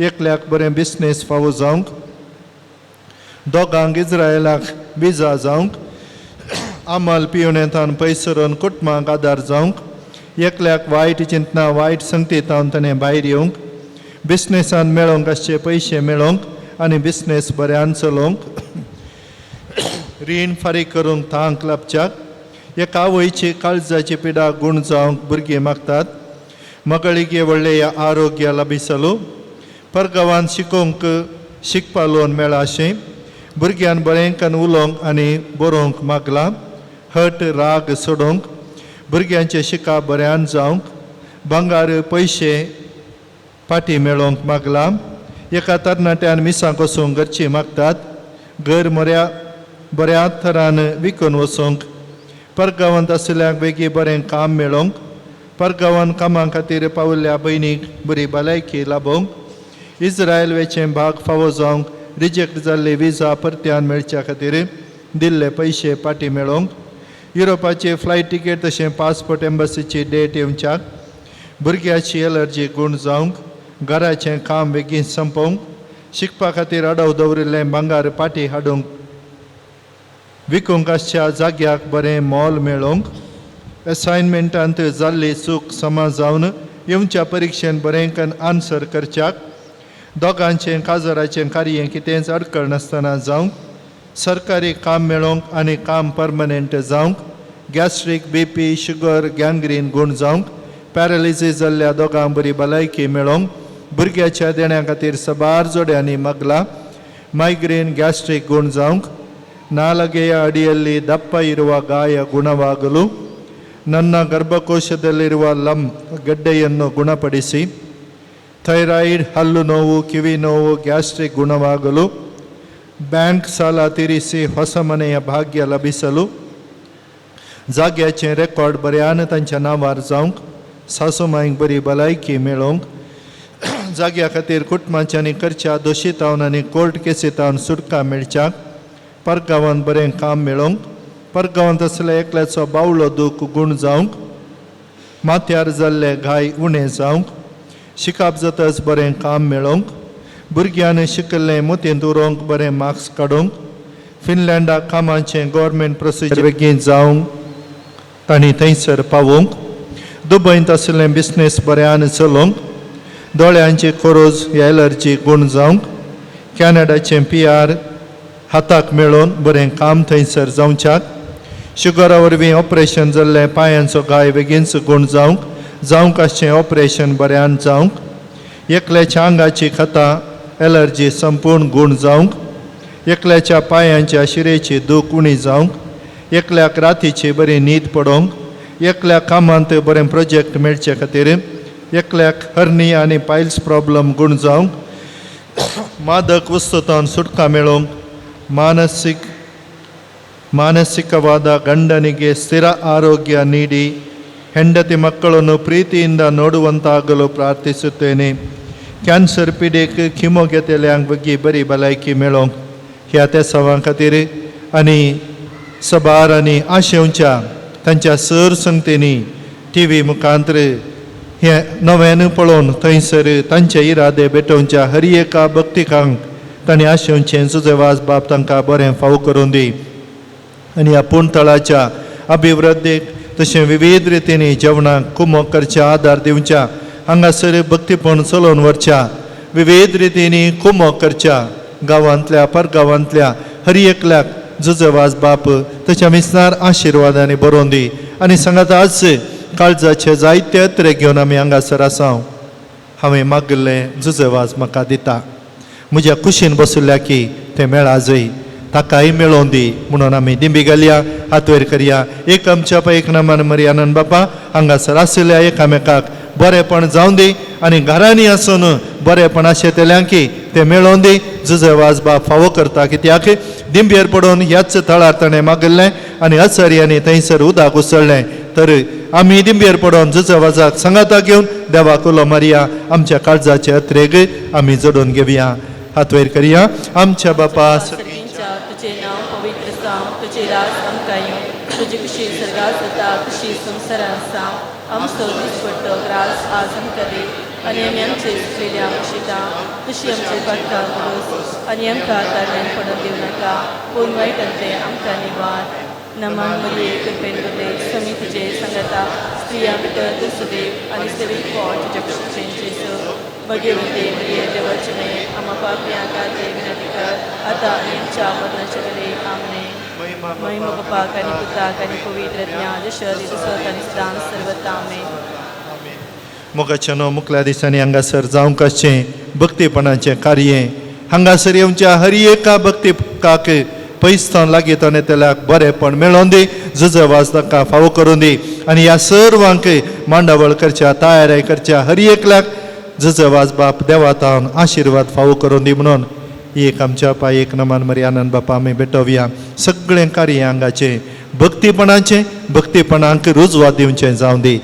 एकल्याक बरें बिजनेस फावो जावंक दोगांक इज्रायलाक विजा जावंक आमल पिवणेंतान पयस सरून कुटुंबांक आदार जावंक एकल्याक वायट चिंतना वायट संगतीतावन ताणें भायर येवंक बिजनेसान मेळोवंक आसचे पयशे मेळोवंक आनी बिजनेस बऱ्यान चलोवंक रीण फारीक करूंक तांक लाबच्याक एका आवयची काळजाची पिडा गूण जावंक भुरगीं मागतात. मगळीगे व्हडले आरोग्य लाबिसलो परगांवान शिकोवंक शिकपा लोन मेळा अशें भुरग्यान बरें कन उलोवंक आनी बरोवंक मागलां. हट राग सोडोवंक भुरग्यांचें शिकप बऱ्यान जावंक भांगार पयशे पाटी मेळोवंक मागलां. एका तरणाट्यान मिसांक वचूंक घरचीं मागतात. घर मऱ्या बऱ्या थरान विकून वचूंक परगांवांत आशिल्ल्यांक बेगीन बरें काम मेळोवंक परगांवांत कामां खातीर पाविल्ल्या भयणीक बरी भलायकी लाबोवंक इज्रायल वेचें भाग फावो जावंक रिजेक्ट जाल्ली विजा परत्यान मेळच्या खातीर दिल्ले पयशे पाटी मेळोवंक युरोपाची फ्लायट तिकेट तशें पासपोर्ट एम्बसीची डेट येवच्याक भुरग्याची एलर्जी गूण जावंक घराचें काम बेगीन संपोवंक शिकपा खातीर आडव दवरिल्लें भांगार पाटी हाडूंक विकूंक आसच्या जाग्याक बरें मोल मेळोवंक असायनमेंटांत जाल्ली चूक समा जावन येवच्या परिक्षेन बरें कन आन्सर करच्याक दोगांचें काजराचें कार्य कितेंच अडकळ नासतना जावंक सरकारी काम मेळोवंक आनी काम परमनंट जावंक गॅस्ट्रीक बीपी शुगर गँग्रीन गूण जावंक पॅरालिसीस जाल्ल्या दोगांक बरी भलायकी मेळोवंक भुरग्याच्या देण्या खातीर सबार जोड्यांनी मागला ಮೈಗ್ರೇನ್ ಗ್ಯಾಸ್ಟ್ರಿಕ್ ಗುಣ जावंक ನಾಲಗೆಯ ಅಡಿಯಲ್ಲಿ ದಪ್ಪ ಇರುವ ಗಾಯ ಗುಣವಾಗಲು ನನ್ನ ಗರ್ಭಕೋಶದಲ್ಲಿರುವ ಲಂ ಗಡ್ಡೆಯನ್ನು ಗುಣಪಡಿಸಿ ಥೈರಾಯಿಡ್ ಹಲ್ಲು ನೋವು ಕಿವಿ ನೋವು ಗ್ಯಾಸ್ಟ್ರಿಕ್ ಗುಣವಾಗಲು ಬ್ಯಾಂಕ್ ಸಾಲ ತೀರಿಸಿ ಹೊಸ ಮನೆಯ ಭಾಗ್ಯ ಲಭಿಸಲು जाग्याचें रेकॉर्ड बऱ्यान तांच्या नांवार जावंक सासू मांयक बरी भलायकी मेळोवंक जाग्या खातीर कुटुंबांच्यांनी करच्या दोशीतावन आनी कोर्ट केसीतावन सुटका मेळच्याक परगांवांत बरें काम मेळोवंक परगांवांत आसल्या एकल्याचो बावलो दूख गूण जावंक माथ्यार जाल्ले घाय उणें जावंक शिकप जातच बरें काम मेळोवंक भुरग्यांनी शिकल्लें मोतयेंत उरोवंक बरें मार्क्स काडूंक फिनलँडाक कामाचें गव्हर्मेंट प्रोसिजर बेगीन जावंक तांणी थंयसर पावोवंक दुबयंत आशिल्लें बिजनेस बऱ्यान चलोवंक दोळ्यांची खोरोज एलर्जी गूण जावंक कॅनडाचें पी आर हाताक मेळोवन बरें काम थंयसर जावच्याक शुगरा वरवीं ऑपरेशन जाल्लें पांयांचो घाय बेगीनच गूण जावंक जावंक आसचें ऑपरेशन बऱ्यान जावंक एकल्याच्या आंगाची खतां एलर्जी संपूर्ण गूण जावंक एकल्याच्या पांयांच्या शिरेची दूख उणी जावंक एकल्याक रातीची बरी न्हीद पडोवंक एकल्या कामांत बरें प्रोजेक्ट मेळचे खातीर एकल्याक हर्नी आनी पायल्स प्रॉब्लम गूण जावंक मादक वस्तुतान सुटका मेळोवंक ಮಾನಸಿಕವಾದ ಗಂಡನಿಗೆ ಸ್ಥಿರ ಆರೋಗ್ಯ ನೀಡಿ ಹೆಂಡತಿ ಮಕ್ಕಳನ್ನು ಪ್ರೀತಿಯಿಂದ ನೋಡುವಂತಾಗಲು ಪ್ರಾರ್ಥಿಸುತ್ತೇನೆ. ಕ್ಯಾನ್ಸರ್ पिडेक किमो घेतल्यांक वगी बरी भलायकी मेळोवंक ह्या तेसांवां खातीर आनी सबार आनी आशेवच्या तांच्या सर संगतींनी टी व्ही मुखांतर हें नव्यान पळोवन थंयसर तांचे इरादे भेटोवच्या हर एका भक्तिकांक तांणी आशेवचें जुजेवाज बाब तांकां बरें फावो करून दी आनी ह्या पूण तळाच्या अभिवृद्धीक तशें विविध रितींनी जेवणाक कुमोक करच्या आदार दिवच्या हांगासर भक्तीपण चलोवन व्हरच्या विविध रितींनी कुमोक करच्या गांवांतल्या परगांवांतल्या हर एकल्याक जुजेवाज बाप तशें विसनार आशिर्वादांनी बरोवन दी आनी सांगात आज काळजाचे जायते अत्रे घेवन आमी हांगासर आसा. हांवें मागिल्लें जुजेवाज म्हाका दिता म्हज्या कुशीन बशिल्ल्या की तें मेळा जय ताकाय मेळोवन दी म्हणून आमी दिंबी घालया हात वयर करया. एक आमच्या पा एक नामान मरी आनंद बापा हांगासर आशिल्ल्या एकामेकाक बरेपण जावन दी आनी घरांनी आसून बरेपण आशेतल्यांक की तें मेळोवन दी. जुजेवाज बाप फावो करता कित्याक दिंबेर पडून ह्याच थळार ताणें मागिल्लें आनी अचर्यांनी थंयसर उदक उसळ्ळें तर आमी दिंबेर पडून जुजेवाजाक सांगाता घेवन देवाक उलो मारया आमच्या काळजाचे अत्रेग आमी जोडून घेवया. हात वयर करया. आमच्या बापा तुझे नाव पवित्र जावं, तुझे राज आमकां येवं, तुजी खुशी सर्गात जाता तशी संवसारांत जावं. आमचो दिसपट्टो ग्रास आज आमकां दी आनी आमी आमचे चुकलेल्या शिता तशी आमचे पातकां बरोस आनी आमकां तारण्यान पडून दिवं नाका पूण वायटांतलें आमकां निवार. नमन मरिये कृपेन भरले समी तुजे सांगाता स्त्रियां भितर तूं सुदेव आनी सेवीक पोट तुज्या कुशीचें जेजू. भगवते मरिये देवाचे मे आमा पापयां खातीर विनंती कर आतां आनी आमच्या मरणाच्या वेळेर. आमेन. महिमा बापाक आनी पुताक आनी पवित्र ज्ञान जशें सत आनी सदां सर्वता. आमेन. मोगाच्या न्हू मुखल्या दिसांनी हांगासर जावंक आसचें भक्तीपणाचें कार्य हांगासर येवच्या हर एका भक्तिकाक पयस लागीं तो येतल्याक बरेंपण मेळोवन दी जुजेवाज तांकां फावो करून दी आनी ह्या सर्वांक मांडावळ करच्या तयारी करच्या हर एकल्याक जुजेवाज बाप देवातावन आशिर्वाद फावो करून दी म्हणून एक आमच्या पाय एक नमान मरी आनंद बापा आमी भेटोवया. सगळें कार्य हांगाचें भक्तीपणाचें भक्तीपणाक रुजवात दिवचें जावं दी.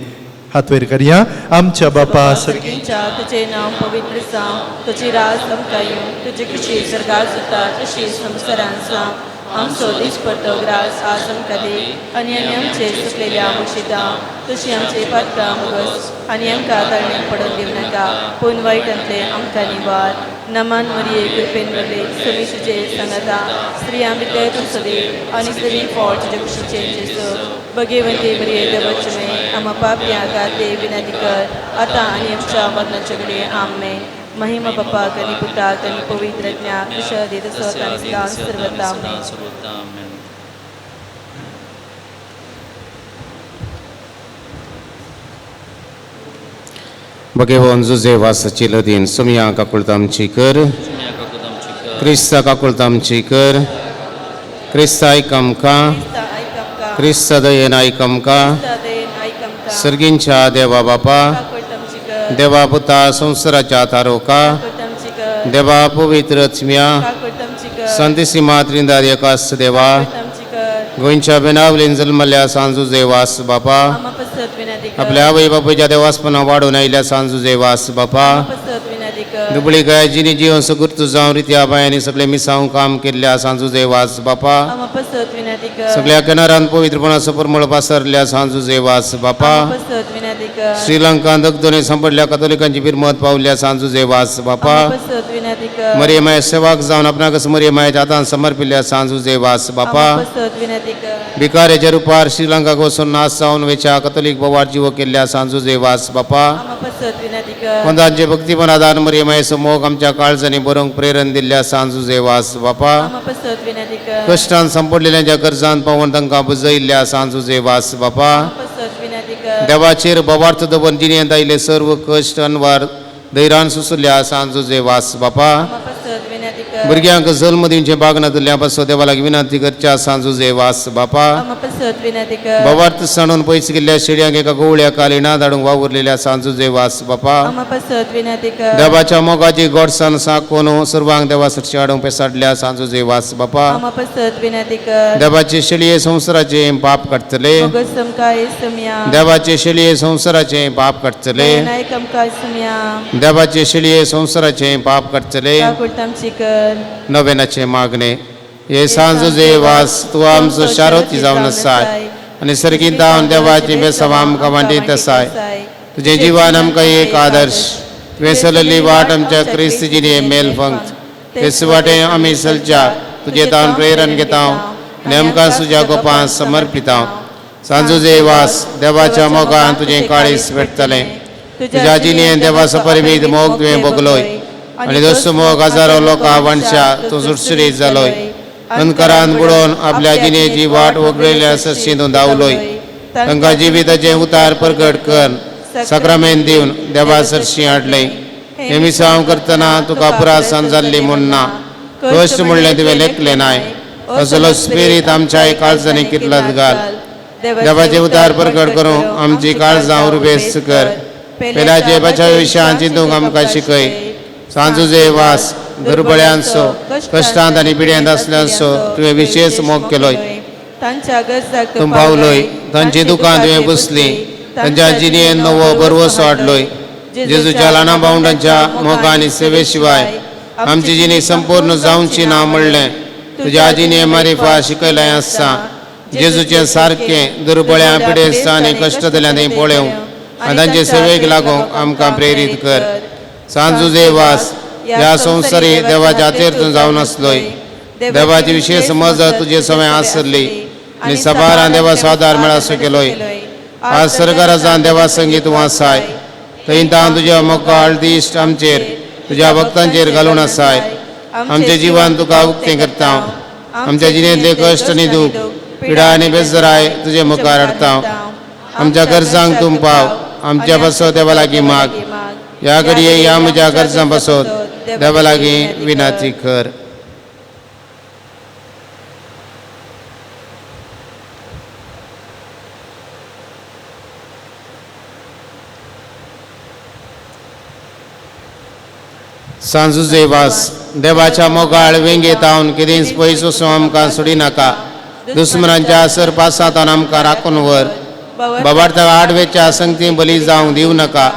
हात वयर करया. आमच्या बापा सर्गींच्या तुझे नाव पवित्र जावं, तुझी राज आमकां येवं, तुजी खुशी सर्गात जाता तशी संवसारांत जावं. आमचो दिसपट्टो ग्रास आज आमकां दी आनी आमी आमचे चुकलेल्या मुशिता तशी आमचे पातकां मुगस आनी आमकां ताळण्याक पडून दिवं नाका पूण वायटांतलें आमकां निवार. नमन मरिये कृपेन भरले समी तुजे सांगाता स्त्रियां भितर तूं सदेव आनी स्त्री पोट तुज्या कुशीचें जेजू. भगवंते मरिये देवाचे मे आमा पापयां खातीर विनंती कर आतां आनी आमच्या मरणाच्या वेळेर. आमेन. महिमा बापाक आनी पुताक आनी पवित्र ज्ञान जशें सत आनी सदां सर्वता. आमेन. भगेवन जुजे वासाची लदीन सोमया काकुळत आमची कर. क्रिस्ता काकुळत आमची कर. क्रिस्ता आयक आमकां. क्रिस्ता दयेन आयक आमकां. सर्गींच्या देवा बापा, देवा पुता संवसाराच्या तारोका, देवा पवित्र आत्म्या, संतिसीमा त्रिंदार एकास देवा, गोंयच्या बेनावलीन जल्मल्या सांजुजे वास बापा, आपल्या आवय बापायच्या देवासपणा वाडून आयिल्ल्या सांजुजे वास बापा, दुबळी गायजीनी जिवन सुगुर्त जावन रित्या बायांनी सगळे मिसांव काम केल्ल्या सांजुजे वास बापा, सगळ्या किनारान पवित्रपणाचो परमळ पासरल्या सांजुजे वास बापा, श्रीलंकान दगदोने सांपडल्या कथोलिकांची बिरमत पावल्या सांजुजे वास बापा, मरियमाय सेवाक जावन आपणाकच मरियमायच्या हातान समर्पिल्ल्या सांजुजे वास बापा, भिकाऱ्याच्या रुपार श्रीलंकाक वचून नाश जावन वेच्या कथोलीक बोवार जीव केल्ल्या सांजुजे वास बापा, कोंदांचे भक्तीपण आदार मरियमायचो मोग आमच्या काळजांनी बरोवंक प्रेरण दिल्ल्या सांजुजे वास बापा, कश्टान सांपडलेल्यांच्या गरजान पावून तांकां बुजयिल्ल्या सांजुजे वास बापा, देवाचेर बोवार्थ दवरून जिणेंत आयिल्ले सर्व कश्ट अनवार धैर्यान सुसुल्ल्या सांजुजे वास बापा, भुरग्यांक जल्म दिवचे बागना दिल्ल्या पासून देवा लागीं विनंती करच्या सांजुजे वास बापा, बोवार्थ सांडून पयस गेल्ल्या शेळयांक एका गोवळ्या कालिणा धाडूंक वावुरलेल्या सांजुजे वास बापा, देवाच्या मोगाची गोडसाण साकोन सर्वांक देवा सरशी हाडूंक पेसाडल्या सांजुजे वास बापा, देवाचे शेळये संवसाराचे पाप काडटले, देवाचे शेळये संवसाराचे पाप काडटले, देवाचे शेळये संवसाराचे पाप काडटले. नवेनाचे मागणे. हे सांजुजे वास तूं आमचो शारोती जावन आसाय आनी सर्गींत जावन देवाची बेसांव आमकां वांटीत आसाय. तुजें जिवन आमकां एक आदर्श, तुवें चलयल्ली वाट आमच्या क्रिस्त जिणे मेल फंक्त, तेच वाटे आमी चलच्या तुजें तावन प्रेरण घेता आनी आमकां तुज्या गोपां समर्पिता. सांजुजे वास देवाच्या मोगान तुजें काळीज पेटतलें. तुज्या जिणेन देवाचो परिमीत मोग तुवें भोगलोय आनी दोसो मोग हजारो लोकां वांटच्या तूं सुटसुटीत जालोय. अंधकारान बुडोवन आपल्या जिणेची वाट वगळिल्ल्या सरशी तूं धांवलोय. तांकां जिविताचें उतार परगट कर साक्रामेंत दिवन देवा सरशी हाडलें. हें मिसांव करतना तुका पुरासान जाल्ली म्हूण ना, कश्ट म्हणलें तुवें लेखलें नाय, असलो स्पिरीत आमच्या काळजांनी कितलत घाल. देवाचें उतार परगट करूंक आमची काळजां उर्बेस्त कर. पेल्याचे बचाव विशयान चिंतूंक आमकां शिकय. सांजुजे वास दुर्बळ्यांचो कश्टांत आनी पिड्यांत आसल्यांचो तुवें विशेश मोग केलोय. तूं पावलोय, तांची दुकां तुवें पुसलीं, तांच्या जिणेन नवो भरवसो हाडलोय. जेजूच्या ल्हाना भावंडांच्या मोगा आनी सेवे शिवाय आमची जिणी संपूर्ण जावची ना म्हणलें तुज्या जिणे मारिफा शिकयलें आसता. जेजूचें सारकें दुर्बळ्यां पिडेस्तां आनी कश्ट दिल्यां थंय पळोवंक आनी तांचे सेवेक लागूंक आमकां प्रेरीत कर. सांजुजे वास ह्या संवसारी देवाच्या हातेर तूं जावन आसलोय. देवाची विशेष मजत तुजे सवय आसली आनी सबारान देवाचो आदार मेळासो केलोय. आज सरकारासान देवा संगीत तूं आसाय, थंय तावन तुज्या मोगाळ दिश्ट आमचेर तुज्या भक्तांचेर घालून आसाय. आमचें जिवन तुका उक्तें करता. आमच्या जिणेंतले कश्ट आनी दूख पिडा आनी बेजराय तुजे मुखार हाडता. आमच्या गरजांक तूं पाव, आमच्या पासत देवा लागीं माग. ह्या घडये ह्या म्हज्या गरजां पासत देवा लागीं विनंती कर. सांजुजे वास देवाच्या मोगाळ वेंगेत हांव कितेंच पयस वचूं आमकां सोडिनाका. दुस्मनांच्या असर पासांत आमकां राखून व्हर. बाबार्था आडवेच्या संगती बली जावंक दिवं नाका.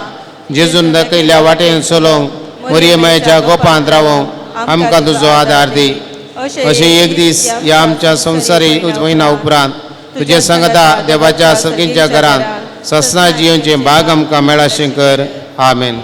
जेजून दाखयल्ल्या वाटेन चलोवंक मरियमायच्या गोपांत रावोवंक आमकां तुजो आदार दी. अशें एक दीस ह्या आमच्या संवसारी म्हयन्या उपरांत तुजे सांगता देवाच्या सर्गींच्या घरांत ससना जियोवचें भाग आमकां मेळाशें कर. आमेन.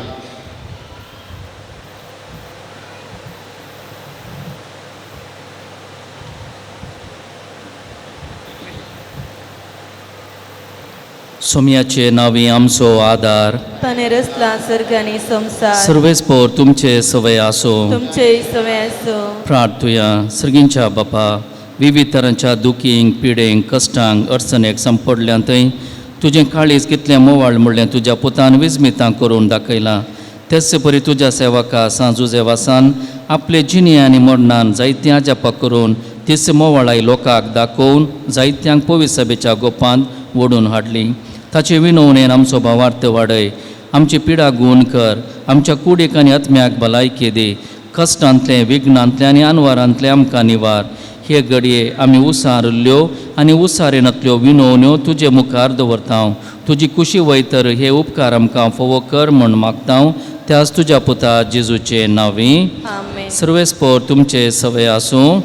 सोम्याचे नावी आमचो आदार, ताणें रचला सर्ग आनी संवसार. सर्वेस्पोर तुमचे सवय आसो, तुमचे सवय आसो. प्रार्थुया. सर्गींच्या बापा, विविध तरांच्या दुखींक, पिडेंक, कश्टांक, अडचणेक सांपडल्या थंय तुजें काळीज कितलें मोवाळ म्हणलें तुज्या पुतान विजमितां करून दाखयलां. तेच परी तुज्या सेवका सांत जुजेवासान आपले जिणे आनी मरणान जायतीं अजापां करून तीच मोवाळाय लोकांक दाखोवन जायत्यांक पवित्र सभेच्या गोपांत ओडून हाडली. ताचे विनवणेन आमचो भावार्थ वाडय, आमची पिडा गूण कर, आमच्या कुडीक आनी आत्म्याक भलायकी दी. कश्टांतलें, विघ्नांतलें आनी अनवारांतलें आमकां निवार. हे घडये आमी उसारिल्ल्यो आनी उसारिनातल्यो विनवण्यो तुजे मुखार दवरता. तुजी कुशी वयतर हे उपकार आमकां फोवो कर म्हूण मागता. त्याच तुज्या पुता जेजूचे नांवी. सर्वेस्पोर तुमचे सवय आसूं.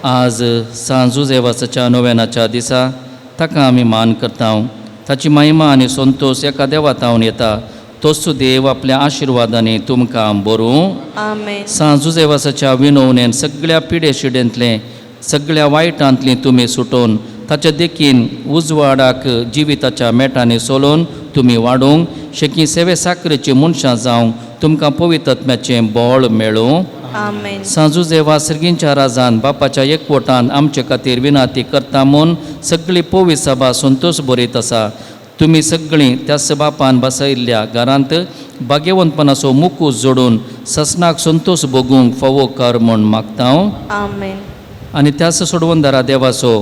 आज सांत जुजेवाच्या नोवेनाच्या दिसा ताका आमी मान करता. ताची महिमा आनी संतोश एका देवा तावन येता. तोच देव आपल्या आशिर्वादांनी तुमकां बरूं. सांत जुजेवासाच्या विनवणेन सगळ्या पिडे शिडेंतलें, सगळ्या वायटांतलीं तुमी सुटोवन ताच्या देखीन उजवाडाक जिविताच्या मेटांनी सोलोवन तुमी वाडोवंक शेकी सेवे साकरेची मनशां जावंक तुमकां पवित्र आत्म्याचें बळ मेळूं. सांत जुजेवा सर्गींच्या राजान बापाच्या एकवटान आमचे खातीर विनाती करता म्हूण सगळी पवित्र सभा संतोश बरयत आसा. तुमी सगळीं त्याच बापान बसयल्ल्या घरांत भाग्यवंतपणाचो मुकूस जोडून ससनाक संतोश भोगूंक फावो कर म्हूण मागता. आनी त्याच सोडवणदारा देवाचो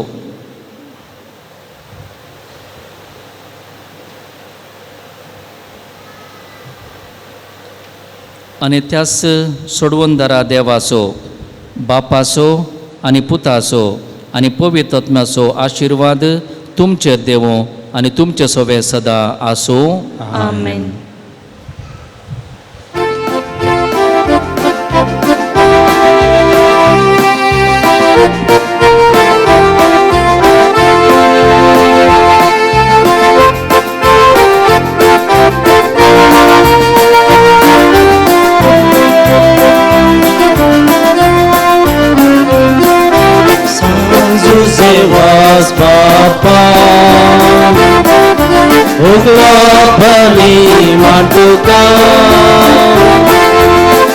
आनी त्याच सोडवणदारा देवाचो बापाचो आनी पुताचो आनी पवित्र आत्म्याचो आशिर्वाद तुमचेर देवो आनी तुमचे सोबे सदा आसूं. आमेन. जुजेवास बापा उगला बली मातुका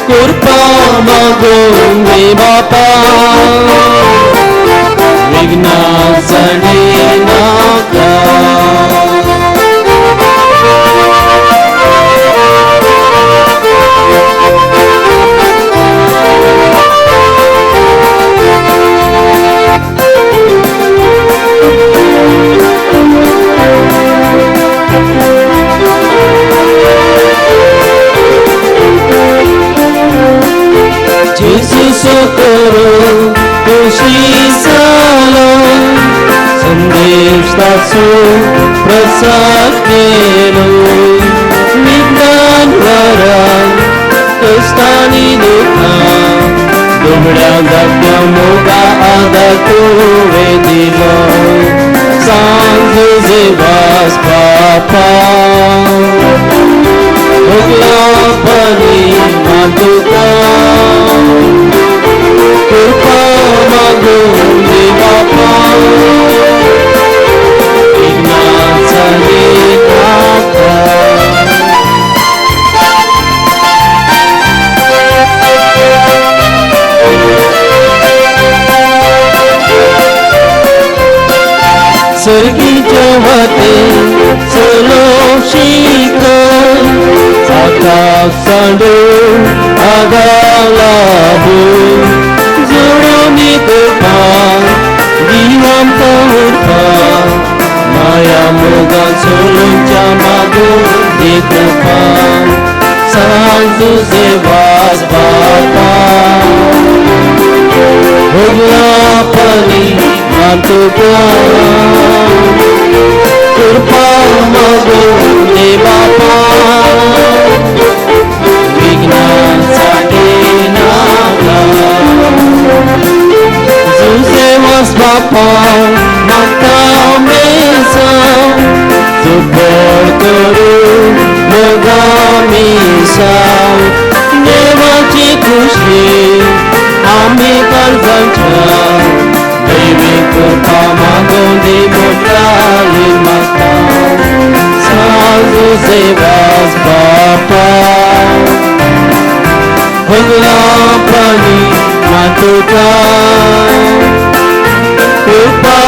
कृपा मागून दे बापा विघ्ना सणे नाका. जेजू socorro खुशी जालो संदेश ताचो प्रसाद केलो विज्ञान वरां कश्टांनी दुखां दुबळ्या धाकट्या मोगा आदार तुवें दिलो. सांत जुजेवास बापा उगला बली मातुका कृपा मागून दे बापा विघ्नाचा नाका. सर्गीच्या वाटे चलो शिकर आकाश सांडून आगाव लाभू जोडून कृपा दी आमकां उरपा माया मोगा सोडूनच्या मागून दी कृपा. सांत जुजेवास बापा उगला पली मातुका कृपा मागून दे बापा विघ्नासाठी नाका. जुजेवास बापा मागता मेसांव सुबळ करूं मोगा मिसांव देवाची खुशी आमी काळजांच्या देवी कृपा मागून दी मोठाली मागता. सांत जुजेवास बापा उगला पाणी मातुका कृपा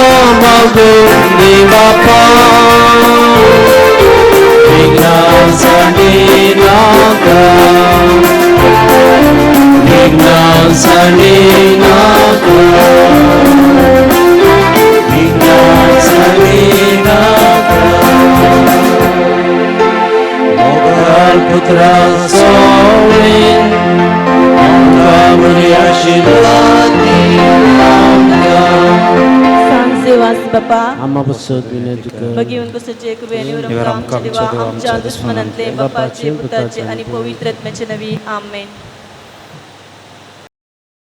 मागून मागो रे बापा विघ्नां सांडिनाका विघ्नां सांडिनाका विघ्नां सांडिनाका मोगाळ पुत्रा सोळेन आमकां बरी आशिर्वाद दी आमकां. सांजेवास बापा आम्हा बसत विनंती कर. भगिवन कुसचे कृपेने आमच्या देवा आमच्या दुश्मनांतले बापाचे पुताचे आणि पवित्र आत्म्याचे नवी. आमेन.